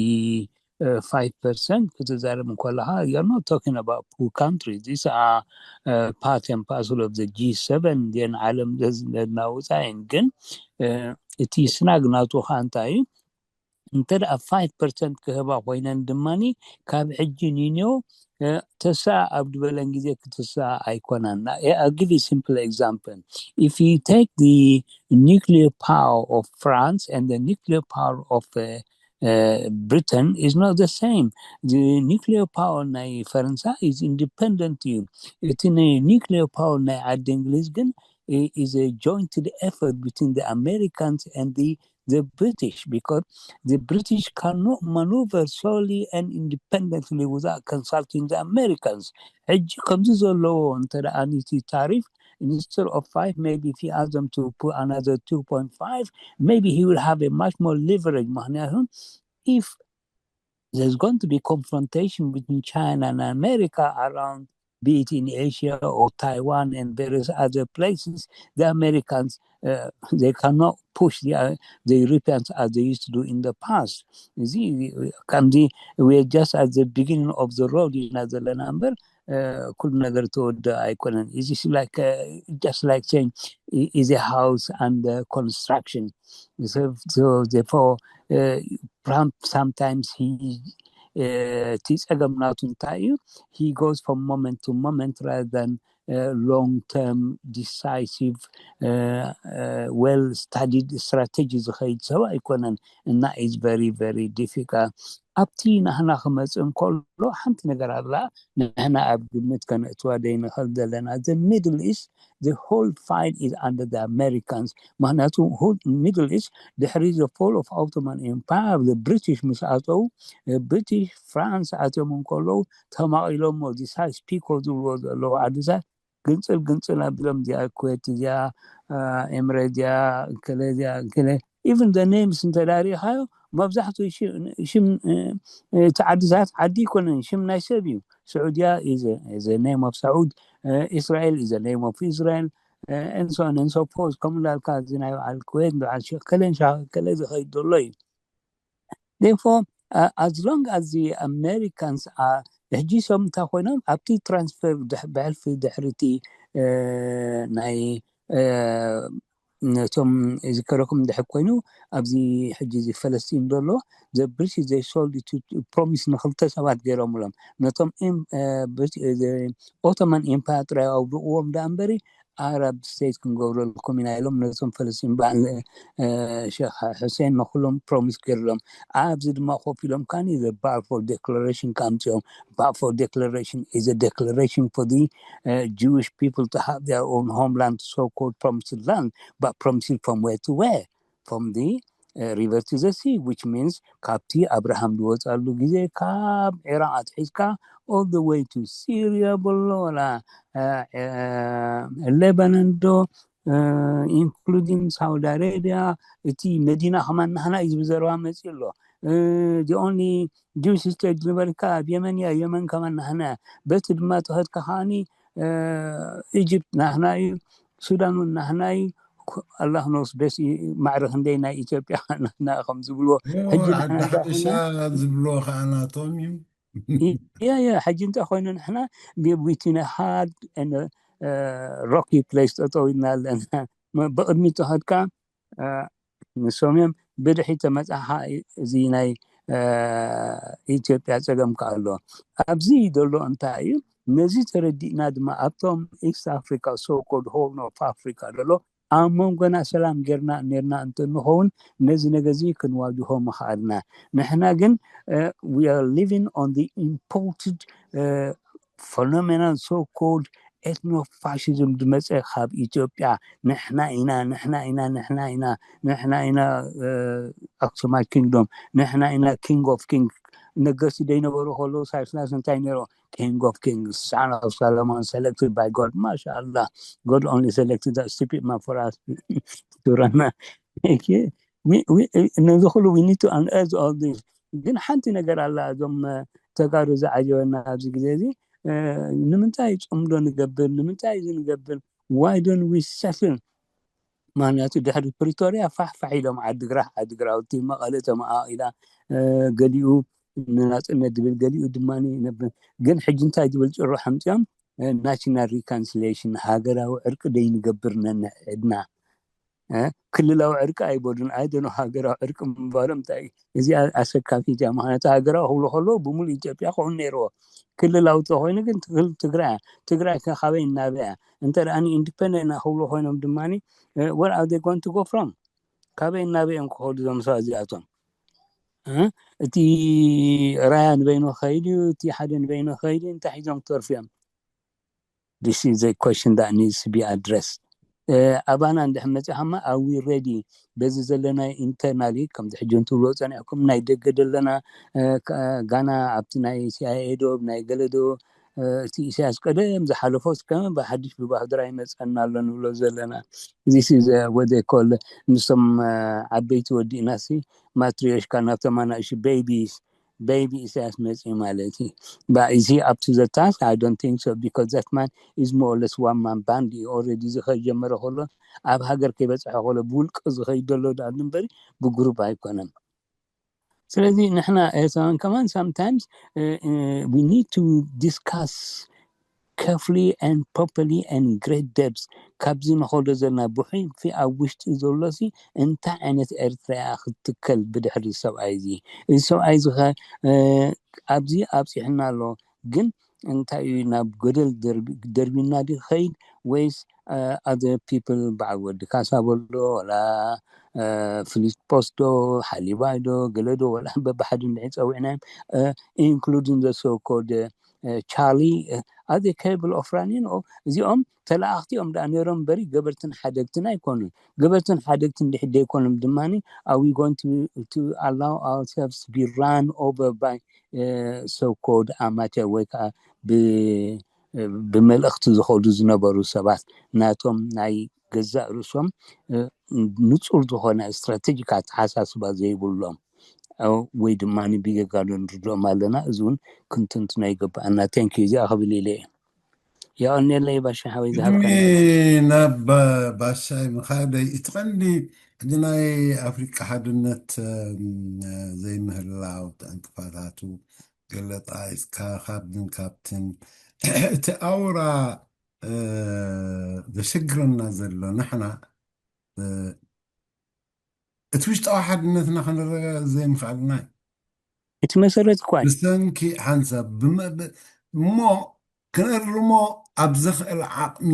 five percent ክትዛረብ እንከለኻ you're not talking about poor countries. These are part and parcel of the G seven. እዚአን ዓለም ዘዝለና ወፃኢን ግን እቲ ስናግ ናቱ ከዓ እንታይ እዩ? እንተ ደኣ five percent ክህባ ኮይነን ድማኒ ካብ ሕጂ ንንዮ ተስኣ ኣብ ዝበለን ግዜ ክትስኣ ኣይኮናን። I'll give you a simple example. If you take the nuclear power of France and the nuclear power of uh, uh, Britain is not the same. The nuclear power ናይ ፈረንሳ is independent እዩ። እቲ ናይ nuclear power ናይ ዓዲ እንግሊዝ ግን is a joint effort between the Americans and the the British, because the British cannot maneuver solely and independently without consulting the Americans. ሕጂ ከምዚ ዘለዎ እንተ ደኣ ኒቲ ታሪፍ instead of five, maybe if he asked them to put another two point five, maybe he will have a much more leverage. ምክንያቱም if there's going to be confrontation between China and America around, be it in Asia or Taiwan and various other places, the Americans uh, they cannot push the, uh, the Europeans as they used to do in the past. You see, ከምዚ we're just at the beginning of the road ኢና ዘለና እምበር ኩሉ ነገር ተወደ ኣይኮነን። Is like uh, just like saying is a house under construction. So, so therefore, uh, Trump sometimes he uh, እቲ ጸገም ናቱ እንታይ እዩ? He goes from moment to moment rather than long term decisive well studied strategy ዝኸይድ ሰብ ኣይኮነን እና is very very difficult። ኣብቲ ናህና ክመፅእ እንከሎ ሓንቲ ነገር ኣላ ንሕና ኣብ ግምት ከነእትዋ ዘይንኽእል ዘለና። The Middle East, the whole fight is under the Americans. ምክንያቱ Middle East ድሕሪ the fall of Ottoman Empire the British ምስ ኣተው British France ኣትዮም እንከለዉ ተማቒሎሞ ዚሳስ ፒኮ ዝብልዎ ዘለዉ ዓድታት ግንፅል ግንፅል ኣቢሎም እዚኣ ኩዌት እዚኣ ኤምሬት እዚኣ እንከለ እዚኣ እንከለ even the names እንተዳሪኻዮ መብዛሕትኡ ሽም እቲ ዓድታት ዓዲ ይኮነን ሽም ናይ ሰብ እዩ። ስዑድያ is the name of Saud, Israel is the name of Israel, and so on and so forth. ከም እንዳልካ እዚ ናይ በዓል ኩዌት በዓል ሸክ ከለን ሻክ ከለ ዝኸይድ ዘሎ እዩ። Therefore, uh, as long as the Americans are ሕጂ ሶም እንታይ ኮይኖም ኣብቲ ትራንስፈር ብሕልፊ ድሕሪቲ ናይ ነቶም ዝከረኩም ድሕር ኮይኑ ኣብዚ ሕጂ እዚ ፈለስጢን ዘሎ the British they sold to promise ንክልተ ሰባት ገይሮምሎም ነቶም Ottoman Empire ጥራይ ኣውድቅዎም ዳ እምበሪ Arab state ክንገብረልኩም ኢና ኢሎም ነቶም ፈለስጢን በዓል ሸክ ሕሴን ንኩሎም ፕሮሚስ ገይርሎም ኣብዚ ድማ ኮፍ ኢሎም ካኒ the Balfour Declaration ካምፅኦም Balfour Declaration is a declaration for the uh, Jewish people to have their own homeland, so-called promised land, but promised from where to where? From the uh, river to the sea, which means ካብቲ ኣብርሃም ዝወፃሉ ግዜ ካብ ኢራቅ ኣትሒዝካ all the way to Syria በሎ ወላ ሌባኖን ዶ including Saudi Arabia እቲ መዲና ከማን ናህና እዩ ዝብል ዘረባ መፂኡ ኣሎ። The only Jewish state ዝነበረካ ኣብ የመን እያ። የመን ከማን ናህና እያ። በቲ ድማ ተኸድካ ከዓኒ ኢጅፕት ናህና እዩ። ሱዳን እውን ናህና እዩ። ኣላህ ኖስ ቤስ ማዕረ ክንደይ ናይ ኢትዮጵያ ናህና ከም ዝብልዎ ሕጂ ናህና ሓበሻ ዝብልዎ ከዓ ናቶም እዩ። ያ ያ ሕጂ እንታይ ኮይኑ ንሕና between a hard and rocky place ጠጠው ኢልና ኣለና። ብቅድሚ ተኸድካ ንሶም እዮም ብድሕሪ ተመፃኻ እዚ ናይ ኢትዮጵያ ፀገም ከ ኣሎ ኣብዚ ዘሎ እንታይ እዩ? ነዚ ተረዲእና ድማ ኣብቶም East Africa, so-called Horn of Africa ዘሎ ኣብ መንጎና ሰላም ጌርና ኔርና እንተንኸውን ነዚ ነገር እዚ ክንዋጅሆ ምኽኣልና። ንሕና ግን we are living on the imported phenomenon, so-called ethnofascism ዝመፀ ካብ ኢትዮጵያ። ንሕና ኢና ንሕና ኢና ንሕና ኢና ንሕና ኢና Aksumite Kingdom፣ ንሕና ኢና king of king። ነገስቲ ዘይነበሩ ከለዉ ሳይስላስ እንታይ ነይሮ? King of kings, son of Solomon, selected by God. ማሻኣላ, God only selected that stupid man for us to run. ነዚ ኩሉ we need to unearth all this. ግን ሓንቲ ነገር ኣላ እዞም ተጋሩ ዝዓጀበና ኣብዚ ግዜ እዚ ንምንታይ ፅምዶ ንገብር? ንምንታይ እዚ ንገብር? Why don't we settle? ምክንያቱ ድሕሪ ፕሪቶርያ ፋሕፋሕ ኢሎም ዓዲግራት ዓዲግራውቲ መቐለ ተመቓቒላ ገሊኡ ንናፅነት ዝብል ገሊኡ ድማ ነብ ግን ሕጂ እንታይ ዝብል ጭሮ ሓምፅኦም ናሽናል ሪኮንሲሊሽን ሃገራዊ ዕርቂ ደይንገብር ነንሕድና ክልላዊ ዕርቂ ኣይበሉን ኣይደኖ ሃገራዊ ዕርቂ ምባሎም እንታይ እዚ ኣሰካፊ እያ። ምክንያቱ ሃገራዊ ክብሉ ከለዎ ብምሉእ ኢትዮጵያ ክኸውን ነይርዎ። ክልላዊ ተኮይኑ ግን ትግራይ ትግራይ ካበይ እናበያ እንተ ኢንዲፐንደንት ክብሉ ኮይኖም ድማ ወር ኣር ጎን ቱ ጎ ፍሮም ካበይ እናበዮም ክኸዱ ዞም ሰባት እዚኣቶም እቲ ራያ ንበይኑ ከይድ እዩ፣ እቲ ሓደ ንበይኑ ከይድ እዩ፣ እንታይ ሒዞም ክተርፉ እዮም? This is a question that needs to be addressed. ኣባና እንድሕር መፂኻማ are we ready? በዚ ዘለና ኢንተርናሊ ከምዚ ሕጂ እንትብልዎ ፀኒዕኩም ናይ ደገ ዘለና ጋና ኣብቲ ናይ ሲኣይኤ ዶ ናይ ገለ ዶ እቲ ኢሳያስ ቀደም ዝሓለፎ እስከ ብሓድሽ ብባህድራ ይመፀና ኣሎ ንብሎ ዘለና this is what they call ምስቶም ዓበይቲ ወዲእና ሲ ማትሪዮሽካ ናብቶም ኣናእሹ ቤቢስ ቤቢ ኢሳያስ መፅኡ ማለት እዩ። But is he up to the task? I don't think so because that man is more or less one man band እዩ። Already እዚ ከጀመረ ከሎ ኣብ ሃገር ከይበፅሐ ከሎ ብውልቂ ዝኸይድ ዘሎ ዳኣሉ እምበሪ ብግሩፕ ኣይኮነን። ስለዚ ንሕና ኤርትራውያን ከማን sometimes we need to discuss carefully and properly and great depth። ካብዚ ንኸዶ ዘለና ብሕልፊ ኣብ ውሽጢ ዘሎ ሲ እንታይ ዓይነት ኤርትራ እያ ክትትከል ብድሕሪ ሰብኣይ እዚ? እዚ ሰብኣይ እዚ ኸ ኣብዚ ኣብፂሕና ኣሎ ግን እንታይ እዩ ናብ ገደል ደርቢና ዲ ኸይድ ወይስ other people በዓል ወዲ ካሳ በሎ ወላ ፊሊፖስ ዶ ሓሊባይ ዶ ገለ ዶ ወላ በብሓደ እንድዒ ፀዊዕናዮም including the so called Charlie are they capable of running እዚኦም ተለኣኽቲ እዮም ደኣ ነይሮም እምበሪ ገበርትን ሓደግትን ኣይኮኑን። ገበርትን ሓደግትን እንድሕር ደይኮኖም ድማ are we going to, to allow ourselves to be run over by so called amateur ወይ ከዓ ብመልእኽቲ ዝኸዱ ዝነበሩ ሰባት ናቶም ናይ ገዛእ ርእሶም ንፁር ዝኾነ ስትራቴጂክ ኣተሓሳስባ ዘይብሎም ወይ ድማ ብጌጋ ዶ ንርድኦም ኣለና። እዚ እውን ክንትንትኖ ይግብኣና። Thank you እዚኣ ክብል ኢለ እየ። የቐንየለይ ባሻ ሓወይ ዝሃብካ ቅድሚ ናብ ባሻይ ምኻደይ እቲ ቀንዲ ሕጂ ናይ ኣፍሪቃ ሓድነት ዘይምህላው ዕንቅፋታቱ ገለጣ ኢስካ ካብን ካብትን እቲ ኣውራ ዘሸግረና ዘሎ ንሕና እቲ ውሽጣዊ ሓድነትና ክንረጋገፅ ዘይምኽኣልና እዩ። እቲ መሰረት እኳ እዩ። ብሰንኪ ሓንሳብ ብመ- እሞ ክንእርሞ ኣብ ዘኽእል ዓቕሚ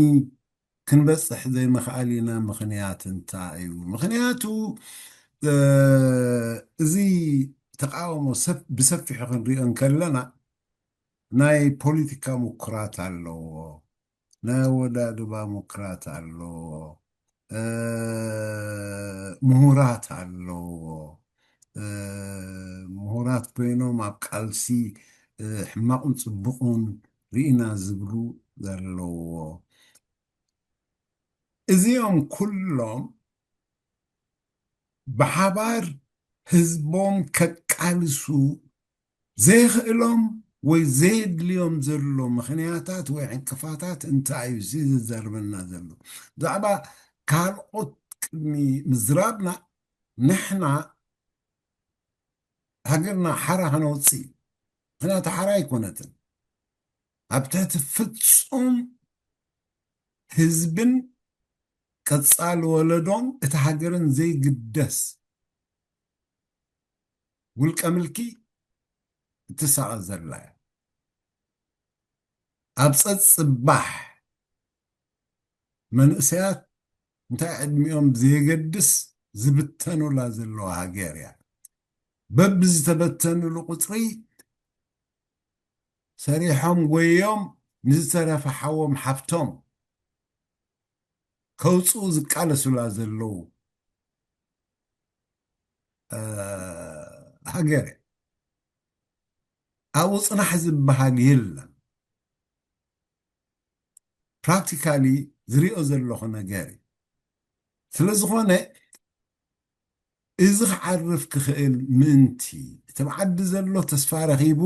ክንበፅሕ ዘይምኽኣል ኢና። ምኽንያት እንታይ እዩ? ምኽንያቱ እ፣ እዚ ተቃውሞ ሰብ- ብሰፊሑ ክንሪኦ እንከለና ናይ ፖለቲካ ምኩራት ኣለዎ፣ ናይ ኣወዳድባ ምኩራት ኣለዎ፣ እ፣ ምሁራት ኣለዎ። እ፣ ምሁራት ኮይኖም ኣብ ቃልሲ እ፣ ሕማቁን ፅቡቁን ርኢና ዝብሉ ዘለዎ። እዚኦም ኩሎም ብሓባር ህዝቦም ከቃልሱ ዘይኽእሎም ወይ ዘየድልዮም ዘሎ ምኽንያታት ወይ ዕንቅፋታት እንታይ እዩ እዚ ዝዛርበና ዘሎ? ብዛዕባ ካልኦት ቅድሚ ምዝራብና ንሕና ሃገርና ሓራ ከነውፅእ እዩ። ምኽንያቱ ሓራ ኣይኮነትን። ኣብ ትሕቲ ፍፁም ህዝብን ቀፃሊ ወለዶን እቲ ሃገርን ዘይግደስ ውልቀ ምልኪ እትሳቐ ዘላ እያ። ኣብ ፀፅባሕ መንእሰያት እንታይ ዕድሚኦም ብዘየገድስ ዝብተኑላ ዘለዋ ሃገር እያ። በብዝተበተኑሉ ቁፅሪ ሰሪሖም ጎዮም ንዝተረፈ ሓዎም ሓፍቶም ከውፅኡ ዝቃለሱላ ዘለዉ እ፣ ሃገር እያ። ኣብኡ ፅናሕ ዝበሃል የለን። ፕራክቲካሊ ዝሪኦ ዘለኹ ነገር እዩ። ስለ ዝኾነ እዚ ክዓርፍ ክኽእል ምእንቲ እቲ ብዓዲ ዘሎ ተስፋ ረኺቡ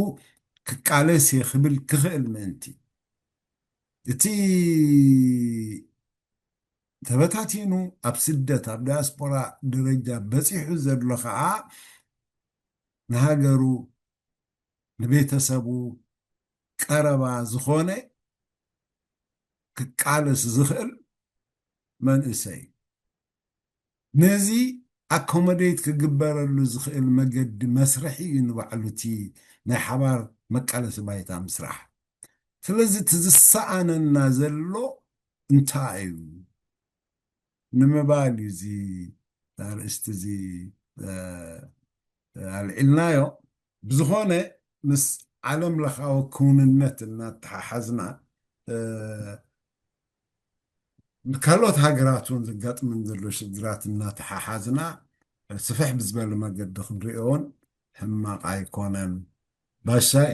ክቃለስ እየ ክብል ክኽእል ምእንቲ እቲ ተበታቲኑ ኣብ ስደት ኣብ ዳያስፖራ ደረጃ በፂሑ ዘሎ ከዓ ንሃገሩ ንቤተሰቡ ቀረባ ዝኾነ ክቃለስ ዝኽእል መንእሰይ ነዚ ኣኮሞዴት ክግበረሉ ዝኽእል መገዲ መስርሒ እዩ ንባዕሉ እቲ ናይ ሓባር መቃለሲ ባይታ ምስራሕ። ስለዚ እቲ ዝሰኣነና ዘሎ እንታይ እዩ ንምባል እዩ እዚ ኣርእስቲ እዚ ኣልዒልናዮ። ብዝኾነ ምስ ዓለም ለኻዊ ክውንነት እናተሓሓዝና ካልኦት ሃገራት እውን ዘጋጥመን ዘሎ ሽግራት እናተሓሓዝና ስፍሕ ብዝበለ መገዲ ክንሪኦን ሕማቕ ኣይኮነን። ባሻይ